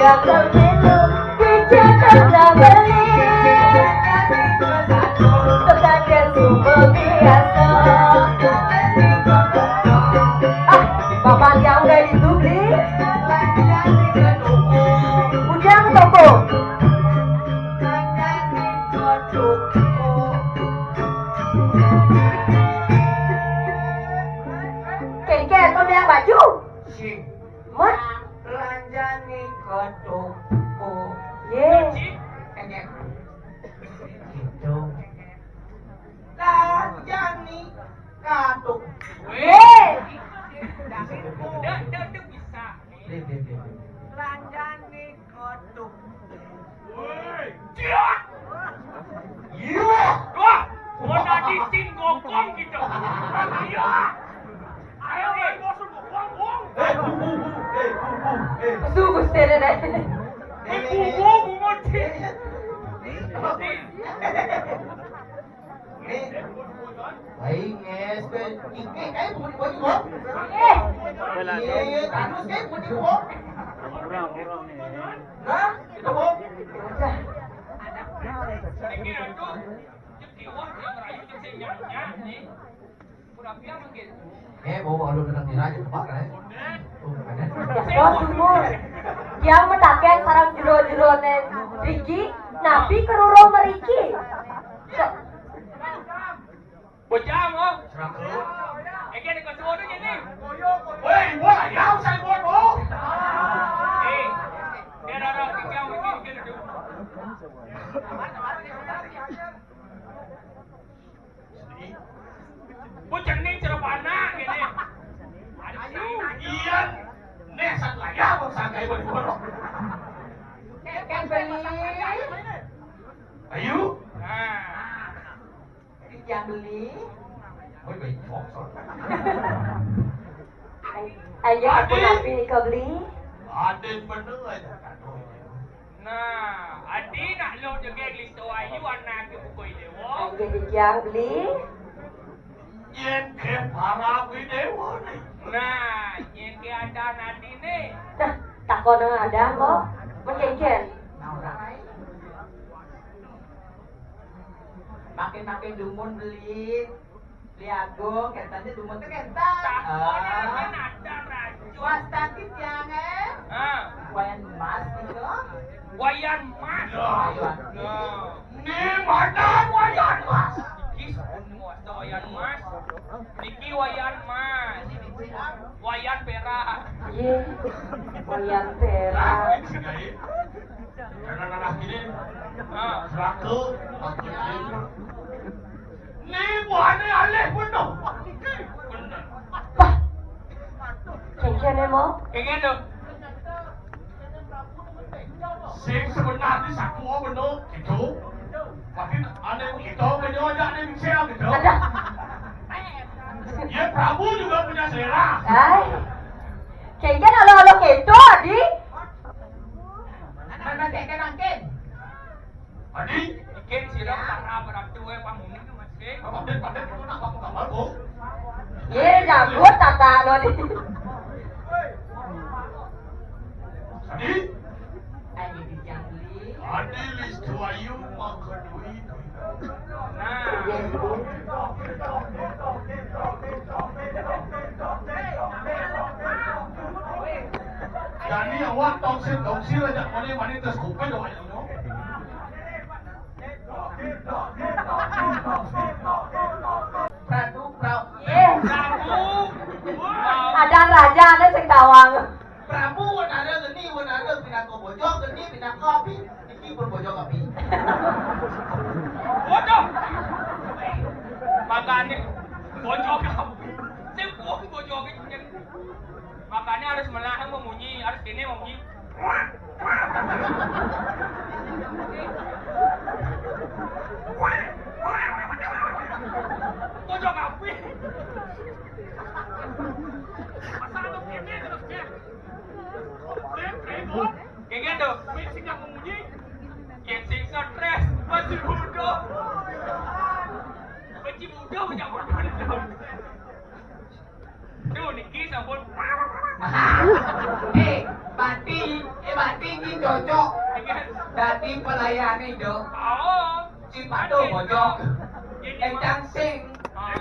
yang berminum di Jakarta beli. Tetangga semua biasa. Ah, Bapak yang udah itu beli. Ujang toko. Kengken, kau yang baju? Sing. Mat? Lanjani kotoku. Ye. Kengken. Gitu. Lanjani katuk. Ye. Dah, dah, dah bisa. Deh, deh, deh, deh. Lanjani Waduh. Woi, jiak. Iya. Wah, mau tadi sing gokong gitu. Iya. Ayo, woi, bos, gokong, gokong. Eh, bu, bu, bu. Eh, bu, bu. Eh. Sungguh sederhana. Eh, bu, bu, bu, bu. Nih. Aing nges pe, ike kayak bukan di baju, Bang. Eh. Iya, iya, tanus kayak bukan di bawah. Kurang, kurang nih. Hah? Itu, Bang. Ini aku, cek di wah, yang rayu, cek si nyanyi, nih. Udah bilang gitu. Eh, bawa lu datang di raja, Pak, eh. Tuh, ada. Wah, sungguh. Yang metaken sarang jero-jerone Riki, napi keruro meriki. Bocah, oh. Serang lu. Eke ada kacau ada gini. Woi, gua ya usah gua tuh. Eh, dia ada orang yang bikin gitu. Bocah nih cerepana gini. Aduh, iya. Nih, satu lagi apa sangkai buat borok. Kan beli. Ayo. Nah. Yang beli. Ayo, ayo, ampun, ampun, nika beli. Aden bener aja. Nah, adi nak lo jegeg listo ayu anak ke buku idewo. Ayo, dijang beli. Yen ke para idewo ni. Nah, yen ke ada nadi ni. Nah, takon ada kok. Mengkengken. Nah, orang lain. Makin-makin dumun beli. Liago, kentangnya dumun tuh kentang. Takon ada rajo. Wastaki tiang, eh? Ah. Wayan emas gitu. Wayan emas. Ayo. Nah. Ini mana wayan emas? Iki sabun wasta wayan emas. Niki wayan emas. Wayan perak. Iya. Wayan perak. Nah, ini. Karena nanah gini. Ah. Seraku. Ini buahnya alih bener. Bener. Wah. Kengken ya, Mo? Kengken tuh. Sing sebenarnya saku bener gitu. Tapi aneh gitu, bener aja aneh bisa gitu. Ada. Ya, Prabu juga punya selera. Ay. Kengken alo-alo gitu, Adi. Mana kengken angkin? Adi, ikin sira para beratu wae pamuni masih. Apa den paten itu nak kamu kamar, Bu? Ye, jago tata lo di. Adi. Adi dijangli. Adi listu ayu maka duit. Nah. Ye, Bu. Jani awak tongsir-tongsir aja mani-mani terus kuping awak. Prabu, Prabu. Eh. Prabu. Ada raja ada sing tawang. Prabu wenara geni, wenara pinaka bojo, geni pinaka api. Iki pun bojo api. Bojo. Makane bojo api. Sing pun bojo api. Makane harus melah memunyi, harus kene memunyi. Bojo api. Masa anu kene terus, Cek? Kene tuh, sing memunyi. Yen sing stres, masih muda. Benci muda, benci muda. Duh, niki sampun. Eh, Bati, eh, Bati iki cocok. Dadi pelayane, Dok. Oh. Cipatu bojok. Encang sing. Oh.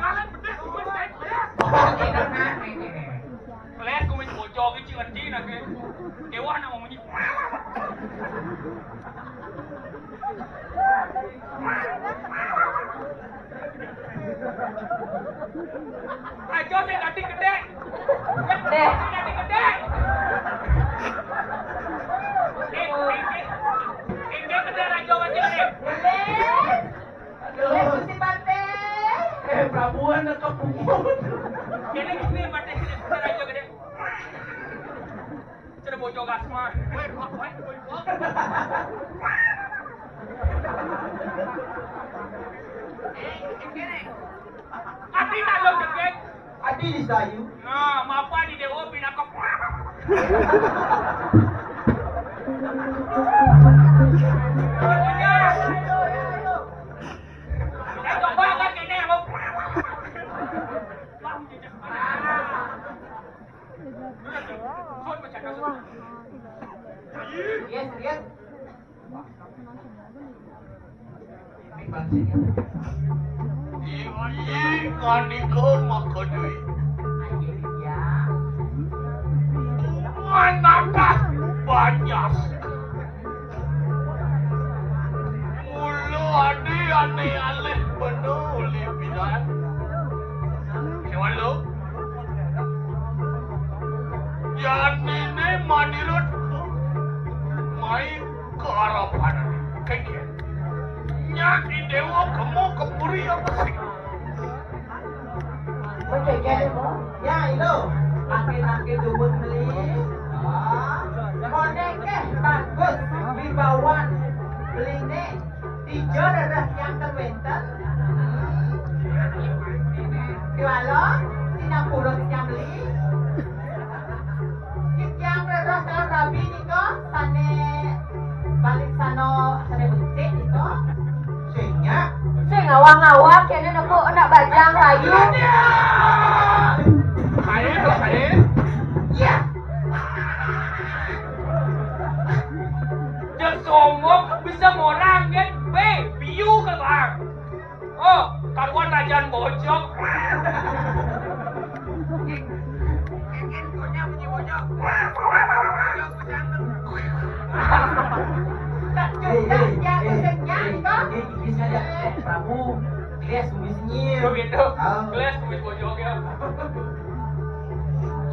Oh, ini, ini, ini. Les kumis bojok iki endi nake. Dewa nak ngomong iki. Aja sing dadi gedhe. Deh. Dadi gedhe. Eh, eh, eh. Eh, gedhe raja wajib, eh. Boleh. Boleh, Gusti Patih. Eh, Prabuan nekep bungut. Kene, kene, Patih, gedhe raja gedhe. Cedek bocor kasma. Ati tak lo jegeg. Ati di sayu. Nah, mapa di dewa pinaka. Coba kan kene lo. Yes, yes. Iya, iya, kanika maka duit. Manakah banyak. Mula adi ane alih bena uli pidan. Sewalo. Janine manirut mai ke arah panan. Kengken. Nya i dewa kemu kepuri apa sih? Oke, oke. Ya, itu. Laki-laki dubut beli. Ah, koneke bagus wibawan beline. Tiga darah yang terwenten. Awang-awang kéné nepu anak bajang kayu. Kaé, kaé. Ya. Jek sombong bisa morang kan? Bé, biu ka bang. Oh, karuan rajan bojog. Hei, hei, hei, hei, hei, Prabu, gelis kumis nyir. Begitu. Ah. Gelis kumis bojog ya.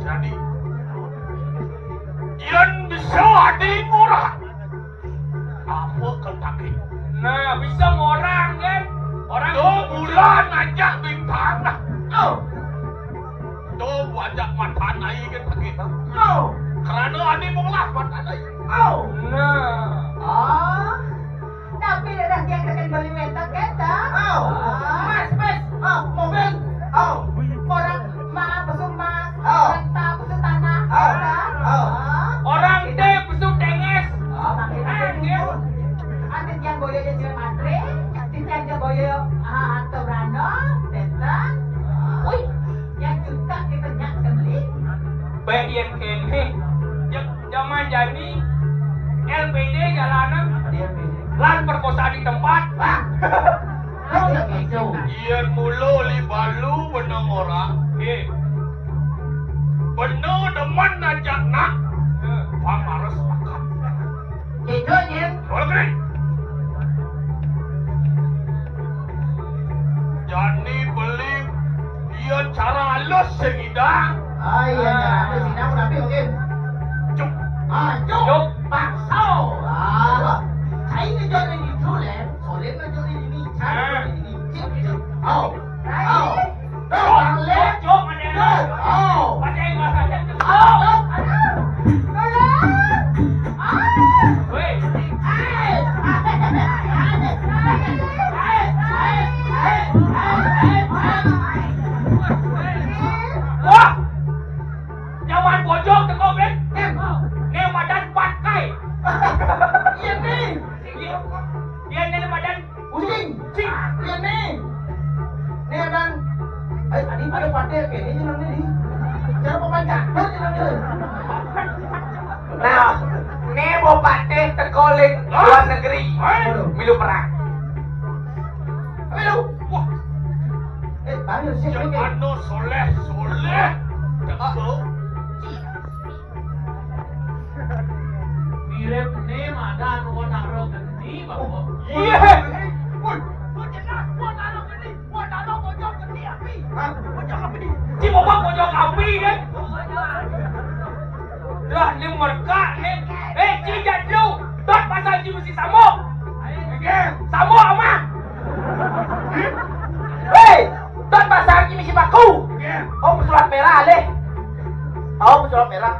Jadi, yén bisa adi murah. Apa ketake? Nah, bisa ngorang kan? Orang tuh bulan aja bintang. Oh. Tuh buajak matan ai ketake. Oh. Karena ane mung lah matan ai. Oh. Nah. Ah. Tapi dah dia kena beli wetak kita. Oh. Mas, mas. Oh, mobil. Oh. Orang mah besuk mas. Oh. Kereta besuk tanah. Oh. Kan? Oh. Orang teh besuk denges. Oh, makin Anjir. Ada yang boyo jadi matre, ada yang boyo ah, atau rano, tetan. Wih, yang juta kita nyak beli. Baik yang kene. Zaman jani L P D jalanan. Iya, P D. Lan perkosaan di tempat. Wah. Yén mula li balu beneng ora. Nggih. Beneng demen ajak nak. Pang harus pakat. Kéto, Jén. Ora kene. Jani beli dia cara halus sing indah. Ah, iya, cara halus indah, tapi mungkin. Cuk. Ah, cuk. Cuk. Paksa. Ah. Saya ngejar ini dulu, Lem. Soalnya ngejar ini, cara ini, cik, cik. Oh. Oh. Oh, Lem. Cuk, mana? Oh. Mana yang nggak ada? Oh. Woi. Wah, zaman bojog teko, Ben. Né madan patkai. Iya, nih. Iya, né madan Kucing. Cing. Iya, nih. Nih, Bang. Eh, tadi pada patéh, kayaknya jenengnya di. Cara papan catur jenengnya. Nah, né mau patéh teko ling luar negeri. Waduh. Milu perang. Milu. Wah. Eh, ayo, sih, Cek oke. Anu soleh, soleh. Cek Ah. Mirip né madan Wanara Geni, Bapak. Iya. Woi, woi, jelas Wanara Geni. Wanara Bojong Geni api. Hah? Bojong api. Ci Bobak Bojong api, kan? Lah, né merka, né. Eh, ci jadlu. Dot pasal ci mesti sambung. Oke. Sambung, Amang. Hei, dot pasal ci mesti baku. Oke. Oh, pesulap merah, leh. Oh, pesulap merah.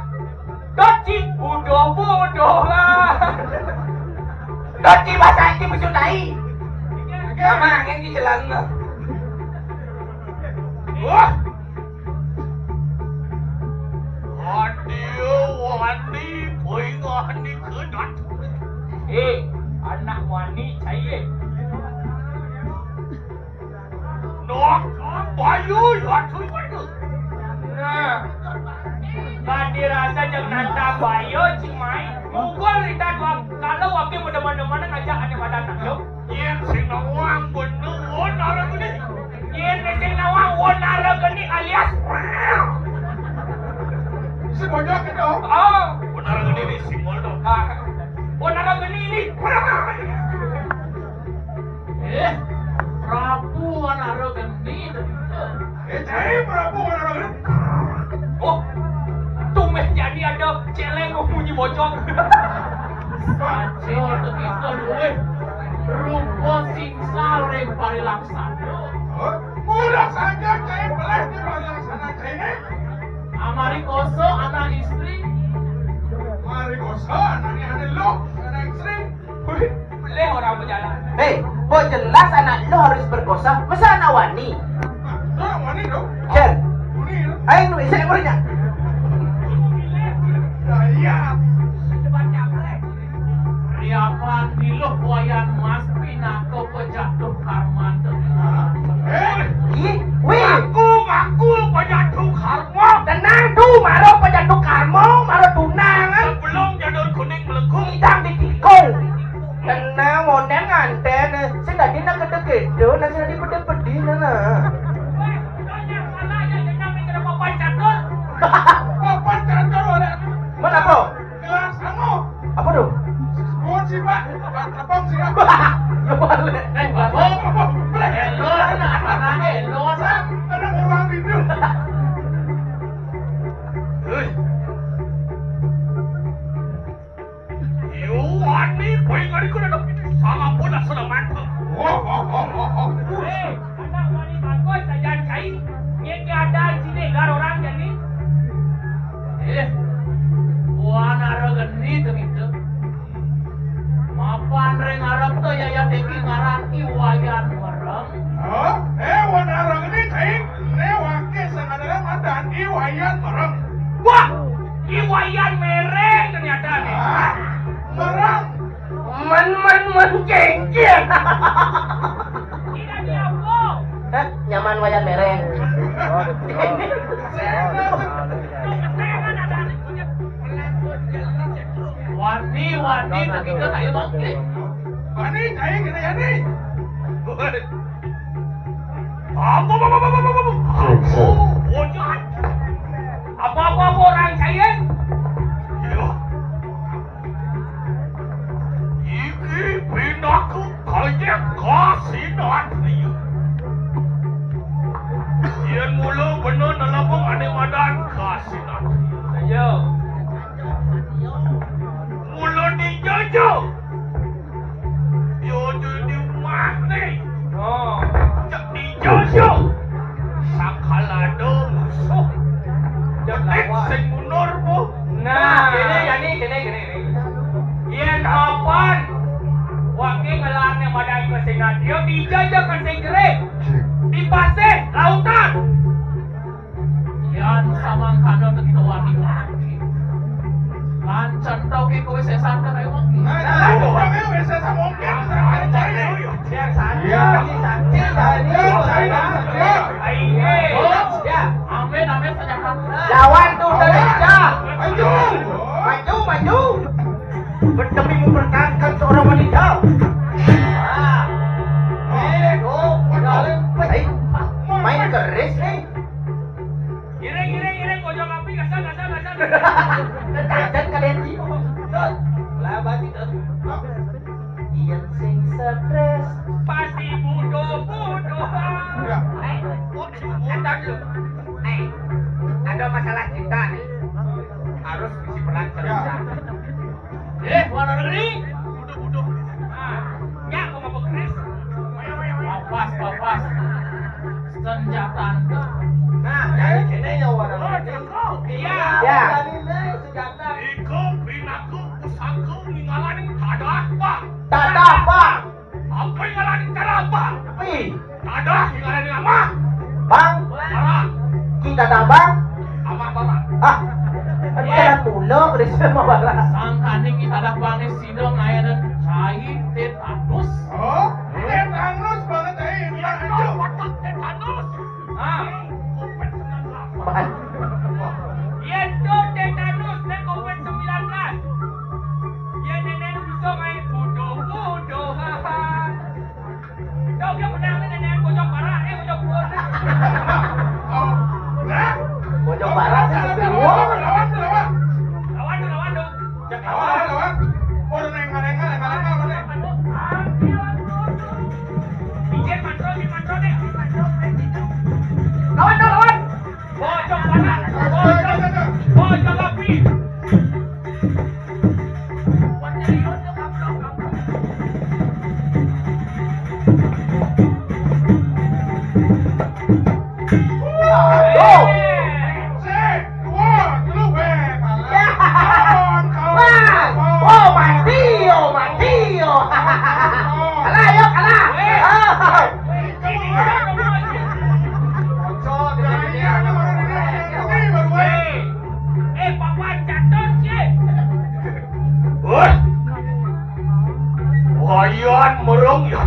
Doci, bodoh-bodoh lah. Doci bahasa Inggris musuh tai. Sama yang di jalan lah. Wah. Adio wani poingani kedat. Eh, anak wani cai. Nok, bayu ya cuy. Nah, tadi rasa jeung nanta bayu cimai. Mukul kita dua kalau wakil mudah-mudahan ngajak ane pada anak yo. Yén sing nawang bener won arep ini. Yén sing nawang won arep ini alias. Si bojok itu. Oh, won arep ini sing won. Ah, won arep ini ini. Eh, Prabu Wanara Geni. Eh, cai Prabu Wanara Geni. Oh, tumeh jani ada celeng munyi bojong. Saja tegikel luwih rupa singsal ring parilaksana. Hah? Mula saja cai peleh di parilaksana cai né. Amari kosa anak istri. Mari kosa anaknya ada lo, anak istri. Wih, boleh orang berjalan. Hei, kok jelas anak lu harus berkosa? Masa anak wani? Nah, orang wani dong. Cer. Wani dong. Ayo, saya punya. Nah, iya. Riapan miluh Wayan Mas pinaka pejatuh karmata. Wanara geni teu kitu. Mapan ring arep téh yayat iki ngaran I Wayan Mereng. Hah? Eh, wanara geni, cai. Né waké sing ngaran madan I Wayan Mereng. Wah, I Wayan Mereng ternyata nih. Ah, Mereng. Men, men, men, cengceng. Tidak diapo. Hah? Nyaman Wayan Mereng. Wani, wani, begitu saya bangkit. Wani, saya kena ya nih. Apa, apa, apa, apa, apa, apa? Apa, apa, apa, orang saya? Iya. Iki pinaka kaya kasinatria. Yén mula bena nelebeng ané madan kasinatria. Iya. Mula dijaja. Yo jadi mati. Oh. Cek dijaja. Sakalada musuh. Cek sing mundur, Bu. Nah, gini, gini, gini, gini. Yén mapan waké ngelahné madan kasinatria, dijaja ka sing jerih. Di pasih, lautan. Yan samangkana teka wani-wani. Lan cénta ké kowé sésan ka kayu mangké. Nah, nah, nah, kowé sésan mangké. Iya. Amin, amin, sajakan. Lawan tuh udah dicah. Maju. Maju, maju. Demi mempertahankan seorang wanita. Ah. Eh, oh, kenalin. Baik. Main keris nih. Iring, iring, iring, pojok api, kasar, kasar, kasar. Kecacan kalian, Ji. Lah, bati tuh. Iya, sing stres. Pasti budo-budo. Ya. Eh, oh, entar dulu. Eh, ada masalah cinta nih. Harus bisi peran cerita. Eh, luar negeri. Budo-budo. Ah, ya, aku mau bekeris. Papas, papas. Senjata. Nah, jadi gini ya, luar negeri. Iya. Ya. Jadi nih senjata. Iko pinaku pusaka ningalaning tadah, Pak. Tadah, Pak. Apa ningalaning tadah, Pak? Pi. Tadah ningalaning amah. Bang. Bara. Kita dah, Bang. Amah bara. Ah. Jalan mula, Kris, sama bara. Sangkaning kita dah, Bang, nih, sida ngayanan cai tetanus. Oh, tetanus banget, eh. Iya, watak tetanus. Ah. Yén to tetanus, né covid sembilan belas. Yén nénék bisa main bodoh-bodoh. Dok, dia menang nih, nénék bocok parah, eh, bocok parah. Bocok parah, sih, lawan, lawan, lawan. Lawan, lawan, dong. Lawan, lawan. Oh, nengah, nengah, nengah, nengah, nengah. Izin, Mas Rodi, Mas Rodi. Lawan, lawan. Bocok panas, bocok, bocok api. Aduh. Sik, dua, telu, wéh, kalah. Ya. Kalah, kalah, kalah. Oh, mati, oh, mati, oh. Kalah, ayo, kalah. Wéh. Ah. Ini baru, wéh. Eh, papan catur, Cik. Wah. Wayan mereng ya.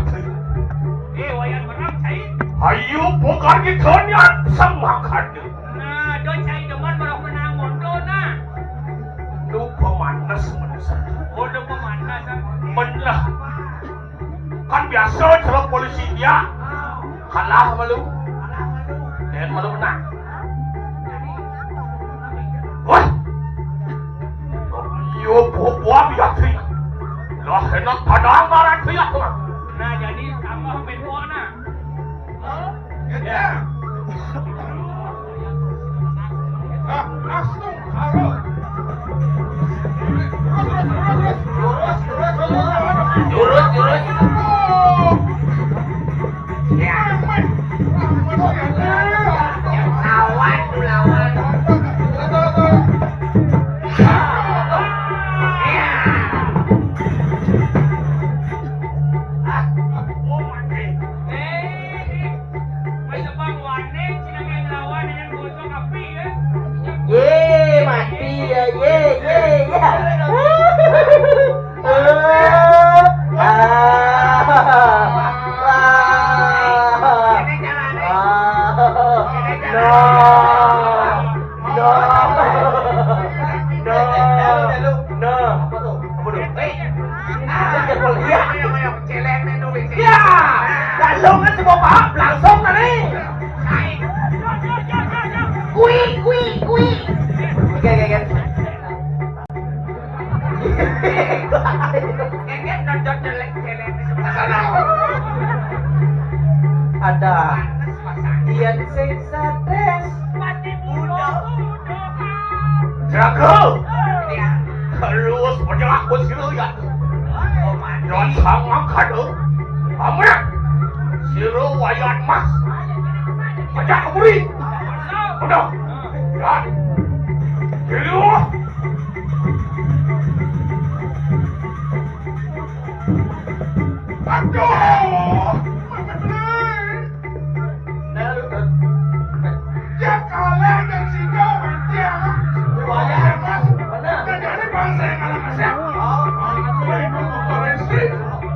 Eh, Wayan mereng, Cik. Ayo, bukan kita niat semakan. Nah, do Cik demen mereng menang mondo, nah. Lu pemanas, pemanas. Oh, do pemanas, ah. Menlah. Kan biasa cara polisi dia kalah malu. Dan malu menang. Wah. Yo, buah biasa. Lah, enak padahal marah dia tuh. Nah, jadi tambah main buah, nah. Ya. Nah, langsung. Jurus, jurus. Ya. Lawan, lawan. Nah, apa tuh? Apa tuh? Eh, ah, ya, ya, ya, celeng nih, tuh, ya, langsung kan semua paham, langsung tadi. Kui, kui, kui. Oke, oke, oke. Ngenget nonton jelek-jelek di sebelah sana. Ada. Panas pasang. Ian sing stres. Mati bunuh. Jago. Iya. Terus penyelah bos sira ya. Oh, mati. Dan sama kado. Amrek. Sira Wayan Mas. Aja kemuri. Udah. Ya. Sira. Aduh. Nah, lu kan. Ya kalah dan singgah berdiam. Lumayan, Mas. Benar. Nah, jadi bangsa yang kalah kasih. Oh, oh, itu itu bukan istri.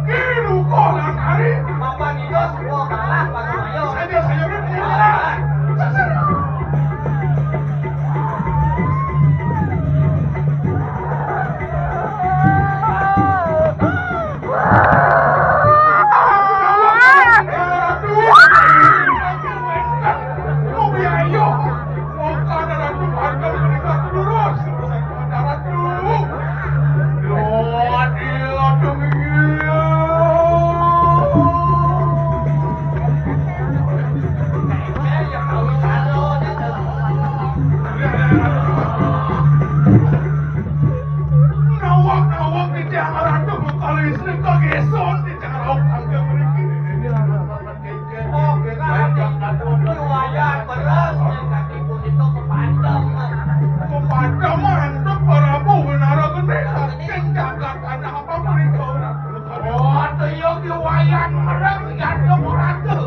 Kiru kolang hari. Mapan itu semua kalah, Pak Mayo. Saja, saja, udah, udah. Kalah. Sesat. Nawak-nawak di tiang ratu, kalau istri kok gesot di tiang ratu, angka berikir. Oh, kita ada. Lumayan beres, yang kaki pun itu kepancam. Kepancam, mantap, Prabu, benar gede. Saking jagat tanah apa mereka orang. Oh, tuh, yo, di Wayan merem, jatuh ratu.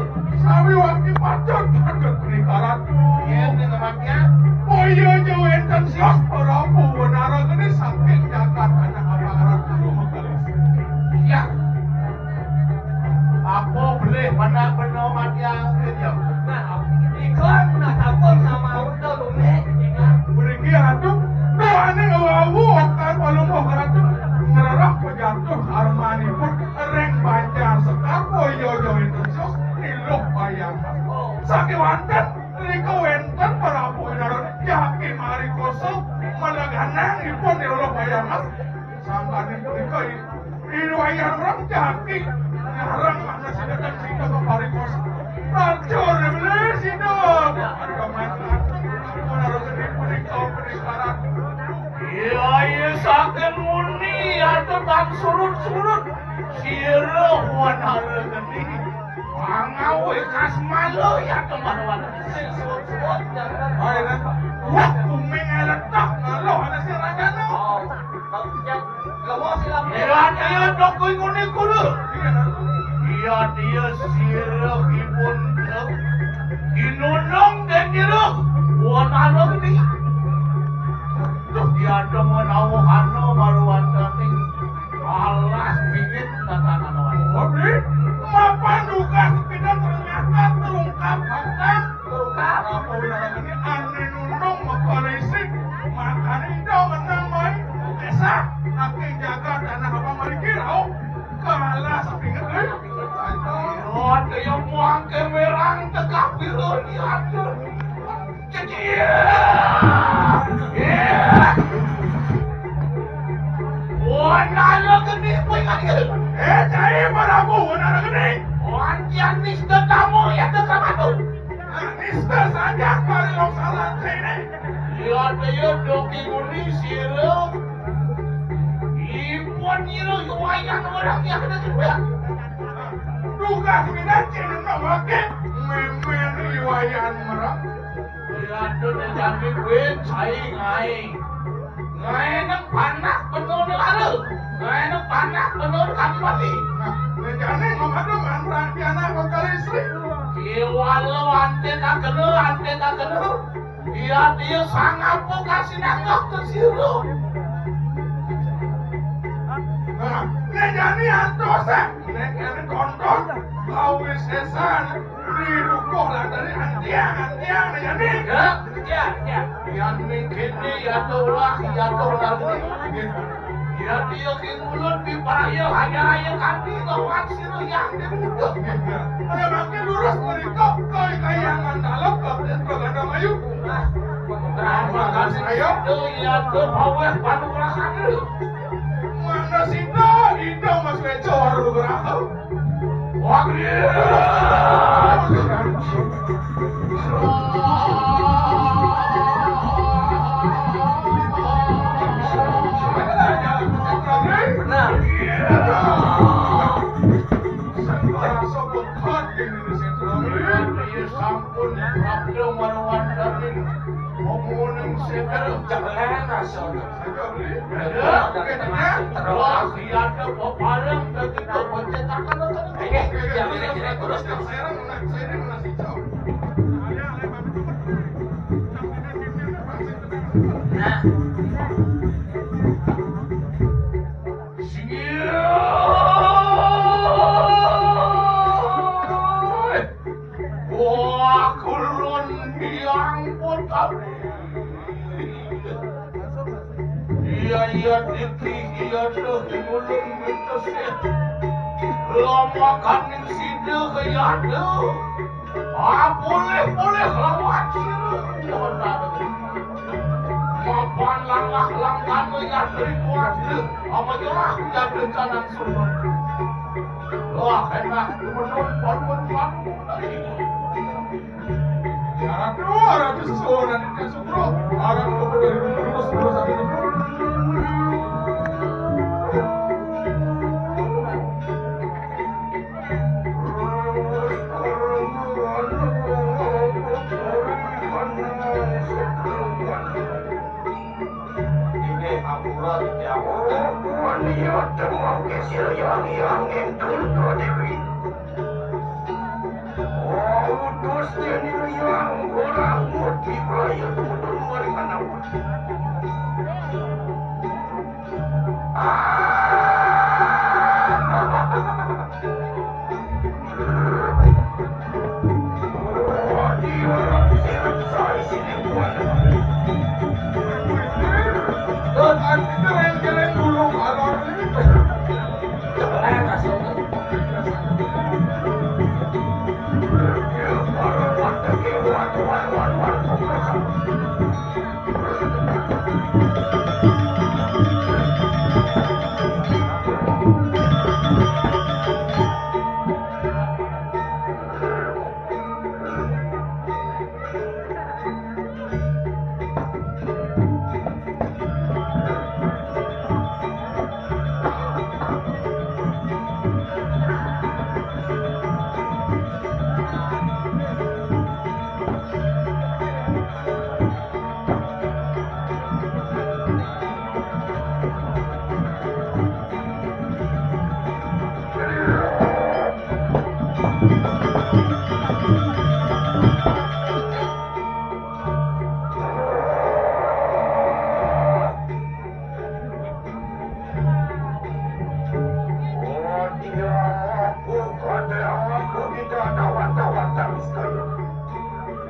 Sawi wangi pacun, jatuh mereka ratu. Iya, ini tempatnya. Oh, iya, jauh enten sios, Prabu, benar gede. Saking jagat tanah apa ratu, maka. Iya. Apa boleh mana beno mati angin ya? Nah, ikon nah sampun sama udah lume. Mriki atuh, tuane wawu okan palungguh ratu ngrereh pejatuh armanipun ring Banjar Sekar, boyo-boyo sos niluh bayang. Sakewanten nika wenten Prabu Inara jagi marikosa meleganang ipun niluh bayang. Sangkaning punika Ri Wayan Rong jagi ngarang manah sida tan sida keparikosa. Racun beli sida. Ada mantan. Ada gede punika peningkaran. Iya, iya, saking muni, ada tan surut-surut. Sira wanara geni. Mangawe kasmala ya teman-teman. Hai, kan? Wah, kuming eletak, ngaloh ana sing rajana. Oh, ya, lemo silam. Ira daya dok kuwi ngene kudu. Iya, dia sira ipun, eh, ginunung dan dira. Wanara geni. Duh, dia demen awuhana maruan kating. Alas bingit tatanan awak. Waduh, mapan duka sepeda ternyata terungkap, bahkan terungkap. Apa wilayah ini ane nundung makoalisi, makane ida menang mai. Esa, ake jaga tanah apa marikir, au. Kalah sepinget, eh. Oh, ada yang muang ke merang tegak biru ni ada. Cecil. Iya. Wanara geni pun lagi. Eh, cai marabu wanara geni. Wantian nista tamu ya ke kamatu. Nista saja kari lo salah sini. Iya, dia doki muni sira. Ibu nyira wayang orang yang ada juga. Dugas minat cina nak wakil. Memen riwayan merah. Ratu Dejami kuwi cai ngai. Ngai nang panak penuh ni lara. Ngai nang panak penuh kami mati. Nah, Dejami ngomong tu mantra piana bakal istri. Kiwala ante tak kena, ante tak kena. Iya, dia sangat kasih nangkap ke siru. Nah, Dejami antos, eh. Nek kene tonton, kau wisesan. Didukuh lah dari antiang, antiang, Dejami. Ya. Ya, ya. Yan ning kene ya to ulah, ya to ulah. Ya dia king mulut di paraya hanya aya kanti lawan sira yang dibutuh. Aya makin lurus mereka, kau kayangan dalam kabeh Baganda Mayu. Nah, makan saya. Itu ya to paweh panugrahan. Mana sida, ida Mas Weco Warugraha. Sampun prapta marang wonten ing momoning segara. Jangan asal. Wah, iya, ada pepalang, begitu pencetakan. Ini, ini, ini, ini, terus, terus. Nah. Sing. Wah, kulun biang putar. Iya, iya, titi, iya, tuh, di mulut mitos, ya. Lama kaning sida, ya, tuh. Ah, boleh, boleh, lawan sira. Mapan langkah-langkah, ya, dari keluarga. Apa ya, aku jadi canang semua. Wah, enak, teman-teman, paduan, paduan. Ya, Ratu, Ratu sesuunan Ika Sukro. Aran kepada lurus, lurus, lurus. Inggih, ampura titiang. Oh, puan iya temangke sira yang yang entul Dewi. Oh, utus Deni Riang, orang murti praya tumutun mari manawa. Ah!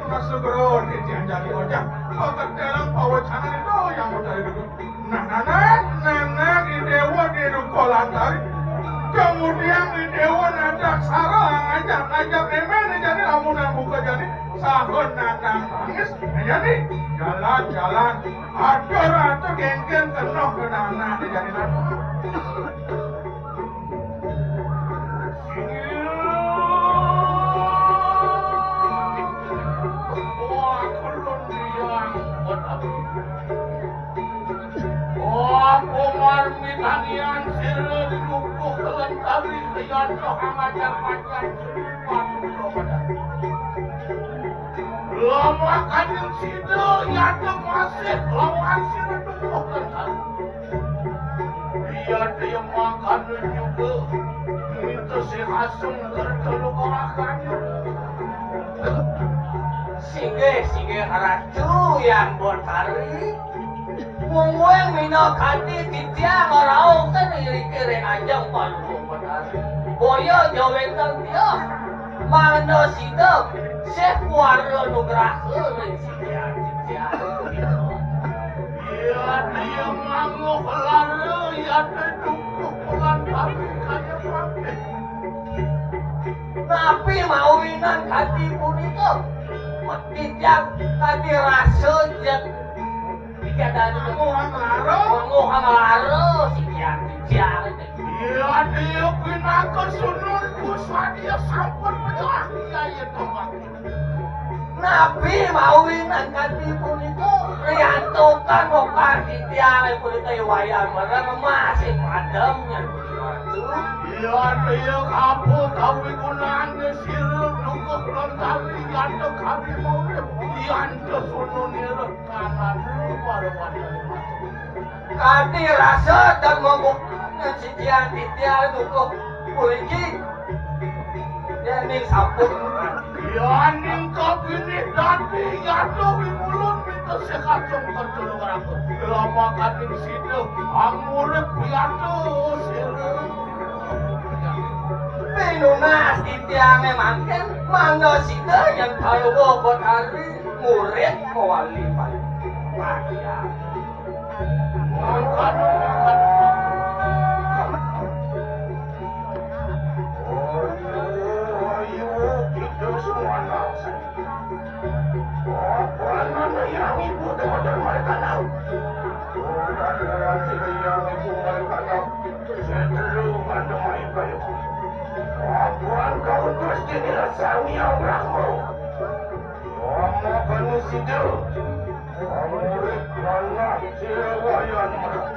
Masuk roh, titiang jagi ojang. Kau tertelang pawecanan itu yang mau dari dulu. Nah, nenek, nenek, di dewa di duko lantari. Kemudian di dewa nadak sara ngajak-ngajak nenek, nenek jadi lamun buka jadi. Sahun nandang tangis, jadi jalan-jalan. Atur-atur genggen kena ke nana, jadi nana. Wah, kulun dia. Oh, Umar mitanian sira dilukuh lentari liyan roh ngajar-ngajar seniman. Lama kaning sida yata masih lawan sira lukuh lentari. Iya dia makan juga. Itu si asung terteluk makan. Singgih, singgih Ratu Yang Botari. Mungguing mina kanthi titiang ngrauhken iriki ring ajeng Paluhung Betari. Boya ja wénten tiah, mangda sida sih kuara nugraha ring sida. Iya, dia nganggo lara, iya, teh cukup bulan kami kaya mati. Napi mawinan kadi punika? Titiang kadi rasa jek. Pikadani. Manguhang lara. Manguhang lara, sikian titiang. Iya, dia pinaka sunun pusat, dia sampun menyerah. Iya, iya, tombak. Napi mawinan kadi punika? Riantukan mokan titiang punika i Wayan Mereng masih padem nyen punika. Iya, iya, apa kawigunan sira nungguh lontar riantuk kami maurip, riantuk sununira kanan para wadon. Kadi rasa dan mabukti sitian titian nungguh puniki. Yéning sampun. Yéning kapinih dadi yadé wingulun minta sekacung pertulung raga. Lamakaning sida angurip piyantu sira. Pinunas titiangé mangkin, mangda sida yén Palungguh Betari murid mawali paling. Wah, iya. Apan kau terus dinilah Sang Hyang Brahma. Mama kanu sida. Murid manah Wayan Mereng.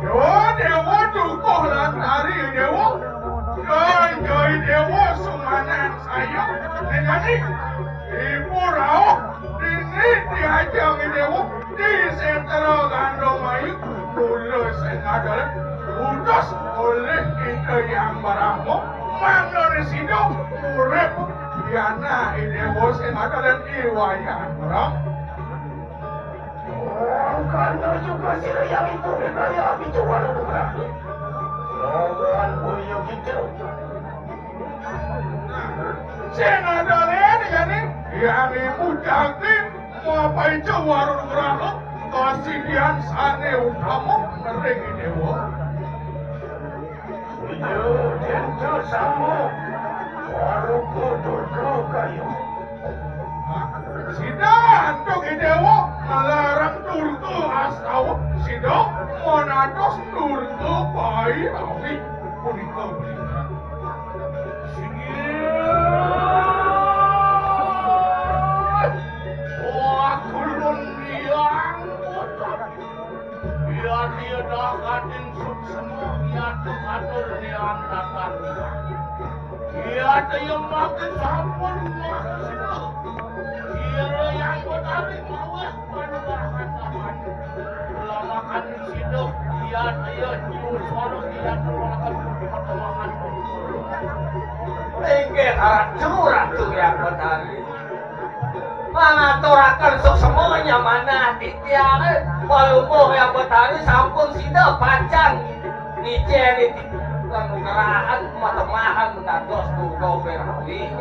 Déwa, déwa dukuh lan tari déwa. Janjai déwa sumanan saya. Néngani. Ibu rauh dini diajang déwa di setra Gandamayu. Mula sing adalah utus oleh kita yang Brahma. Mangda sida urip. Yana déwa sing adalah di Wayan Mereng. Mangkana juga sira yang ibu kaya bicara beberapa. Lawan boyo kita. Sing ada lén jane yang ibu jati mapai jawara berapa kasidian sane utama ngering déwa. Ujo dento sama waruku durga kayu. Sida antuk i déwa ngelarang durga astawa. Sida menados durga Bhairawi punika. Singgih. Wah, kulun liang putra. Biar dia dah kating suksma, dia tuh atur nian datang. Iya, iya, makin sampun, makin sida. Kira yang Betari maweh panugrahan tapan. Lamakan sida, iya, iya, nyusul, iya, lamakan pertemahan. Inggih, Ratu, Ratu yang Betari. Mangaturaken suksmanya manah titiang, Palungguh yang Betari sampun sida pacang ngiceni panugrahan matemahan dados duga perawi.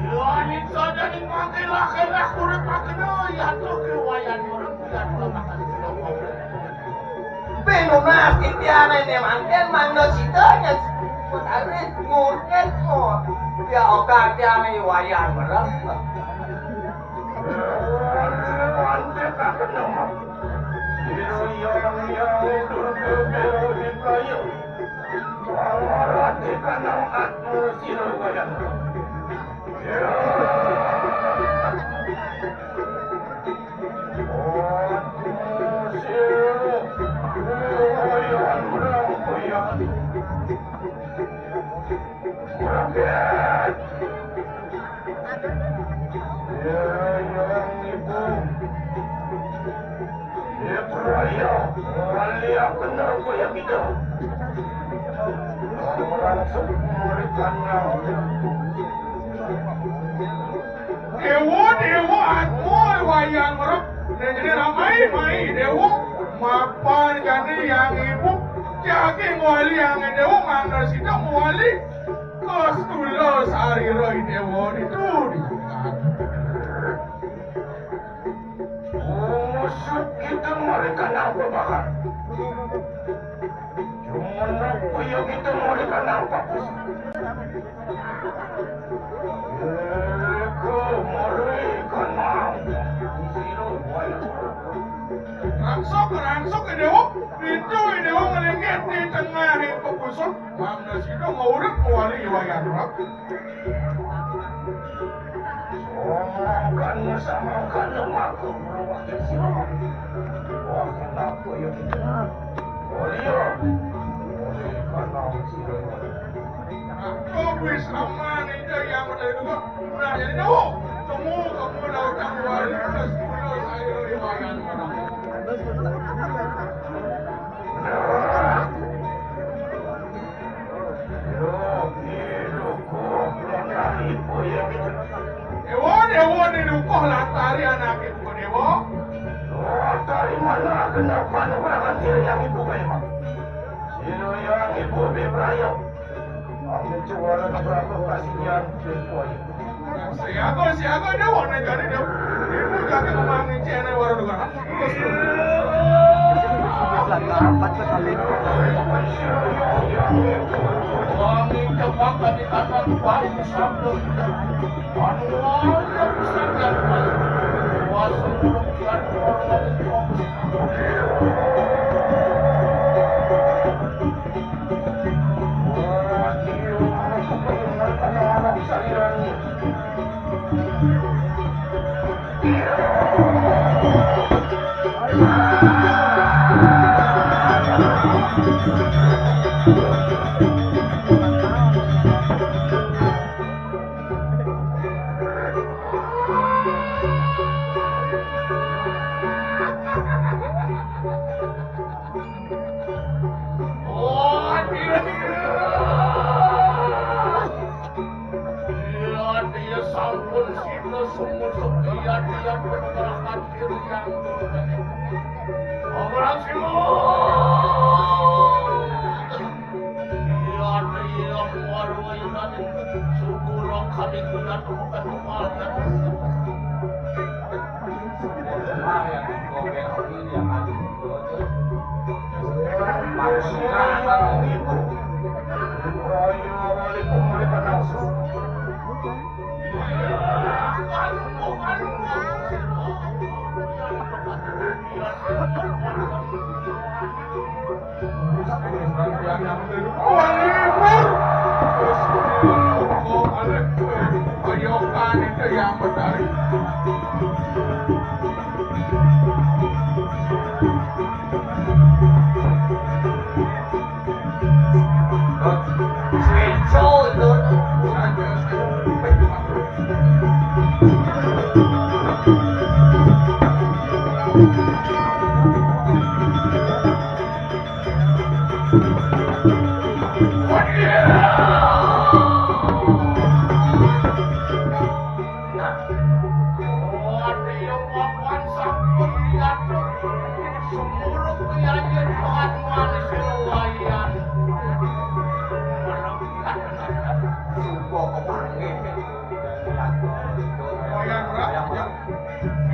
Yaning sajaning mangkilah kelah urip makena yatuh ke Wayan Mereng yatuh makan sida. Pinunas titiang ene mangkin mangda sida nyang Betari ngurkit. Ya oka tiang i Wayan Mereng. Dewa, dewa, aku Wayan Mereng. Nek jane ramai mai dewa, mapan jane yang ibu, jage mawali yang dewa, mangda sida mawali. Kos tulo sarira dewa ditu, ditu. Kita mereka napa bakal? Cuman apa ya kita mereka napa pusat? Mereka mereka napa? Rangsok, rangsok, Dewa. Itu Dewa ngelengket di tengah pepusut. Bangda sida ngurip wali Wayan Rap. Samangkan, samangkan lemaku berwakil sira. Wah, kenapa ya kita? Oh iya. Oleh karena sira. Aku wis aman itu yang perlu itu. Nah, jadi tahu. Kamu, kamu dah utang wali plus sepuluh saya riwayat orang. Dewa, Dewa, didukuh lantari anake Dewa. Lantari mana kena panuh rakan sira yang ibu kaya mak. Sira yang ibu bebraya. Ambil cuara berapa kasihan. Siaga, siaga, Dewa, negara, Dewa. Ibu jaga memanggil cina baru dengar. Wangi cepat tadi kata Tuhan sabda. Manual yang sadar. Kuasa burung dan orang. Oh, dia, dia. Dia, dia sampun sida sumur sepian dia penerahan diri yang orang sila. Dia, dia warwai dan syukur kami tidak bukan kemarin.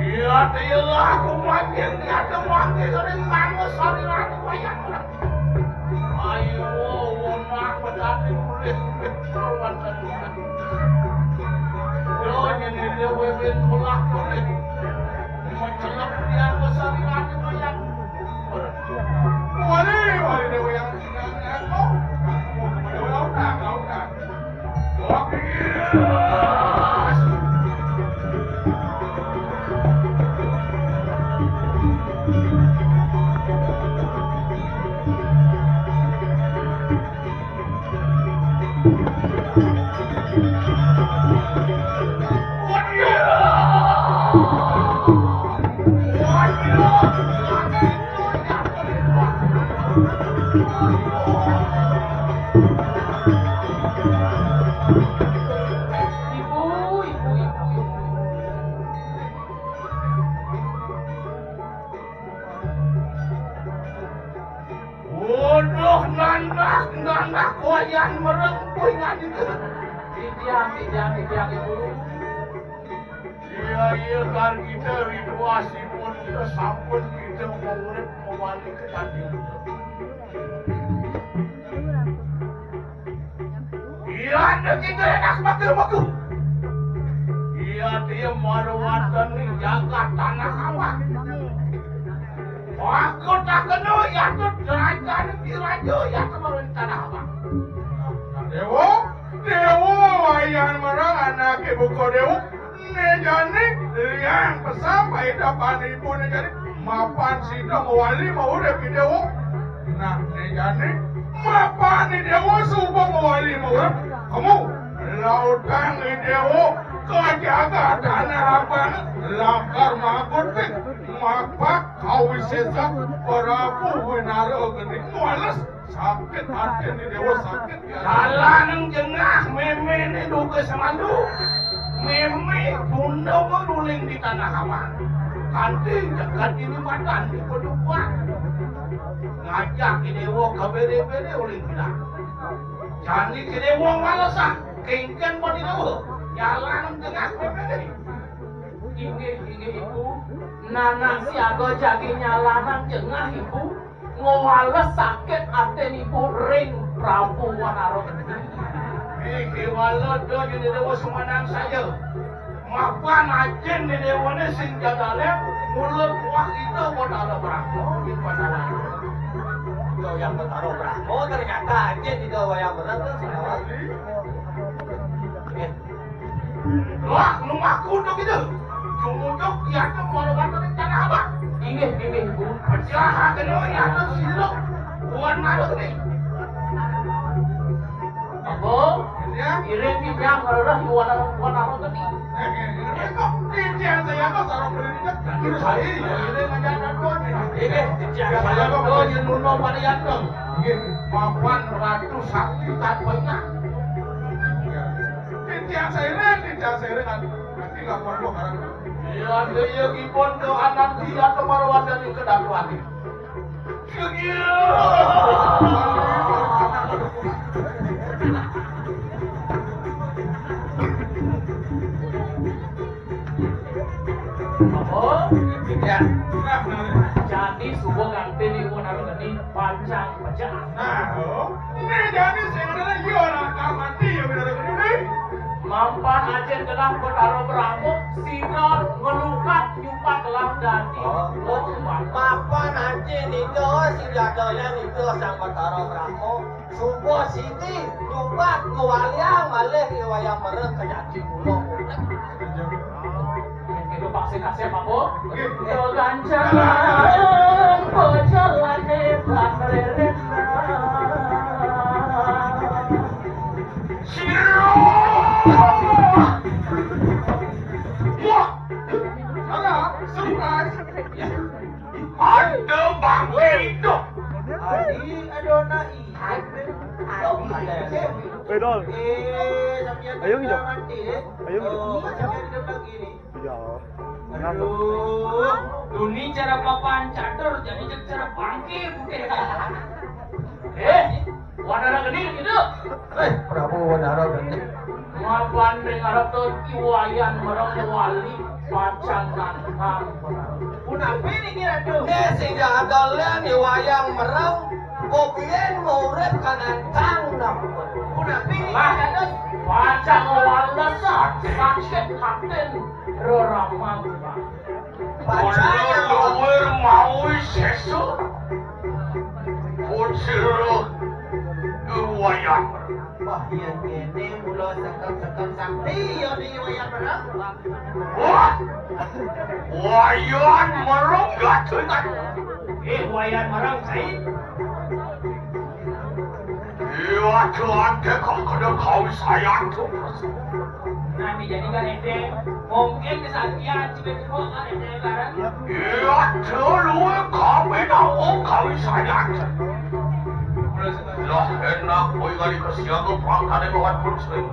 Iya, iya, aku mancing, niat mancing, ada ngangus, hari ratu, wayang. Ayo, nak, berarti boleh, boleh, kawan tadi. Yo, ini dia, wewin, tolak, boleh. Mencelak dia, besar, ratu, wayang. Boleh, boleh, dia, wayang, aku. Aku, aku, aku, aku. Waduh, nandak, nandak, wayan mereng, kuwi ngadi. Titiang, titiang, titiang, Ibu. Iya, iya, kan kita rituasipun Sampun kita mau urip mawali ke tadi. Iya, ada kita enak makan-makan. Iya, dia malu watan nih, jaga tanah apa? Aku tak kenal, ya tuh derajat di raja, ya tuh malu tanah apa? Dewa, Dewa, wayan marang anak ibu ko Dewa. Né jani liang pesan paida pan ibu né jani mapan sida mawali maurip i Déwa. Nah, né jani mapan i Déwa suba mawali maurip. Kemu lautang i Déwa ka jagat Tanah Abang lakar magutik mapak kawisésan Prabu Winara Geni ngwales sakit atin i Déwa sakit. Dalan jengah méméné duka semandu. Mémé tunda manuling di tanah aman. Kanti dekat ini matan di padukuhan. Ngajak i Déwa ka béré-béré uling bilang. Jani i Déwa ngwalesan, kénkén pati Déwa. Dalan jengah méméné. Inggih, inggih, Ibu. Nanak siaga jagi nyalanang jengah, Ibu. Ngwales sakit atin ibu ring Prabu Wanara Geni. Niki wala da Déwa sumanang saya. Mapan ajin Déwané sing jadalé mula buah Ida Batara Brahma di Pasawaran. Ida Hyang Batara Brahma ternyata ajin Ida Wayang Berat to sing awal. Nggih. Wah, nu aku to gitu. Jumujug ya to moro-moro ning Tanah Abang. Inggih, inggih, Bu. Pecah kena ya to sira. Buan malu nih. Apa? Ya. Iring titiang ngrereh buan buan apa tadi? Eh, eh, eh, kok titiang saya kok sarung berinik? Terus saya ya, ini ngajak aku nih. Inggih, titiang saya kok nyenuno parian to. Inggih, mapan Ratu Sakti tak pernah. Titiang sairing, titiang sairing, ati, ati nggak perlu harap. Iya, iya, gipun ke anak dia ke marwanda di kedatuan. Iya. Apa? Ya. Jani suba kanti ibu Wanara Geni pacang pecah. Nah, oh. Né jani sing ada lagi orang kamati ya benar benar. Mapan ajin gelah Batara Brahma, sida nglukat nyupat gelah dadi. Oh. Mapan ajin nika sing jadalé nika Sang Batara Brahma. Suba sidi nyubat ngwaliang malih i wayang mereng ka jati kula. Itu pasti kasih apa? Nggih. Kegancangan pejalan hebat. Wah! Ada surprise. Ada bangkit. Adi ada nak. Eh, Dol. Ayo, Ijo. Ayo, Ijo. Iya. Aduh, dunia cara papan catur, jadi cara bangkit. Eh, Wanara Geni gitu. Eh, Prabu Wanara Geni. Mapan ring arep to i Wayan Mereng wali pacang nantang. Punapi niki, Ratu? Eh, sing jadalé i Wayan Mereng, kok biyen maurip kanantang napa? Punapi niki, Raden? Pacang wales sakit atin reramang. Pacang luwir mawi sesa. Pucira Wayan. Wah, yén kéné mula sekem-sekem sakti ya di Wayan Mereng. Wah! Wayan Mereng gatunan. Eh, Wayan Mereng, Cai. Iya, Tuhan, kok kena kau sayang tu. Nah, dijadikan ente. Mungkin kesaktian, cuma itu, kan, ente sekarang. Iya, Tuhan, lu kami nak, oh, kau sayang. Lah, enak, boy, kali kesiaga, perang, kada kuat, pun, sering.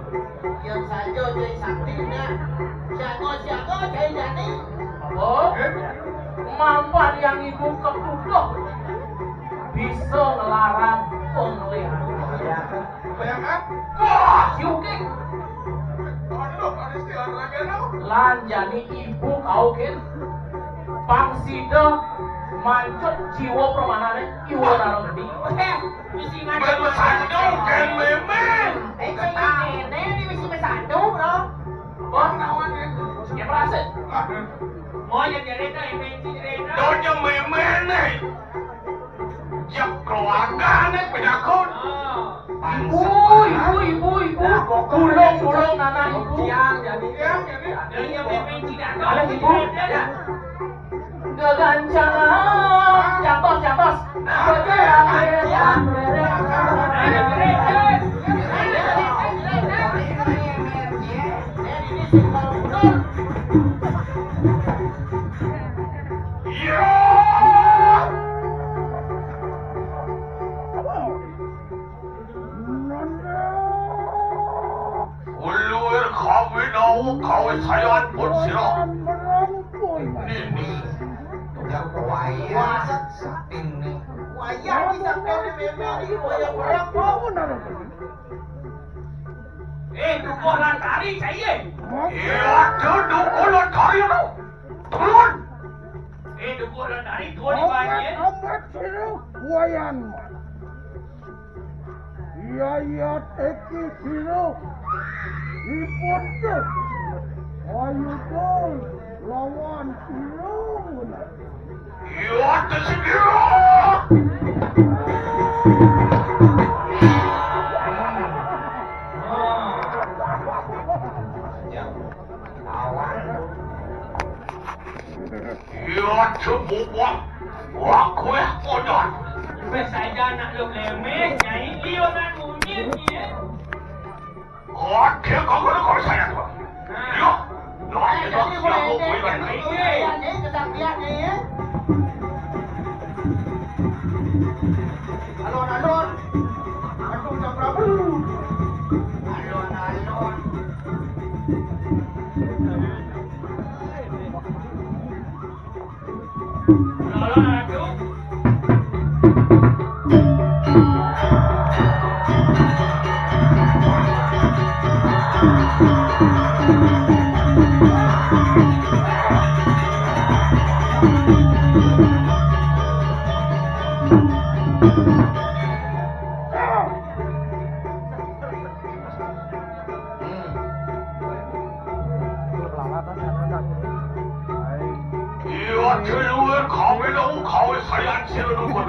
Yang saja cai sakti nah. Siaga-siaga cai jani. Apa? Mapan yang ibu ketuduh bisa ngelarang penglihatan. Bayangkan. Wah, yuking. Aduh, ada istilah lagi, aduh. Lan jani ibu kau kin. Pang sida mancut jiwa pramanané Iwa Narang Geni. Éh, bisi ngadeg. Mén masandu, kén mémén. Éh, kaya kéné né bisi masandu, Bro. Wah, kawan ya. Ya, berhasil. Oh, ya, jadi itu, ya, benci, jadi itu. Donya mémén né. Jak keluarga né penakut. Ibu, ibu, ibu, ibu. Tulung, tulung, anak ibu. Tiang, jadi. Tiang, jadi. Ada yang mémén tidak ada. Ada ibu. Tidak ada. Gegancangan, jantos, jantos. Ulur kawin au kawin sayan pun sira. Nini. Wayah saping né. Wayah iki sampeyan mémé iki wayah berapa? Éh, dukuh lan tari, saya. Iya, dukuh lan tari, no. Turun. Éh, dukuh lan tari, turun di banjir. Amat, amat, sira, wayan. Yayat iki sira. Ipun tuh. Ayo, Dul, lawan sira. Yayat iki sira. Iya, cebubak. Wah, kueh kodon. Wis aja anak lu lemes, Nyai. Iya, kan, mungkin, iya. Oke, kau kena kau saya tuh. Nah. Yuk. Yuk, ayo, yuk, siap, yuk, yuk, yuk. Iya, iya, iya, kesampian, iya. Alon-alon. Aduh, Cak Prabu. Alon-alon. Iya, dhewe kawin aku gawe sayan sira nunggu.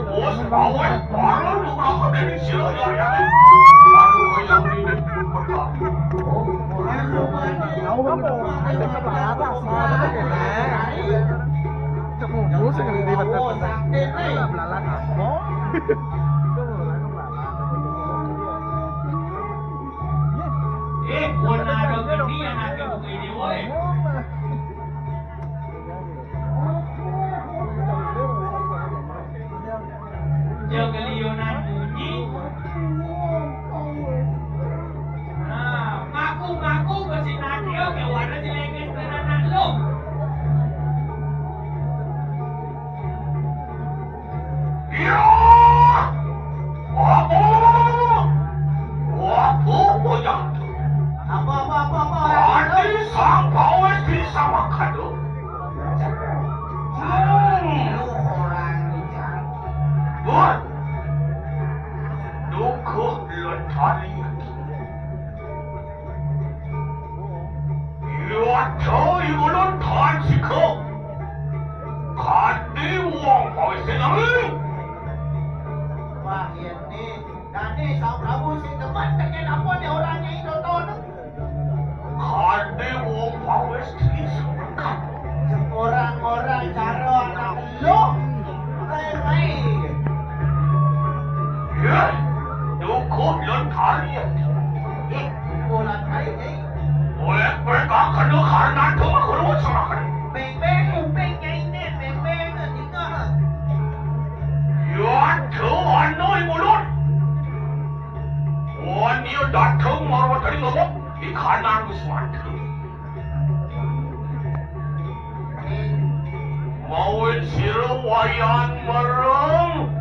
Wes, awet, baru lu ngapa dari sira ya, ya? Aduh, kaya ini. Cek mungkus yang liwat. Belalang apa? Eh, bukan ada gini yang ada begini, woi. Jaga liunan bunyi. Nah, ngaku-ngaku ke si Nadia, kayak warna jelekin ke anak lu. Iya. Apa? Apa, apa, apa? Apa, apa, apa, apa? Adi sang pawes di sama kado. Hmm. Wah. Dukuh lon tali. Iya, coy, ulun tahan siko. Kadi wong pawis nanging. Wah, ini. Dadi, Sang Prabu sing demen tekén apa nih orangnya itu, Ton? Kadi wong pawis di semekat. Orang-orang cara anak lo. Rai, rai. Ya, dukuh lan kalian. Eh, dukuh lan kalian, eh. Oleh mereka kena karena doa keluar serahkan. Beng, beng, upeng, nyai, nen, beng, beng, tinggal. Ya, doa noi mulut. Wan dia datang marwah dari ngomong di kanan wis mati. Mawin sira wayan mereng.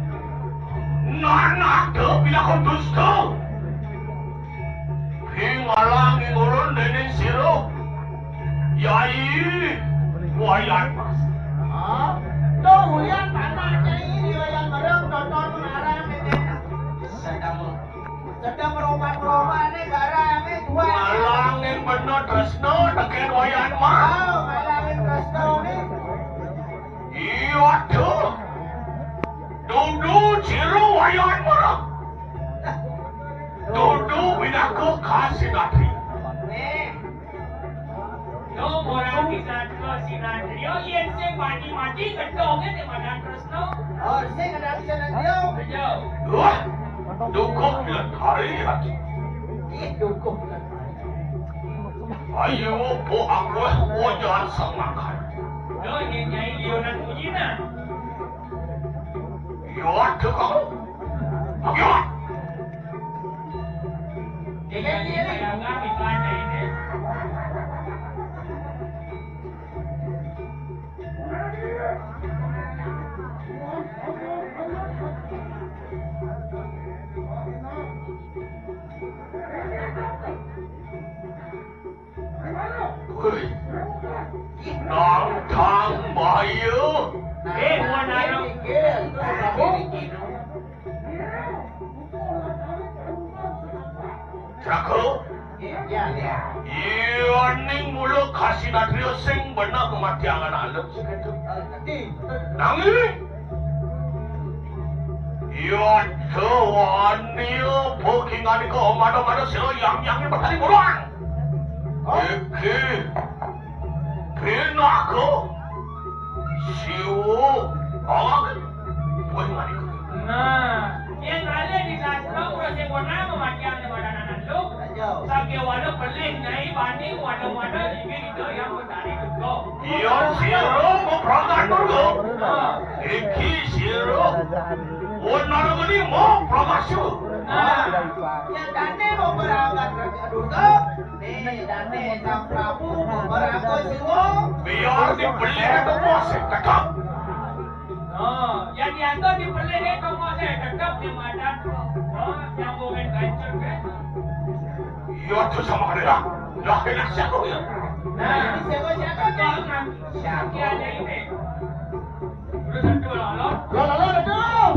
Nanah de pinakon dusta. Ing alang ing ulun Cai, Wayan Mas. Hah? Tuh, Wayan, tanah Cai di Wayan Merem, tonton mengarang ini. Sedang, sedang merompak-rompak nih, barang nih, dua. Ngalangin bener tresno, tekén Wayan Mas. Oh, ngalangin tresno nih. Iya, tuh. Dudu jero Wayan Merem. Dudu winaka kasih natri. Nih. Yo, ora bisa terus sinatrio, yén sing mati-mati gedhongé sing madan tresno. Oh, sing ada bisa nanti. Ayo. Wah, cukup lestari hati. Ih, cukup lestari. Ayo, po aku wajar semakan. Yo, ini nyai Lionan Mujina. Yo, ada kamu. Ayo. Woi, nang tang bayu. Eh, mau nang. Jago. Iya, ning mula kasih natrio sing bener kematian anak lu. Nanging. Iya, wani booking anika omado-mado sira yang-yange petani bulan. Iki. Pinaka. Siwa. Awak. Kowe ngandika. Nah, yen kalih di sastra ora sing ora mewakilne pada anak lu. Sakya wala pelih nyai bani wada-wada iki kita yang mencari juga. Iya, sira mau berangkat dulu. Nah. Iki sira. Wonara muni mau berangkat dulu. Nah, ya tadi mau berangkat dulu. Nih, tadi Sang Prabu mau berangkat dulu. Biar dibeli itu masih tetap. Oh, yang diatur di pelih itu masih tetap di madan. Oh, nyambungin kancur kan? Iya, tuh sama ada ya. Lah, enak siapa ya? Nah, siapa, siapa nih? Siapa ada ini? Udah satu lah, lo. Lo, lo, lo, lo.